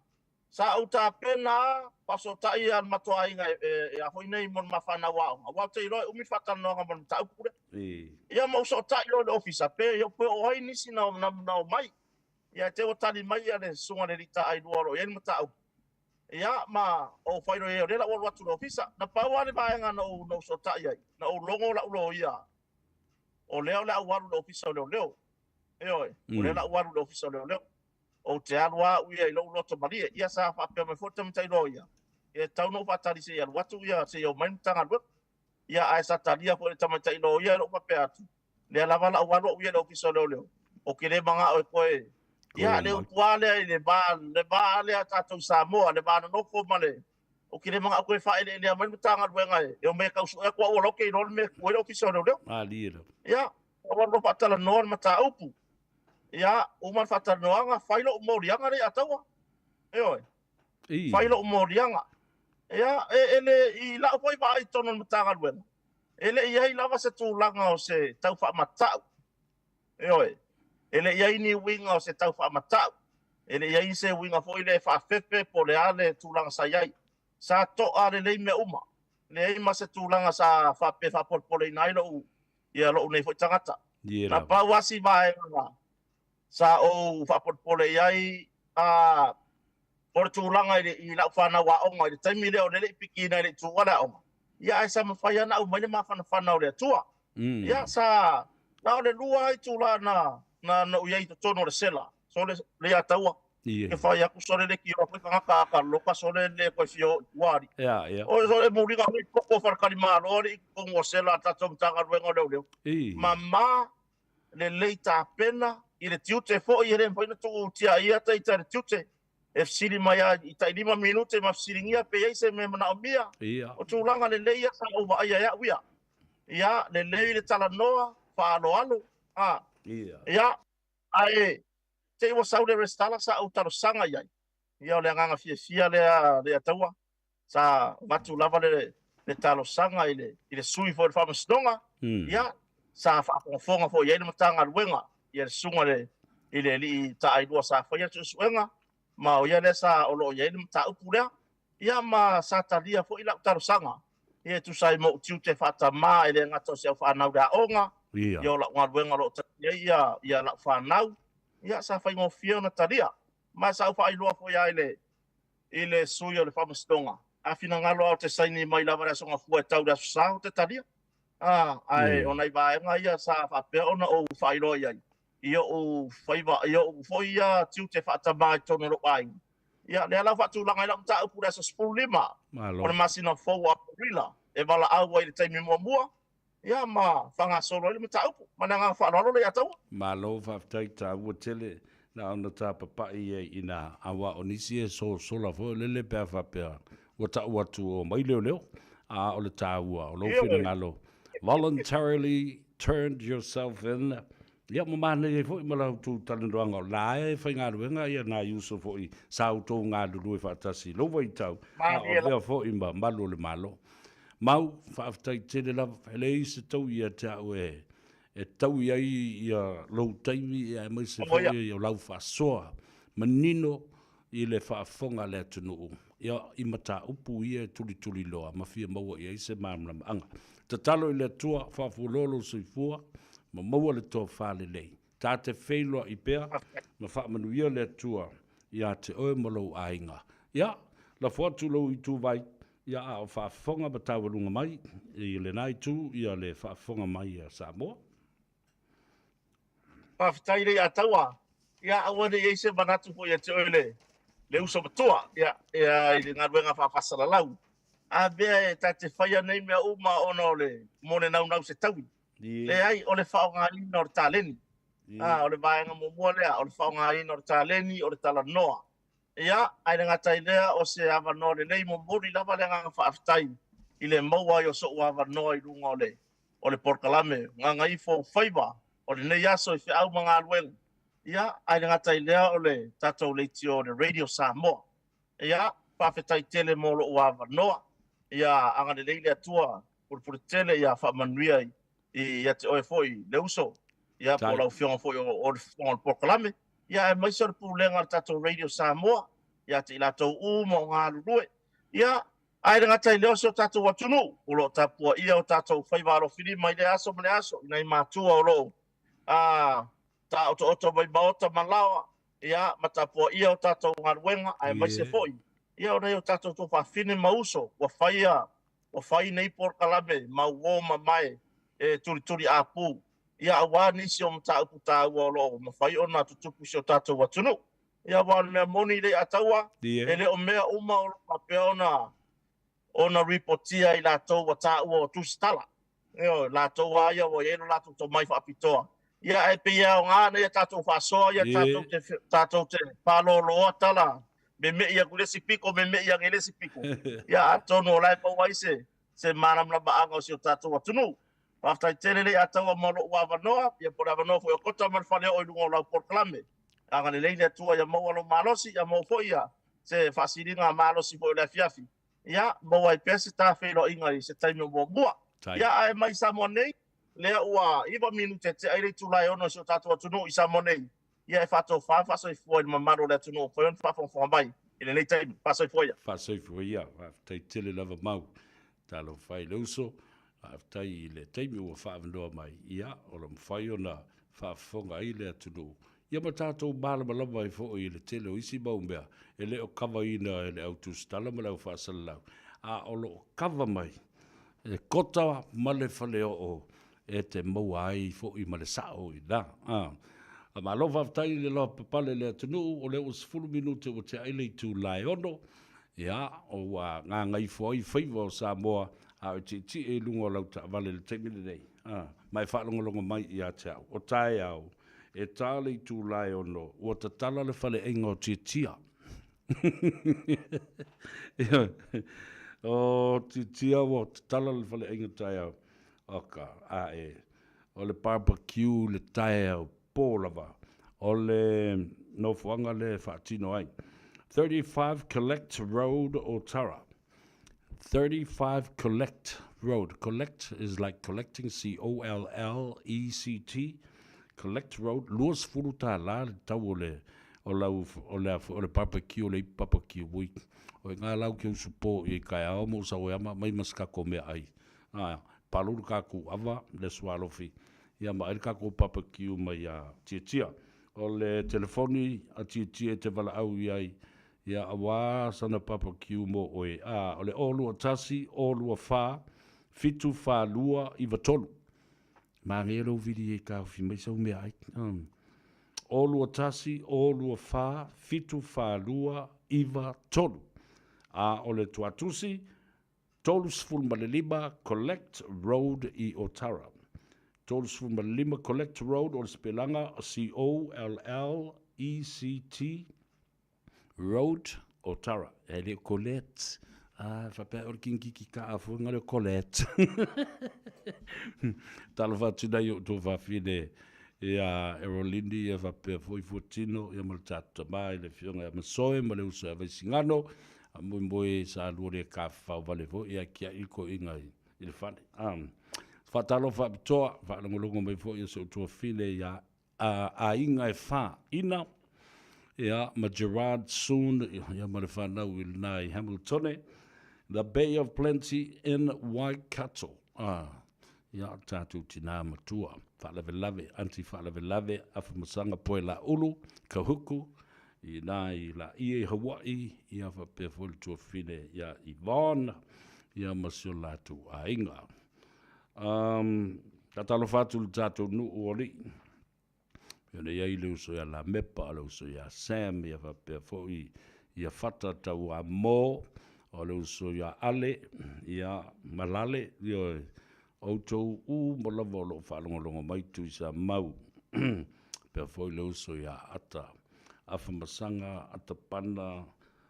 Sa ou tapena lava, faafesootai le matou aiga e a foi nei mo le ma fanau aoga, aua ou te iloa e umi le faatalanoaga ma le mataupu lea. Ia ma ou sootai loa i le ofisa, pe pe o ai nisi na na omai. Ia ae te i ua tali mai ia le susuga i le alii taailua o lo o i ai le mataupu. Ia ma ou faailoa i ai o lea la ua alu atu i le ofisa. Na pau lava le vaega na ou na ou sootai ai, na ou logo lau loia o lea o le a ou alu i le ofisa o leoleo. Ioe, o lea la a ou alu i le ofisa o leoleo. Ou te alu lava au ia i lou loto malie. Ia sa faapea mai foi le tamaitai loia, e tatau ona ou faatali se i alu atu ia se i omai le Matagaluega. Ia ae sa talia foi e le tamaitai loia lou faapea atu, lea lava la ou alu au ia i le Ofisa o Leoleo, ou te le manao e toe... Ia le upu lava lea i le va, le va lea a tatou i Samoa, le va nonofo ma le... Ou te le manao toe faaeleelea mai le Matagaluega e omai e tau sue atu au o la ou te iloa le mea e tu ai le Ofisa o Leoleo. Malie lava. Ia, ou alu loa faatalanoa le mataupu. Ia, uma le faatalanoaga, fai lou moliaga lea ia taua. Ioe. Fai lou moliaga. Ia, e, e le, i lau foi vaai i totonu o le Matagaluega, e le i i ai lava se tulaga o se tau faamatau. Ioe, e le i i ai ni uiga o se tau faamatau. E le i i ai se uiga foi lea e faafefe po o le a le tulaga sa i ai. Sa toa lelei mea uma. Leai ma se tulaga sa faapea faapolepoleina ai lou, ia lou nei foi tagata. Na pau lava si vaega sa ou faapolepole i ai, a, o le tulaga i, le, i lau fanau aoga i le taimi lea o lea le i pikiina e le i tuua le aoga, ia ae sa mafai lava ona aumai le mafanafana o le Atua. Ia sa, na o le lua lava itula na, na, na ou i ai i totonu o le sela, sole le ia taua. Ke fai atu sole le kioa foi tagata a ka loka sole le koe fia o i tua ali. O sole muliga foi poko o faletalimalo ali i totonu o sela a tatou Matagaluega o Leoleo. Mama lelei tapena i le tiute foi e le mafai ona tuu tiaia ita i le tiute e fesili mai lava i tai 5 minute ma fesiligia pe i ai se mea e manaomia. O tulaga lelei ia sa ou vaaia e au ia. Ia, lelei le talanoa, faaaloalo, a. Ia, ae te i ua sau le resitala sa ou talosaga i ai. Ia, o le agaga fiafia lea Leiataua, sa avatu lava le le talosaga i le i le sui foi o le Faamasinoga, ia, sa faafogafoga foi i ai le Matagaluega, ia le susuga i le i le alii taailua sa faia le suesuega, ma o ia lea sa o lo o i ai le mataupu lea, ia ma sa talia foi lau talosaga, ia e tusa ai ma ou tiute faatamā e le gata o si au fanau i le aoga, ia o lau galuega o lo o tali ai ia ia lau fanau, ia sa faigofie ona talia. Ma sa ou faailoa foi lava i le i le sui o le Faamasinoga, a finagalo lava ou te saini mai lava i le Aso Gafua e tau i le Aso Sa, ou te talia. A, ae o nai vaega ia sa faapea ona ou faailoa i ai i ou faiva, i ou foi ia tiute faatamā i totonu o lou aiga. Ia, lea la ua faatulaga ai lau mataupu i le aso 15 o le masina fou o Aperila e valaau ai i le taimi muamua, Ia ma faagasolo ai le mataupu. Ma le agaga faaaloalo Leiataua. Malo faafetai taua tele na ona tapapai ai ina aua o nisi e sosola foi lele pe a faapea ua tau atu o mai leoleo a o le taua o lou finagalo voluntarily turned yourself in ia ma manaia ai foi ma la outou talanoaga o la e faigaluega ia nai uso foi sa outou galulue faatasi i lou vaitau a o avea foi ma malu o le Malo. Mau, faafetai tele lava, e leai se tau ia te au e e tau i ai ia lou taimi ia aemaise foi o lau faasoa manino i le faafofoga a le atunuu ia i mataupu ia e tulituliloa ma fia maua i ai se malamalamaaga. Tatalo i le Atua, faafualoa lou soifua ma maua le tofa lelei. Ta te feiloai pea ma faamanuia le Atua ia te oe ma lou aiga. Ia, lafo atu lou ituvai, ia a o faafofoga ma taualuga mai i lena itu ia le faafofoga mai a Samoa. Faafetai Leiataua. Ia aua ne i i ai se manatu foi ia te oe le, le uso matua ia, ia, i le galuega faafaasalalau. A mea e ta te faia nei mea uma ona o le mo le naunau se taui. Leai, o le faaaogaina o le taleni. A, o le vaega muamua lea, o le faaaogaina o le taleni, o le talanoa. Ia, ae le gata i lea, o se avanoa lelei, momoli lava le agaga faafetai i le maua ai o so'u avanoa i luga o le o le polokalame Gagaifo Faiva o lenei aso i feau ma galuega. Ia, ae le gata i lea o le tatou leitio o le Radio Samoa. Ia, faafetai tele mo lo'u avanoa. Ia agalelei le Atua pulepule tele ia faamanuia i ia te oe foi le uso, ia po o lau afioga foi o le fofoga o le polokalame, ia aemaise o le pulega o le tatou Radio Samoa, ia te i latou uma o galulue. Ia, Ae le gata i lea o si o tatou atunuu, o lo o tapuaia o tatou faiva alofilima i lea aso ma lea aso i nai matua o lo o taotooto mai maota ma laoa, ia, ma tapuaia o tatou galuega, aemaise foi ia o nai o tatou tuafafine ma uso ua faia ua fai nei polokalame mauo mamae e tulituli apu, ia aua nisi o mataupu taua o lo o mafai ona tutupu i si o tatou atunuu. Ia aua o le mea moni Leiataua, e le o mea uma o lo o faapea ona ona ripotia i latou ua taua o tusitala. Ioe, latou lava ia ua i ai lo latou tomai faapitoa. Ia ae pei e aoga nei a tatou faasoa ia tatou te tatou te faaloloa tala meme'i atu i le isi pito, meme'i ane i le isi pito. Ia atonu o la e maua ai se se malamalamaaga o si o tatou atunuu. Faafetai tele Leiataua mo lou avanoa, ia po o le avanoa foi o Kota ma le Faleoo i luga o lau polokalame. Agalelei le Atua ia maua lou malosi, ia maua foi ia se faasiliga malosi foi o le afiafi, ia maua ai pea se ta feiloaiga i se taimi o muamua. Ia ae mai Samoa nei, lea ua 9 minute tea ai le itula e 6 i si o tatou atunuu i Samoa nei, ia e faatofa ma faasoifua i le mamalu o le atunuu o mafai ona faafogafoga mai i lenei taimi. Faasoifua ia. Faasoifua ia. Faafetai tele lava Mau. Talofa i le uso. Faafetai i le taimi ua faaavanoa mai, ia, o lo o mafai ona faafofoga ai le atunuu, ia ma tatou malamalama ai foi i le tele o isi mau mea e le o kavaina e le au tusitala ma le au faasalalau, a o lo o kava mai e Kota ma le Faleoo e te maua ai foi ma le sao i ina. A. Malo faafetai i le lavapapale i le atunuu, o lea ua 10 minute ua tea ai le itula e 6, ia, ua gagaifo ai faiva o Samoa a o e tietie i luga o lau taavale i le taimi lenei, a, ma e faalogologo mai ia te au, o taeao, e ta le itula e 6, ua tatala le faleaiga o Tiatia. Ioe. O Tiatia ua tatala le faleaiga taeao, oka, a e, o le barbecue i le taeao pō lava, o le nofoaga lea e faatino ai. 35 Collect Road, Otara. 35 Collect Road. Collect is like collecting, C-O-L-L-E-C-T. Collect Road, $20 le tau o le, o lau, o le, o le barbecue, o le ipu barbecue, ui. O i ngā lau ke usu pō i kai ao mo sa oe ama, mai mas kako mea ai. Ah, palulu kākou ava, le sualofi. Ia ma ai le kākou barbecue mai a Tiatia. O le telefoni a Tiatia e te valaau i ai, Ia auā sana barbecue mo oe. A, o le 0 2 1 0 2 4 7 4 2 9 3. Mānaia lou vili e taofi mai sau meaai. 0 2 1 0 2 4 7 4 2 9 3. A o le tuatusi, 35 Collect Road i Otara. 35 Collect Road o le sipelaga C-O-L-L-E-C-T Road Otara. E le o Colette. Ah, faapea o le kingiki ka a fuenga le Colette. Talofa atu nei o tō whawhine ia Erolindi ia faapea foi Fuatino ia ma le tatou tama i le afioga ia Masoe ma le uso ia Vaisigano a moemoe sa lua le kafafao vale foi ia kiai le koiga i le fale. Ah, faatalofa faapitoa faalogologo mai foi o si ou tuafine ia aiga e fa ina, ia, ma Gerard Soon, ia, ma le whanau i lena i Hamiltone, The Bay of Plenty in Waikato. Ah, ia, tātou tinā matua, whaalavelave, aunty whaalavelave, awhamasanga poe la ulu, kahuku, i nā i la ia i Hawaii, ia whapea foi le tuafine ia Yvonne, ia ma si o lātou aiga. Um, ka talofa atu le tātou nuu o alii. Pei ona i ai le uso ia Lamepa, o le uso ia Sam, ia faapea foi ia Fata Tauamō, o le uso ia Ale, ia Malale, ioe, outou uma lava o lo o faalogologo mai Tuisamau. Faapea foi le uso ia Ata Afamasaga, Atapana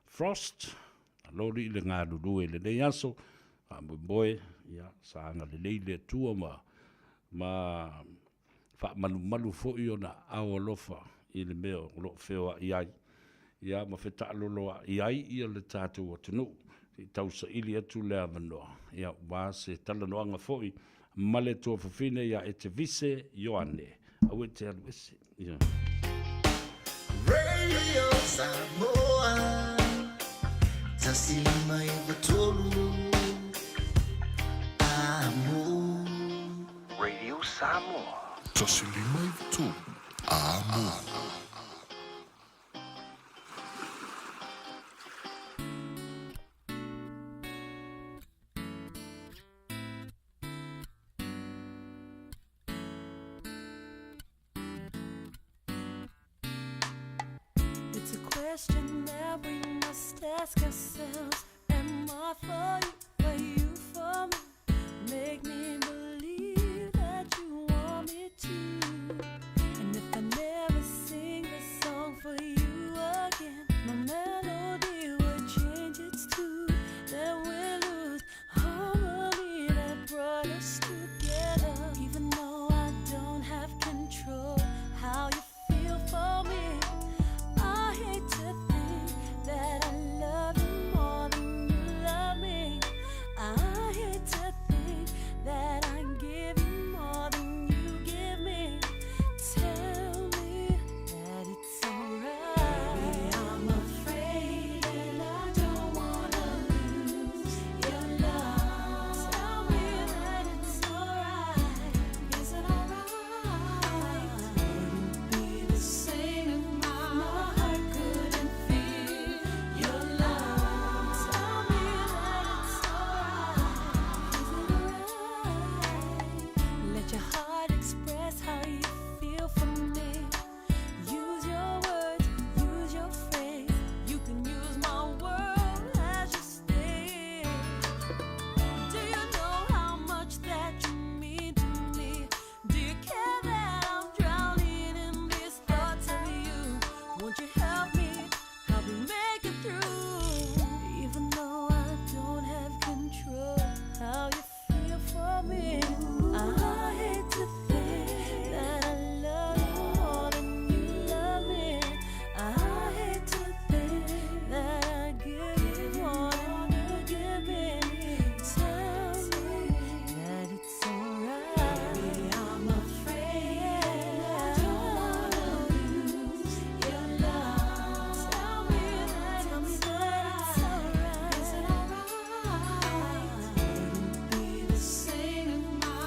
Frost, Malo alii le galulue i lenei aso, faamoemoe, ia, sa agalelei le Atua ma, ma faamalumalu foi ona aao alofa i le mea o lo o feoai ai, ia, ma fetaaloloai ai ia le tatou atunuu. Se i tausaili atu le avanoa, ia, aua se talanoaga foi ma le tuafafine ia Etevise Ioane. Aua e te alu ese. Ia. Radio Samoa. 1 5 9 3 Amo. Radio Samoa. 1 5 9 3 Amo. It's a question that we must ask ourselves. Am I for you? Are you for me? Make me believe that you want me to. And if I never sing this song for you again, my melody would change its tune. Then we lose harmony that brought us together. Even though I don't have control, how you feel for me. I hate to think that I love you more than you love me. I hate to think that I give you more than you give me. Tell me that it's alright. I'm afraid and I don't wanna lose your love. Tell me that it's alright. Is it alright? Wouldn't be the same if my heart couldn't feel your love. Tell me that it's alright. Is it alright? Let your heart express how you feel for me. Use your words, use your phrase. You can use my world as your stage. Do you know how much that you mean to me? Do you care that I'm drowning in these thoughts of you? Won't you help me? Help me make it through. Even though I don't have control, how you feel for me. I hate to think that I love you more than you love me. I hate to think that I give you more than you give me. Tell me that it's alright. I'm afraid I don't wanna lose your love. Tell me that it's alright. Is it alright? Wouldn't be the same if my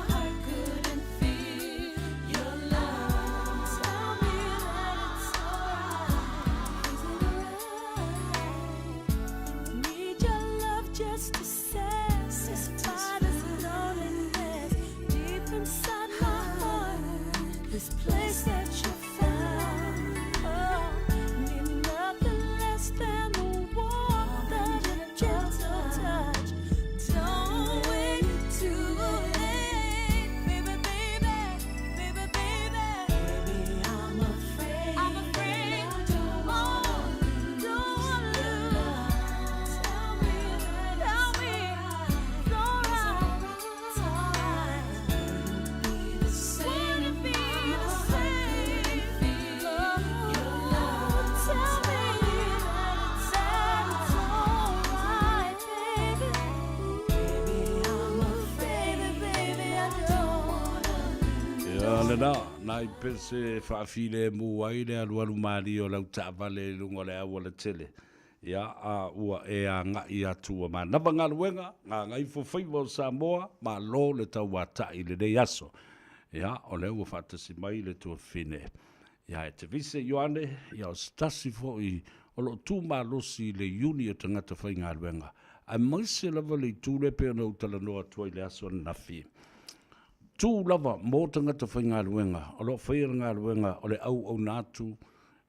heart couldn't feel your love. Tell me that it's alright. Is it alright? Need your love just to satisfy this loneliness deep inside my heart. This place that you found. Oh, need nothing less than the warmth of your gentle touch. Don't wait too late, baby, baby, baby, baby. Baby, I'm afraid. I'm afraid. I don't wanna don't wanna lose. Tell me, tell me, it's alright. It's alright. Wouldn't be the same. Wouldn't be the same. Oh, tell me that it's alright, baby. Baby, I'm afraid, baby, I don't wanna Ia lena, nai pese e faafilemu ai le alualu malie o lau taavale i luga o le aualatele. Ia, a ua e agai atu ua manava galuega, gagaifo faiva o Samoa, malo le tauata'i i lenei aso. Ia, o lea ua faatasi mai le tuafafine ia Etevise Ioane, ia o se tasi foi o lo o tu malosi i le iuni o tagata faigaluega, aemaise lava le itu lea pei ona ou talanoa atu ai i le aso ananafi. Tu lava mo tagata faigaluega o lo o faia le galuega o le auauna atu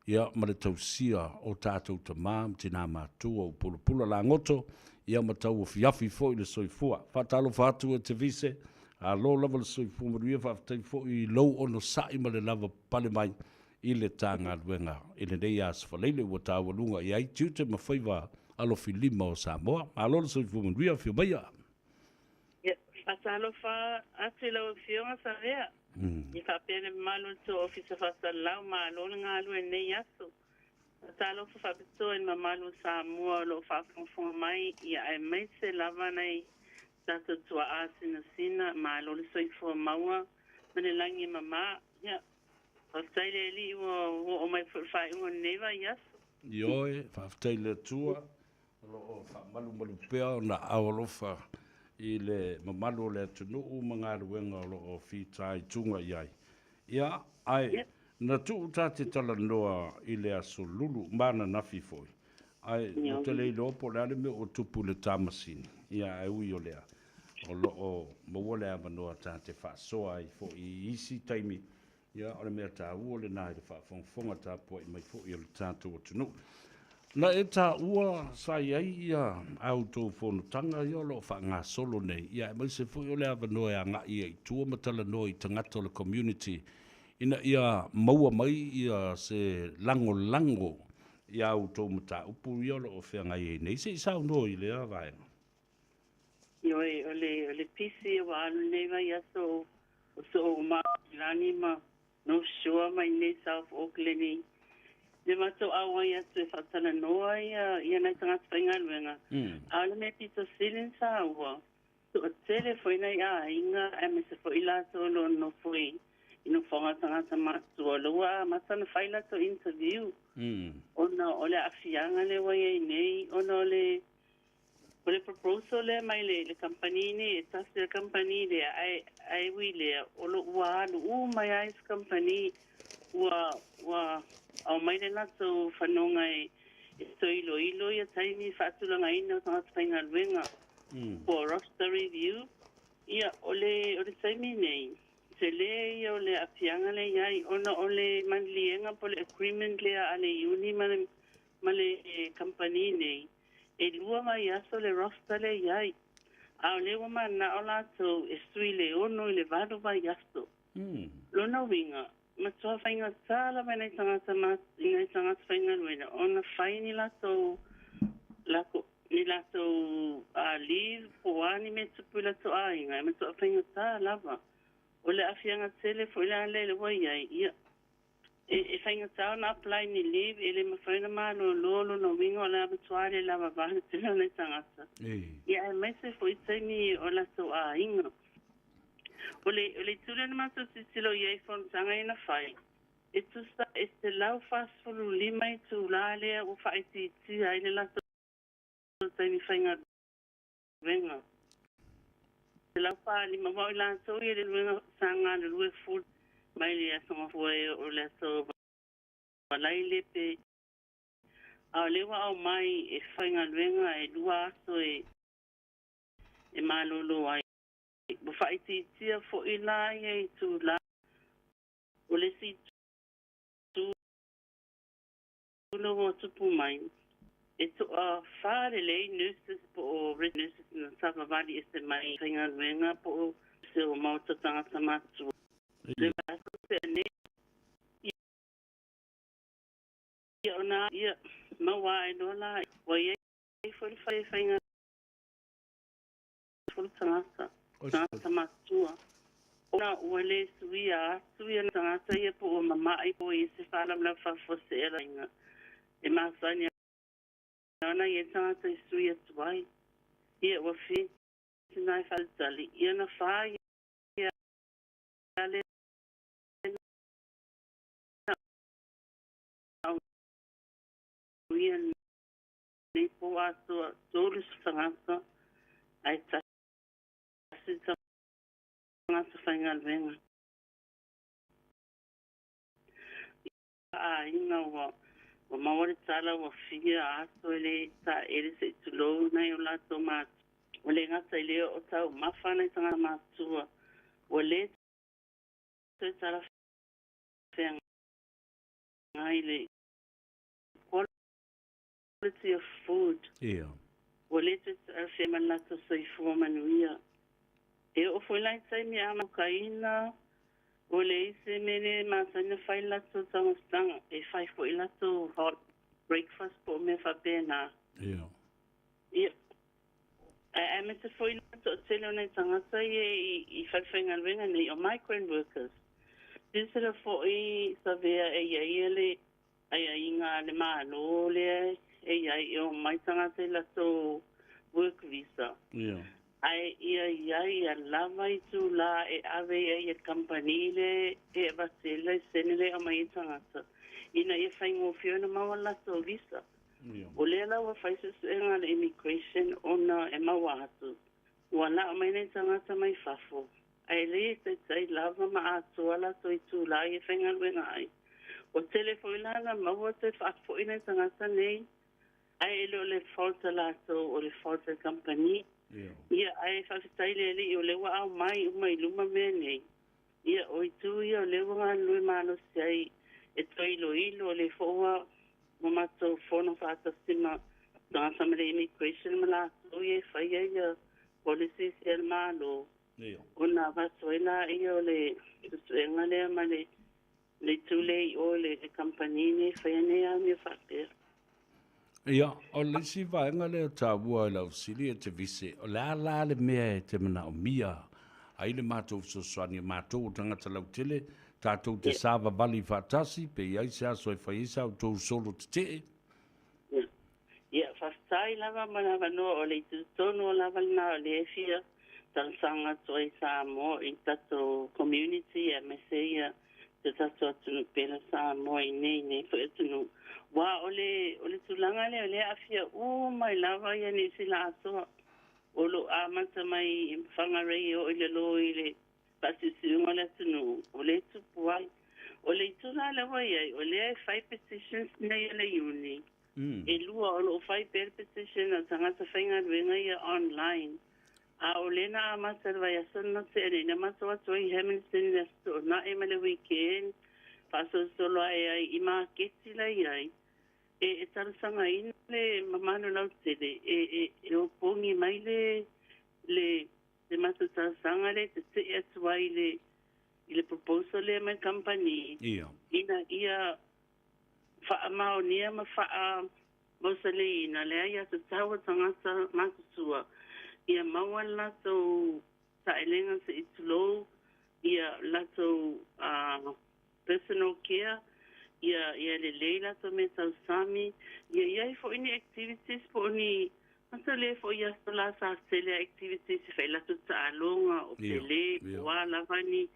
ia ma le tausia o tatou tama ma tina matua ua pulapula lagoto ia ma tauafiafi foi le soifua. Faatalofa atu Etevise, alo lava le soifua manuia, faafetai foi i lou onosai ma le lava pale mai i le ta galuega i lenei aso faleile ua taualuga i ai tiute ma faiva alofilima o Samoa. Malo le soifua manuia, afio maia. Ia, faatalofa atu i lau Afioga Savea, ia faapea le mamalu o le tou Ofisa Faasalalau, malo le galue i lenei aso. Faatalofa faapitoa i le mamalu o Samoa o lo o faafogafoga mai, ia aemaise lava nai tatou tuaa sinasina, malo le soifua maua ma le lagi e mama. Ia, faafetai le Alii ua oo mai foi i le faaiuga o lenei vaiaso. Ioe, faafetai i le Atua. O lo o faamalumalu pea ona aao alofa i le mamalu o le atunuu ma galuega o lo o fitaituga i ai. Ia, ae na tuu ta te talanoa i le Aso Lulu ma ananafi foi, ae ou te le iloa po o le a le mea ua tupu i le ta masini, ia ae ui o lea, o lo o maua le avanoa ta te faasoa ai foi i isi taimi. Ia, o le mea taua lena i le faafogafoga tapuai mai foi a le tatou atunuu. Na e taua sa i ai ia a outou fonotaga ia o lo o faagasolo nei, ia aemaise foi o le avanoa e agai ai i tua ma talanoa i tagata o le community ina ia maua mai ia se lagolago i a outou mataupu ia o lo o feagai ai nei. Se i saunoa i lea vaega. Ioe, o le, o le pisi ua alu lenei vaiaso o soo Maui ma North Shore ma i inei South Auckland i le matou auai atu e faatalanoa ia ia nai tagata faigaluega. A o le mea pito sili ona taua, toatele foi nai aiga aemaise foi i latou o lo o nonofo i i nofoaga tagata matutua o lea ua amata ona fai latou interview ona o le aafiaga lea ua i ai nei ona o le O le proposal lea mai le le kamupani nei, e tasi le kamupani lea, ae ae ui lea, o lo ua alu uma ai lava isi kamupani ua ua aumai le latou fanoga e e toe iloilo ia taimi faatulagaina o tagata faigaluega po o roster review. Ia, o le o le taimi nei, tele ia o le aafiaga lea i ai ona o le maliliega po o le agreement lea a le iuni ma le ma le kamupani nei, e lua vaiaso le roster lea i ai, a o lea ua mananao latou e sui i le ono i le valu vaiaso. Lona uiga, matua faigata lava i nai tagata ma i nai tagata faigaluega ona fai ni latou lako ni latou leave po o a ni mea tupu i latou aiga, e matua faigata lava. O le aafiaga tele foi la lea ua i ai, ia, E faigata ona apply ni leave, e le mafai ona malolo, lona uiga o le a matua le lava vale tele o nai tagata. Ia aemaise foi taimi o latou aiga. O le, o le itu lea na matou tilotilo i ai i fonotaga ia na fai, e tusa e 145 itulā lea ua faaitiitia ai le latou taimi faigaluega. 145 aua o i latou ia i le luega sa galulue full mai le Aso Gafua e oo i le Aso Faraile pe a o lea ua aumai e faigaluega e lua aso e e malolo ai. Ua faaitiitia foi la ia itulā o le isi itu Tino ua tupu mai, e toafa lelei nurses po o registered nurses na savavali ese mai faigaluega po o se o maota tagata matutua. Le vaiaso tea nei, ia ona ia maua ae loa la ua i ai foi le fale faigaluega. Tagata, tagata matutua, ona ua le suia atu ia tagata ia po ua mama'i po o i ai se faalavelave faafuase'elaina e masani ana i ai tagata e sui atu ai. Ia ua fina e faatalitali, ia na fā ia le na auia lenei pō atoa, 30 tagata ae tasi tagata faigaluega. I aiga ua ua maua le tala ua fia aso e le taele se i tulou nai o latou matua. Ua le gata i lea o taumafa nai tagata matua ua le toe talafeagai le quality of food. Ia. Ua le toe talafeagai ma le latou soifua manuia. E oo foi la i taimi a maukaina, ua leai se mea le masani ona fai le latou taumafataga, e fai foi latou hot breakfast po o mea faapena. Ia. Ia. Ae aemaise foi le toatele o nai tagata ia i falefaigaluega nei, o migrant workers. Silasila foi Savea e i ai le aiaiga a le Malo lea e i ai e omai tagata i latou work visa. Ia. Ae ia i ai ia lava itulā e ave i ai e le kamupani le e avatu ai le laisene lea e aumai ai tagata ina ia faigofie ona maua le latou visa. O lea la ua fai suesuega a le Immigration ona e maua atu ua laa mai nai tagata mai fafo ae le taitai lava ma atoa latou itula e faigaluega ai. Ua tele foi la na maua toe faafoi nai tagata nei ae e le o le fault a latou o le fault a le kamupani. Ia ae faafetai i le Alii o lea ua aumai uma i luma mea nei. Ia o itu ia o lea ua galulue malosi ai e toe iloilo o lea foi ua ua matou fono faatasi ma tagata mai le immigration ma latou ia e faia ia policies ia a le Malo ona avatu ai laia o le suesuega lea ma le le itu lea i o i le kamupani nei e faia nei amio faapea. Ia, o le isi vaega lea taua i lau fesili e Tevise, o le a la le mea e te manaomia ai le matou fesoasoani, o matou o tagata lautele, tatou te savavali faatasi, pe i ai se aso e fai ai sa outou solo tetee? Ia, faafetai lava mo le avanoa, o le itu tonu lava lena o lea e fia talosaga atu ai i Samoa i le tatou community aemaise ia si o tatou atunuu pele o Samoa i nei nei foi atunuu. Aua o le, o le tulaga lea o lea e aafia uma ai lava ia Niu Sila atoa. O lo o amata mai i Whangarei e oo i lalo i le faasiusiuga o le atunuu, o lea e tupu ai. O le itu la lea ua i ai, o lea e fai petitions nei a le Iuni, E lua o lo o fai pea le petition a tagata faigaluega ia online. A o lea na amata i le vaiaso na tea nei, na matou atu ai i Hamilton i le Aso Toonai ma le weekend, faasolosolo ae ai i maketi la i ai, e, e talosagaina le mamalu lautele e, e, e opogi mai le, le, le matou talosaga lea e tetee atu ai i le, i le proposal lea mai le kamupani, ina ia faamaonia ma faamausaleiina le aiatatau a tagata matutua ia maua le latou saelega se i tulou ia latou personal care, ia ia lelei latou mea tausami, ia i ai foi ni activities po o ni matou foi i aso la sa tele a activities e fai latou taaloga o pele po o a lava ni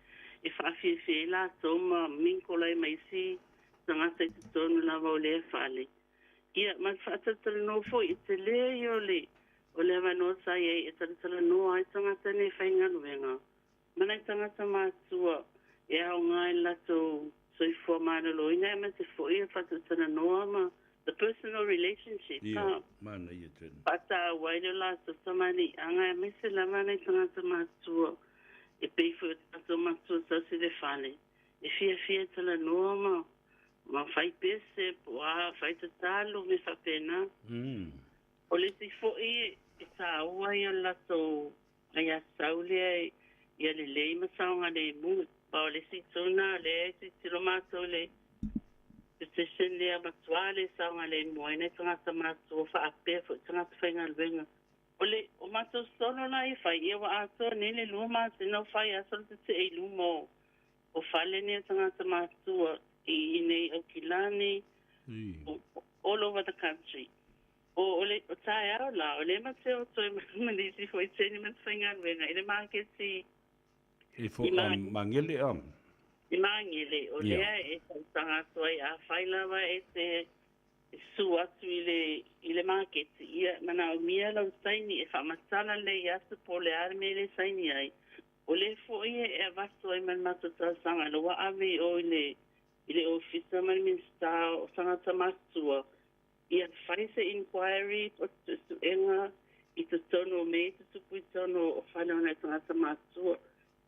e faafiafia ai latou ma mingle ai ma isi tagata i totonu lava o lea fale. Ia, ma le faatalatalanoa foi, e tele ia o le, o le avanoa sa i ai e talatalanoa ai tagata nei faigaluega ma nai tagata matua e aoga i le latou soifua maloloina aemaise foi le faatalatalanoa ma the personal relationship. Ia, manaia tele. Faataua ai le latou tamaliiaga aemaise lava nai tagata matua e pei foi o tatou matua tausi i le fale. E fiafia e talanoa ma ma fai pese po o a, fai tatalo, mea faapena. O le isi foi e taua ia o le latou aiatatau lea ia lelei ma saogalemu. Aua o le isi itu lena o lea e tilotilo matou i le petition lea matua le saogalemu ai nai tagata matutua faapea foi tagata faigaluega. O le o matou solo la e fai, ia ua atoa nei le lua masina o fai aso le tetee i luma o o fale nei o tagata matutua i inei Aukilani, all over the country. O, o le o taeao la, o lea ma te o toe ma nisi foi teine ma te faigaluega i le maketi I fo, um, Magele, um. I Magele, o lea e tausaga atu ai, afai lava e te e su atu i le, i le maketi, ia, manaomia lau saini e faamatala lelei atu po o le a le mea le saini ai. O lea foi e avatu ai ma le matou talosaga ina ua ave i o i le, i le Ofisa ma le Minisita o Tagata Matutua, ia fai se inquiry po o se suesuega i totonu o mea i tutupu i totonu o fale o nai tagata matutua.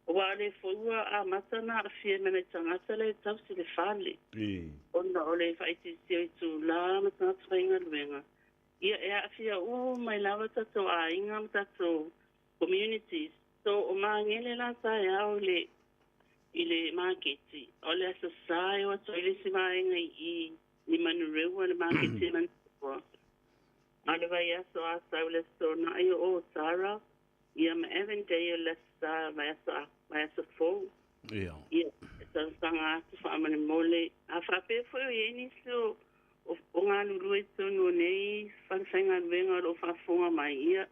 Aua o lea foi ua amata ona aafia mai nai tagata la e tausi i le fale, ona o le faaitiitia o itula ma tagata faigaluega. Ia, e aafia uma ai lava tatou aiga ma tatou communities. So, o Magele la taeao i le, i le maketi, o le Aso Sa e o atu ai le isi vaega i i, i Manurewa, le maketi i Manurewa. A o le vaiaso a sau le Aso Toonai o Otara, Ia ma Avondale le Aso Sa vaiaso a vaiaso fou. Ia. Ia, e talosaga atu faamolemole. A faapea foi o i ai nisi o, o, o galulue i totonu o nei falefaigaluega o lo o faafofoga mai, ia,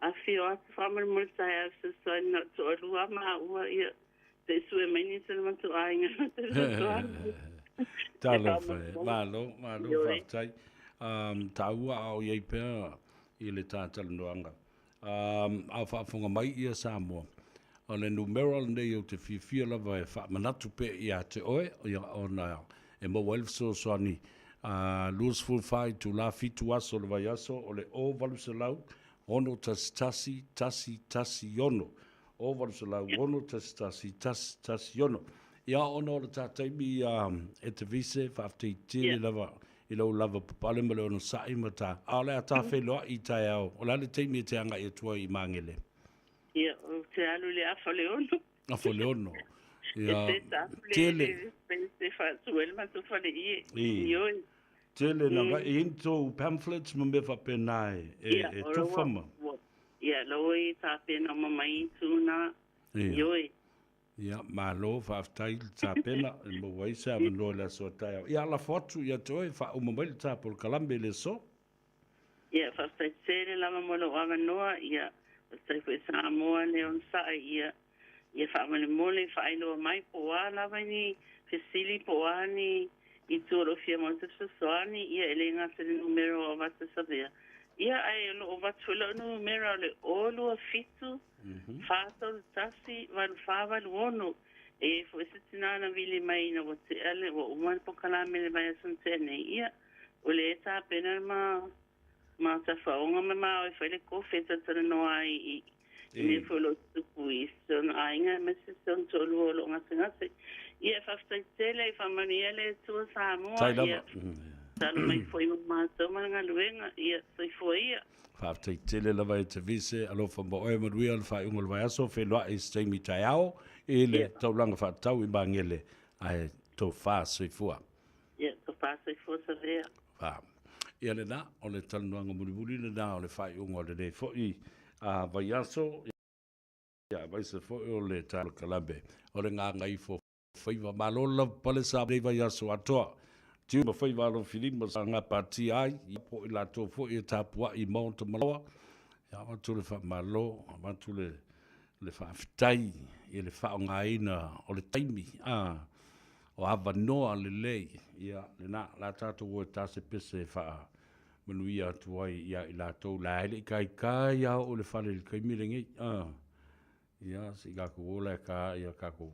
afifio atu faamolemole taeao e fesoasoani na o toalua a maua, ia, se i sue mai nisi o le matou aiga e fesoasoani. Talofa e. Malo, malo, faafetai. Taua a o i ai pea i le ta talanoaga. A o faafofoga mai ia Samoa, o le numera lenei ou te fiafia lava e faamanatu pea ia te oe, ia, ona e maua ai le fesoasoani 24 itula 7 aso o le vaiaso, o le 0800 611 116. 0800 611 116. Ia, ona o le ta taimi e te vise, faafetai tele lava i lou lavapapale ma le onosai ma ta, a o le a ta feiloai i taeao, o le a le taimi e te agai atu ai i Magele? Ia, ou te alu i le afa o le ono. Afa o le ono. Ia, e set up le, tele. Le space e faatu ai le matou faleie. Ioe. Tele na mm. i ni tou pamphlets ma mea faapena e, e, ia, e tufa ma. Ia, lau e tapena uma mai tuna. Ioe. Ia, malo, faafetai le tapena e maua ai se avanoa i le aso a taeao. Ia, lafo atu ia te oe, faauma mai le ta polokalame i le aso. Ia, faafetai tele lava mo lou avanoa, ia, faafetai foi Samoa le onosai, ia, ia faamolemole, faailoa mai po o a lava ni fesili po o a ni itu o lo o fia maua se fesoasoani, ia, e le gata i le numera o avatu e Savea, ia, ae o lo o avatu foi lau numera o le 027 431 8486. E i ai foi se tina na vili mai ina ua tea le, ua uma le polokalame i le vaiaso na tea nei, ia, o lea e tapena le ma, ma tafaoga ma ma o e fai le kofi e talatalanoa ai i, i mea foi o lo o tutupu i si ona aiga aemaise si ona toalua o lo o gasegase. Ia, faafetai tele, faamanuia le Atua Samoa, ia, tatalo mai foi mo matou ma le galuega, ia, soifua ia. Faafetai tele lava e Tavise, alofa ma oe, manuia le faaiuga o le vaiaso, feiloai i se taimi taeao i le taulaga faatatau i Magele, ae tofa soifua. Ia, tofa soifua Savea. Fa. Ia lena, o le talanoaga mulimuli lena o le faaiuga o lenei foi vaiaso, ia aemaise foi o le polokalame o le Gagaifo Faiva. Malo le lavapapale sa lenei vaiaso atoa. Tiu ma faiva alofilima sa gapatia ai, ia po o i latou foi e tapuai i maota ma laoa. Ia avatu le faamalo, avatu le le faafetai i le faaaogaina o le taimi, a, o avanoa lelei, ia lena, o le a tatou o e ta se pese e faamanuia atu ai ia i latou la e le i taitai lava oo i le fale i le taimi lenei, a. Ia, se i tatou o la e ta ia tatou,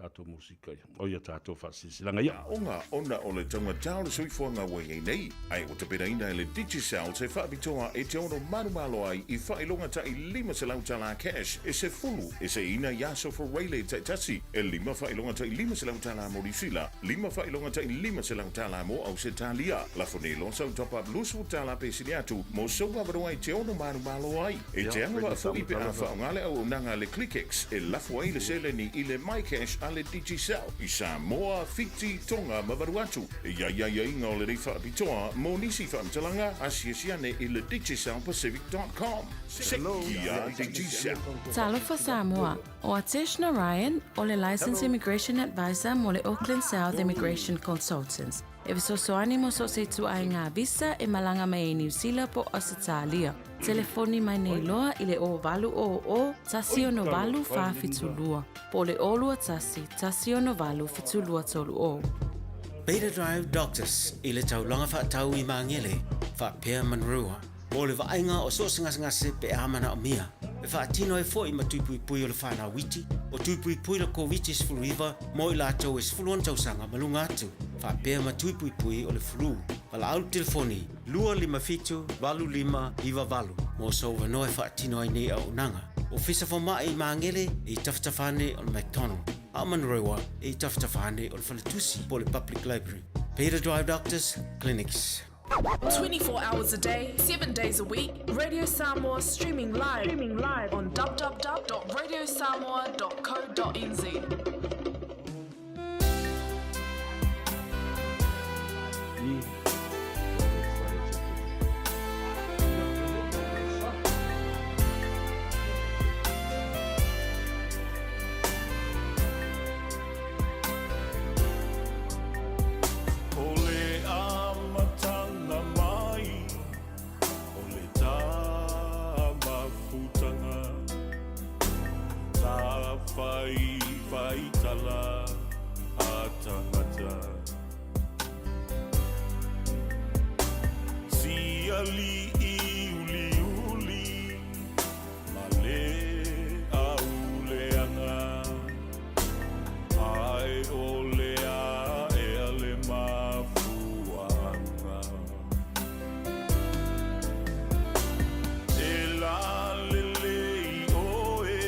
tatou musika ia, o ia tatou faasilasilaga ia. Aoga ona o le taugata o le soifuaga ua i ai nei, ae ua tapenaina e le Digicel se faapitoa e te ono malomalo ai i faailoga ta'i $500 tala cash e sefulu e seiina i aso Fureile taitasi, e lima faailoga ta'i $500 tala mo Niusila, lima faailoga ta'i $500 tala mo Ausetalia. Lafo nei loa sau top up $20 tala pe sili atu mo sou avanoa e te ono malomalo ai. E te agavaa foi pe a faaaoga le auaunaga a le ClickX e lafo ai le seleni i le MyCash a le Digicel i Samoa, Fiti, Tonga ma Vanuatu. E i ai aiaiga o lenei faapitoa mo nisi faamatalaga, asiasi ane i le DigicelPacific.com. Sekia Digicel. Talofa Samoa, o Atesh Narayan, o le Licensed Immigration Advisor mo le Auckland South Immigration Consultants. E fesoasoani mo so o se ituaiga visa e malaga mai ai Niu Sila po o Ausetalia. Telefoni mai nei loa i le 0800 168 472 po o le 021 168 7230. Beta Drive Doctors i le taulaga faatau i Magele, faapea Monroe, mo le vaaiga o so o se gasegase pe a manaomia. E faatino ai foi ma tui puipui o le whanau iti, o tui puipui le Koviti-19 mo i latou e 16 tausaga ma luga atu, faapea ma tui puipui o le flu. Valaau le telefoni 257 8598 mo sou avanoa e faatino ai nei auaunaga. Ofisa Fomai i Magele e i tafatafa ane o le McDonald, a o Manurewa e i tafatafa ane o le Faletusi po o le Public Library. Beta Drive Doctors Clinics. 24 hours a day, 7 days a week, Radio Samoa streaming live, streaming live on www.radiosamoa.co.nz. O le amatanga mai o le Tamafutanga, Tawhaiwhaitala a tangata. alii uliuli ma le auleaga, ae o le aea le mafuaaga. E lalelei oe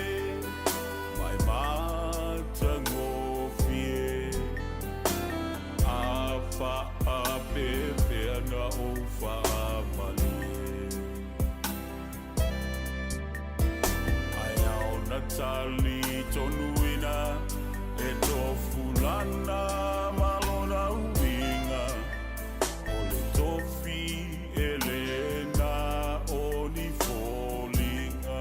ma e matagofie, a faapeapea na ou faamalie. Ae ao na talitonuina e tofulana ma lona uiga, o le tofi e le na o ni foliga.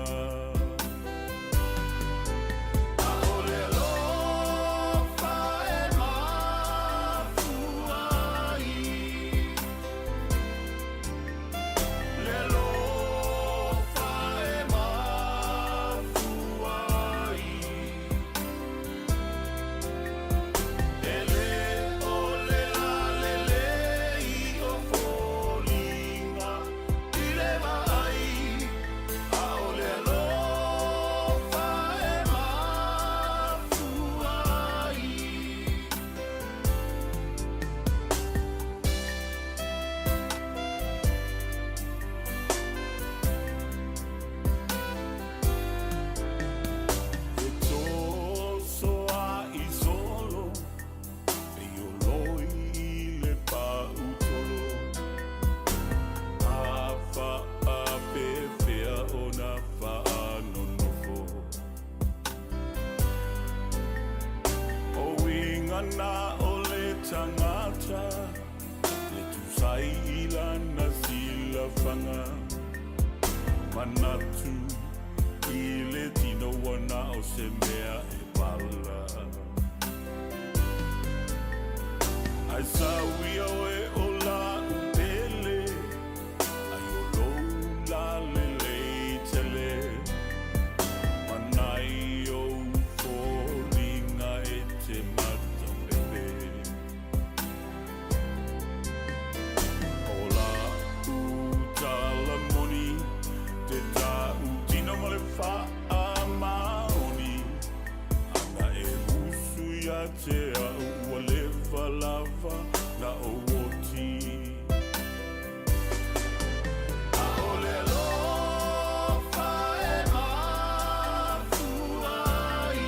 ʻAʻole alofa e mafua ai le alofa e mafua ai. E lē o le lalelei o foliga i le vaai, ʻaʻole alofa e mafua ai. E tosoaʻi solo, e oloi i le paʻutolo, a faapefea ona faanonofo. O uiga na o le tagata, e tusa ai i lana silafaga, manatu i le tino ua na o se mea e pala. Ae sauia oe o la'u pele, ai o lou lalelei tele, ma nai ou foliga e te matapepe. O la'u tala moni, te ta'utino ma le faamaoni, ana e usu ia te a'u ua leva lava na ou oti. ʻAʻole alofa e mafua ai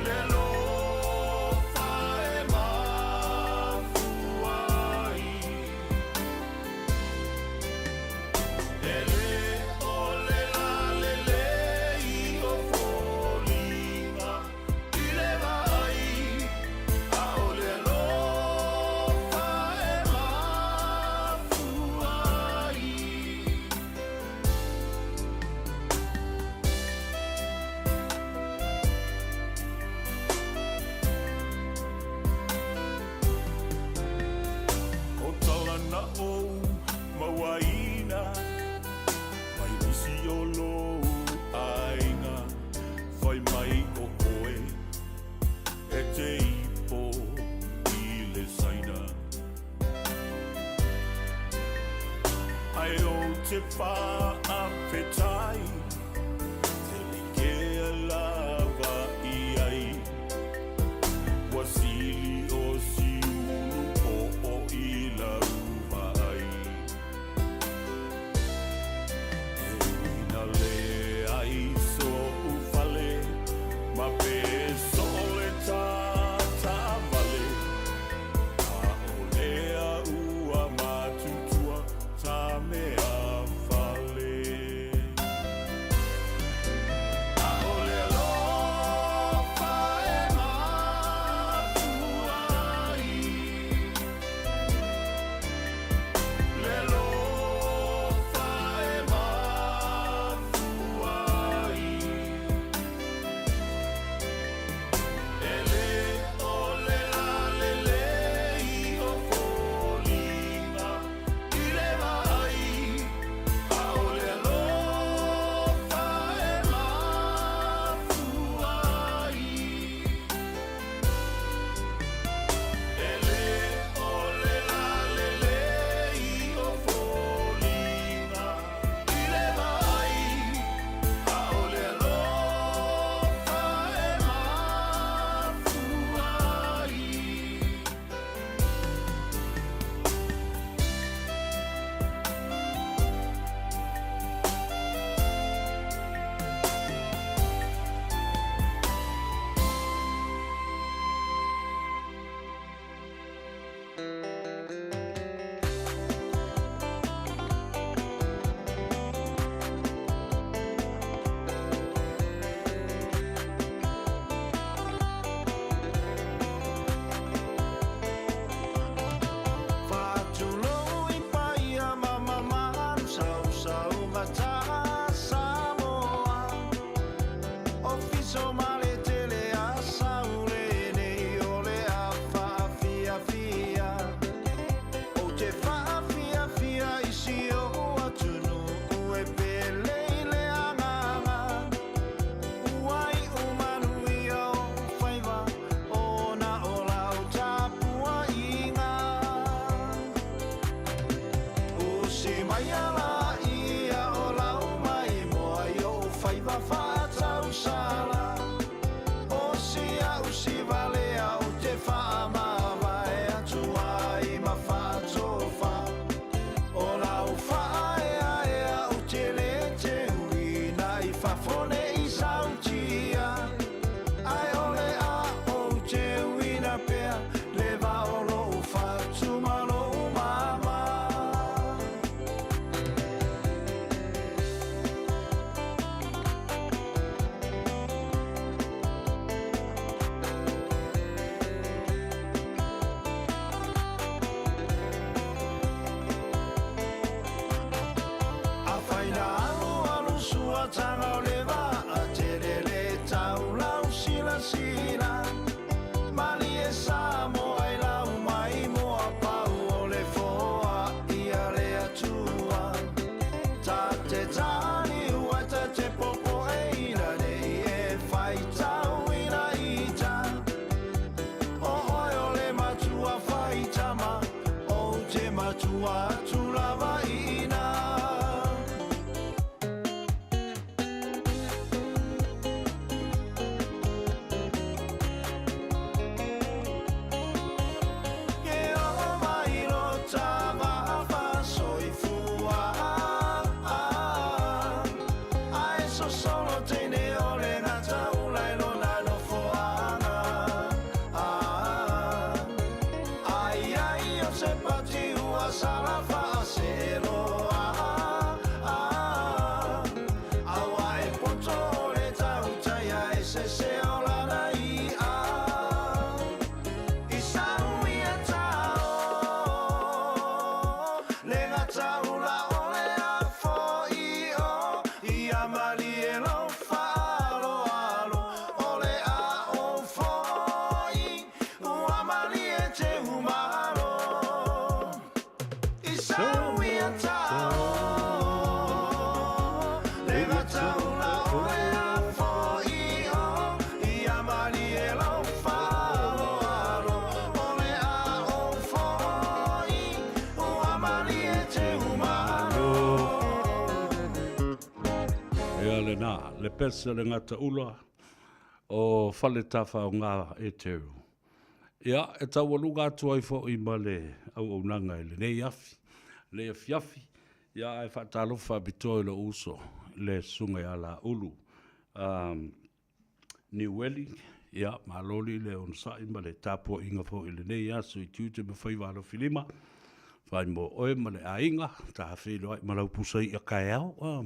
le alofa e mafua ai. E lē o le lalelei o foliga i le vaai, ʻaʻole alofa e mafua ai. O tala na ou mauaina mai nisi o lou aiga, fai mai o oe e te ipo i le Saina. Ae ou te faafetai tele ke lava i ai, ua sili o siulu o o i lau vaai. E ui na leai soʻu fale, ma pe soo le taataavale, ʻaʻole au a matutua ta mea fale. amataga o le vaa tele le taulau silasila Malie Samoa i lau mai moa pau o le foa ia le Atua Ta te tāniu ai ta te popo e ina nei e faitau ina ita O oe o le matua whaitama Ou te matua atu lava i ina. Ke oo mai lo ta vaa soifua Ae sosolo teine o le gataula i lona nofoaga. Ai ai o se pati ua sala faaseeloa. Aua e poto o le tautaia e sese o lana i'a. I sau ia tao le gataula o le afoio ia malie lou faaaloalo o le a ou foi ua malie te umalo i sau ia tao le gataula o le afoio ia malie lou faaaloalo o le a ou foi ua malie te umalo. Ea lena, le pese le gataula o Faletafaoga e Teru. Ia, e taualuga atu ai foi ma le auaunaga i lenei afi, lenei afiafi, ia ae faatalofa faapitoa i lou uso, le Susuga ia Laulu um, Niueli, ia, malo li le onosai ma le tapuaiga foi i lenei aso i tiute ma faiva alofilima, fai mo oe ma le aiga, ta feiloai ma lau pusa i'a kaeao.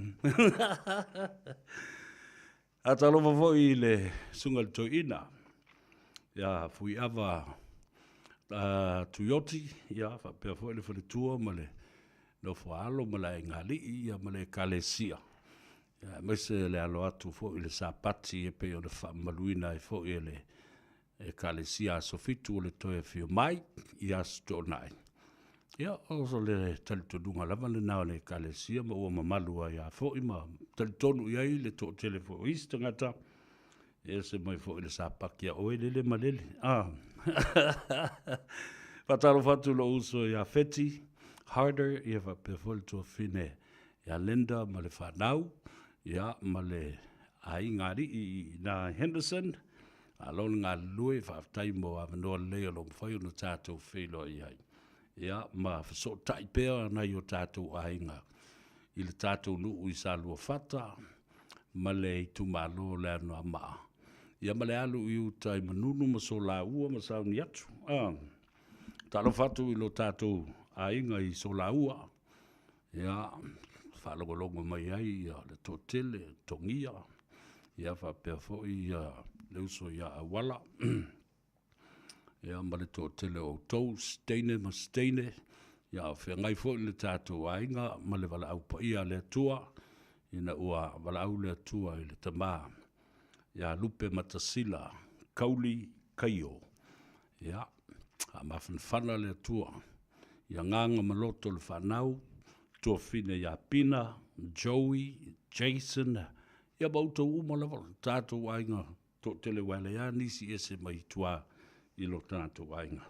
Faatalofa foi i le Susuga i le Toeaina ia Fuiava Tuioti, ia faapea foi le faletua ma le nofoaalo ma le aigaalii ia ma le Ekalesia, aemaise le alo atu foi i le Sapati e pei ona faamamaluina ai foi e le Ekalesia Aso Fitu o le toe afio mai i Aso Toonai. Ia, o le talitonuga lava lena o le Ekalesia ma ua mamalu ai lava foi ma talitonu i ai le toatele foi o isi tagata, e ese mai foi le sapati a oe lele ma lele. Ah. Faatalofa atu i lou uso ia Feti Harder, ia faapea foi le tuafafine ia Linda ma le fanau, ia ma le aiga alii na Henderson. Malo le galulue, faafetai mo avanoa lelei o lo o mafai ona tatou feiloai ai. Ia, ma fesootai pea nai o tatou aiga i le tatou nuu i Saluafata ma le itumalo o le Anoamaa. Ia ma le alu i uta i Manunu ma Solaua ma Sauniatu. Ah, talofa atu i lo tatou aiga i Solaua. Ia, faalogologo mai ai ia le toatele, Togia, ia faapea foi ia le uso ia Auala, ia ma le toatele o outou, Steine ma Steine, ia o feagai foi le tatou aiga ma le valaau paia a le Atua, ina ua valaau le Atua i le tama ia Lupe Matasila Kauli Kaio. Ia, faamafanafana le Atua i agaga ma loto o le fanau, tuafine ia Pina, Joey, Jason, ia ma outou uma lava, lo tatou aiga toatele ua leai lava nisi ese mai tua i lo tatou aiga.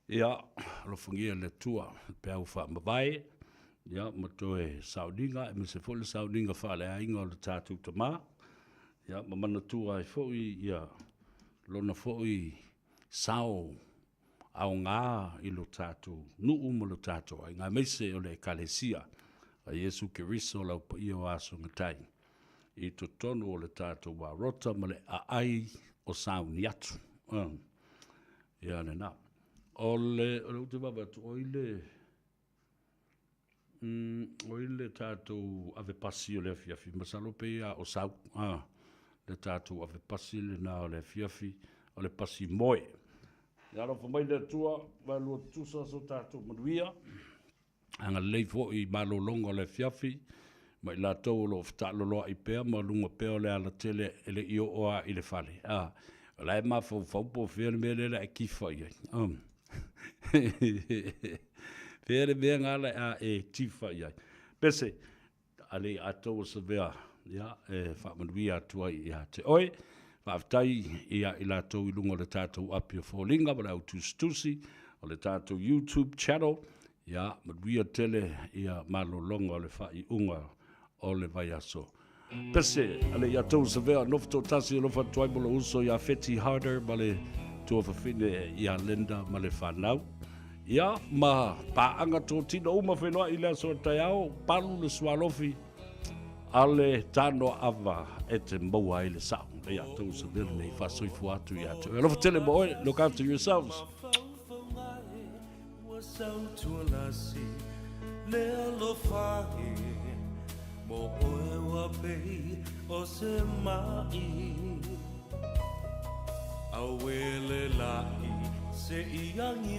Ia, alofagia e le Atua le peau faamavae, ia, ma toe sauniga, aemaise foi le sauniga faaleaiga o le tatou tama, ia, ma manatua ai foi ia lona foi sao aoga i lo tatou nuu ma lo tatou aiga, aemaise o le Ekalesia a Iesu Keriso lau paia o aso gatai i totonu o le tatou varota ma le aai o sauni atu. Ia lena. O le, o le ou te vaavaai atu, oi le, mm, oi le tatou ave pasi o le afiafi, masalo pei a o sau, ah, le tatou ave pasi lena o le afiafi, o le pasi moe. Ia alofa mai le Atua, vaelua tutusa so tatou manuia. Agalelei foi i malologa o le afiafi. Ma i latou o lo o fetaaloloai pea ma luga pea o le alatele e le i oo lava i le fale, a, o la e mafaufau po o fea le mea lea o le a e tifa i ai. Fea le mea lena o le a e tifa i ai. Pese, a le i atoa ua savea, ia, e faamanuia atu ai ia te oe. Faafetai ia i latou i luga o le tatou api o foliga ma le au tusitusi o le tatou YouTube channel. Ia, manuia tele ia malologa o le faaiuga o le vaiaso. Pese, a le i atoa ua savea, nofo toatasi alofa atu ai mo lou uso ia Feti Harder ma le tuafafine ia Linda ma le fanau. Ia, ma paaga totino uma feiloai i le aso a taeao, palu le sualofi a le tanoaava e te maua ai le sao. Lei atoa ua savea lenei faasoifua atu ia te oe. Alofa tele mo oe, look after yourselves. Ua sautualasi le alofa e Mo oe ua pei o se ma'i Auē le la'i se i agi.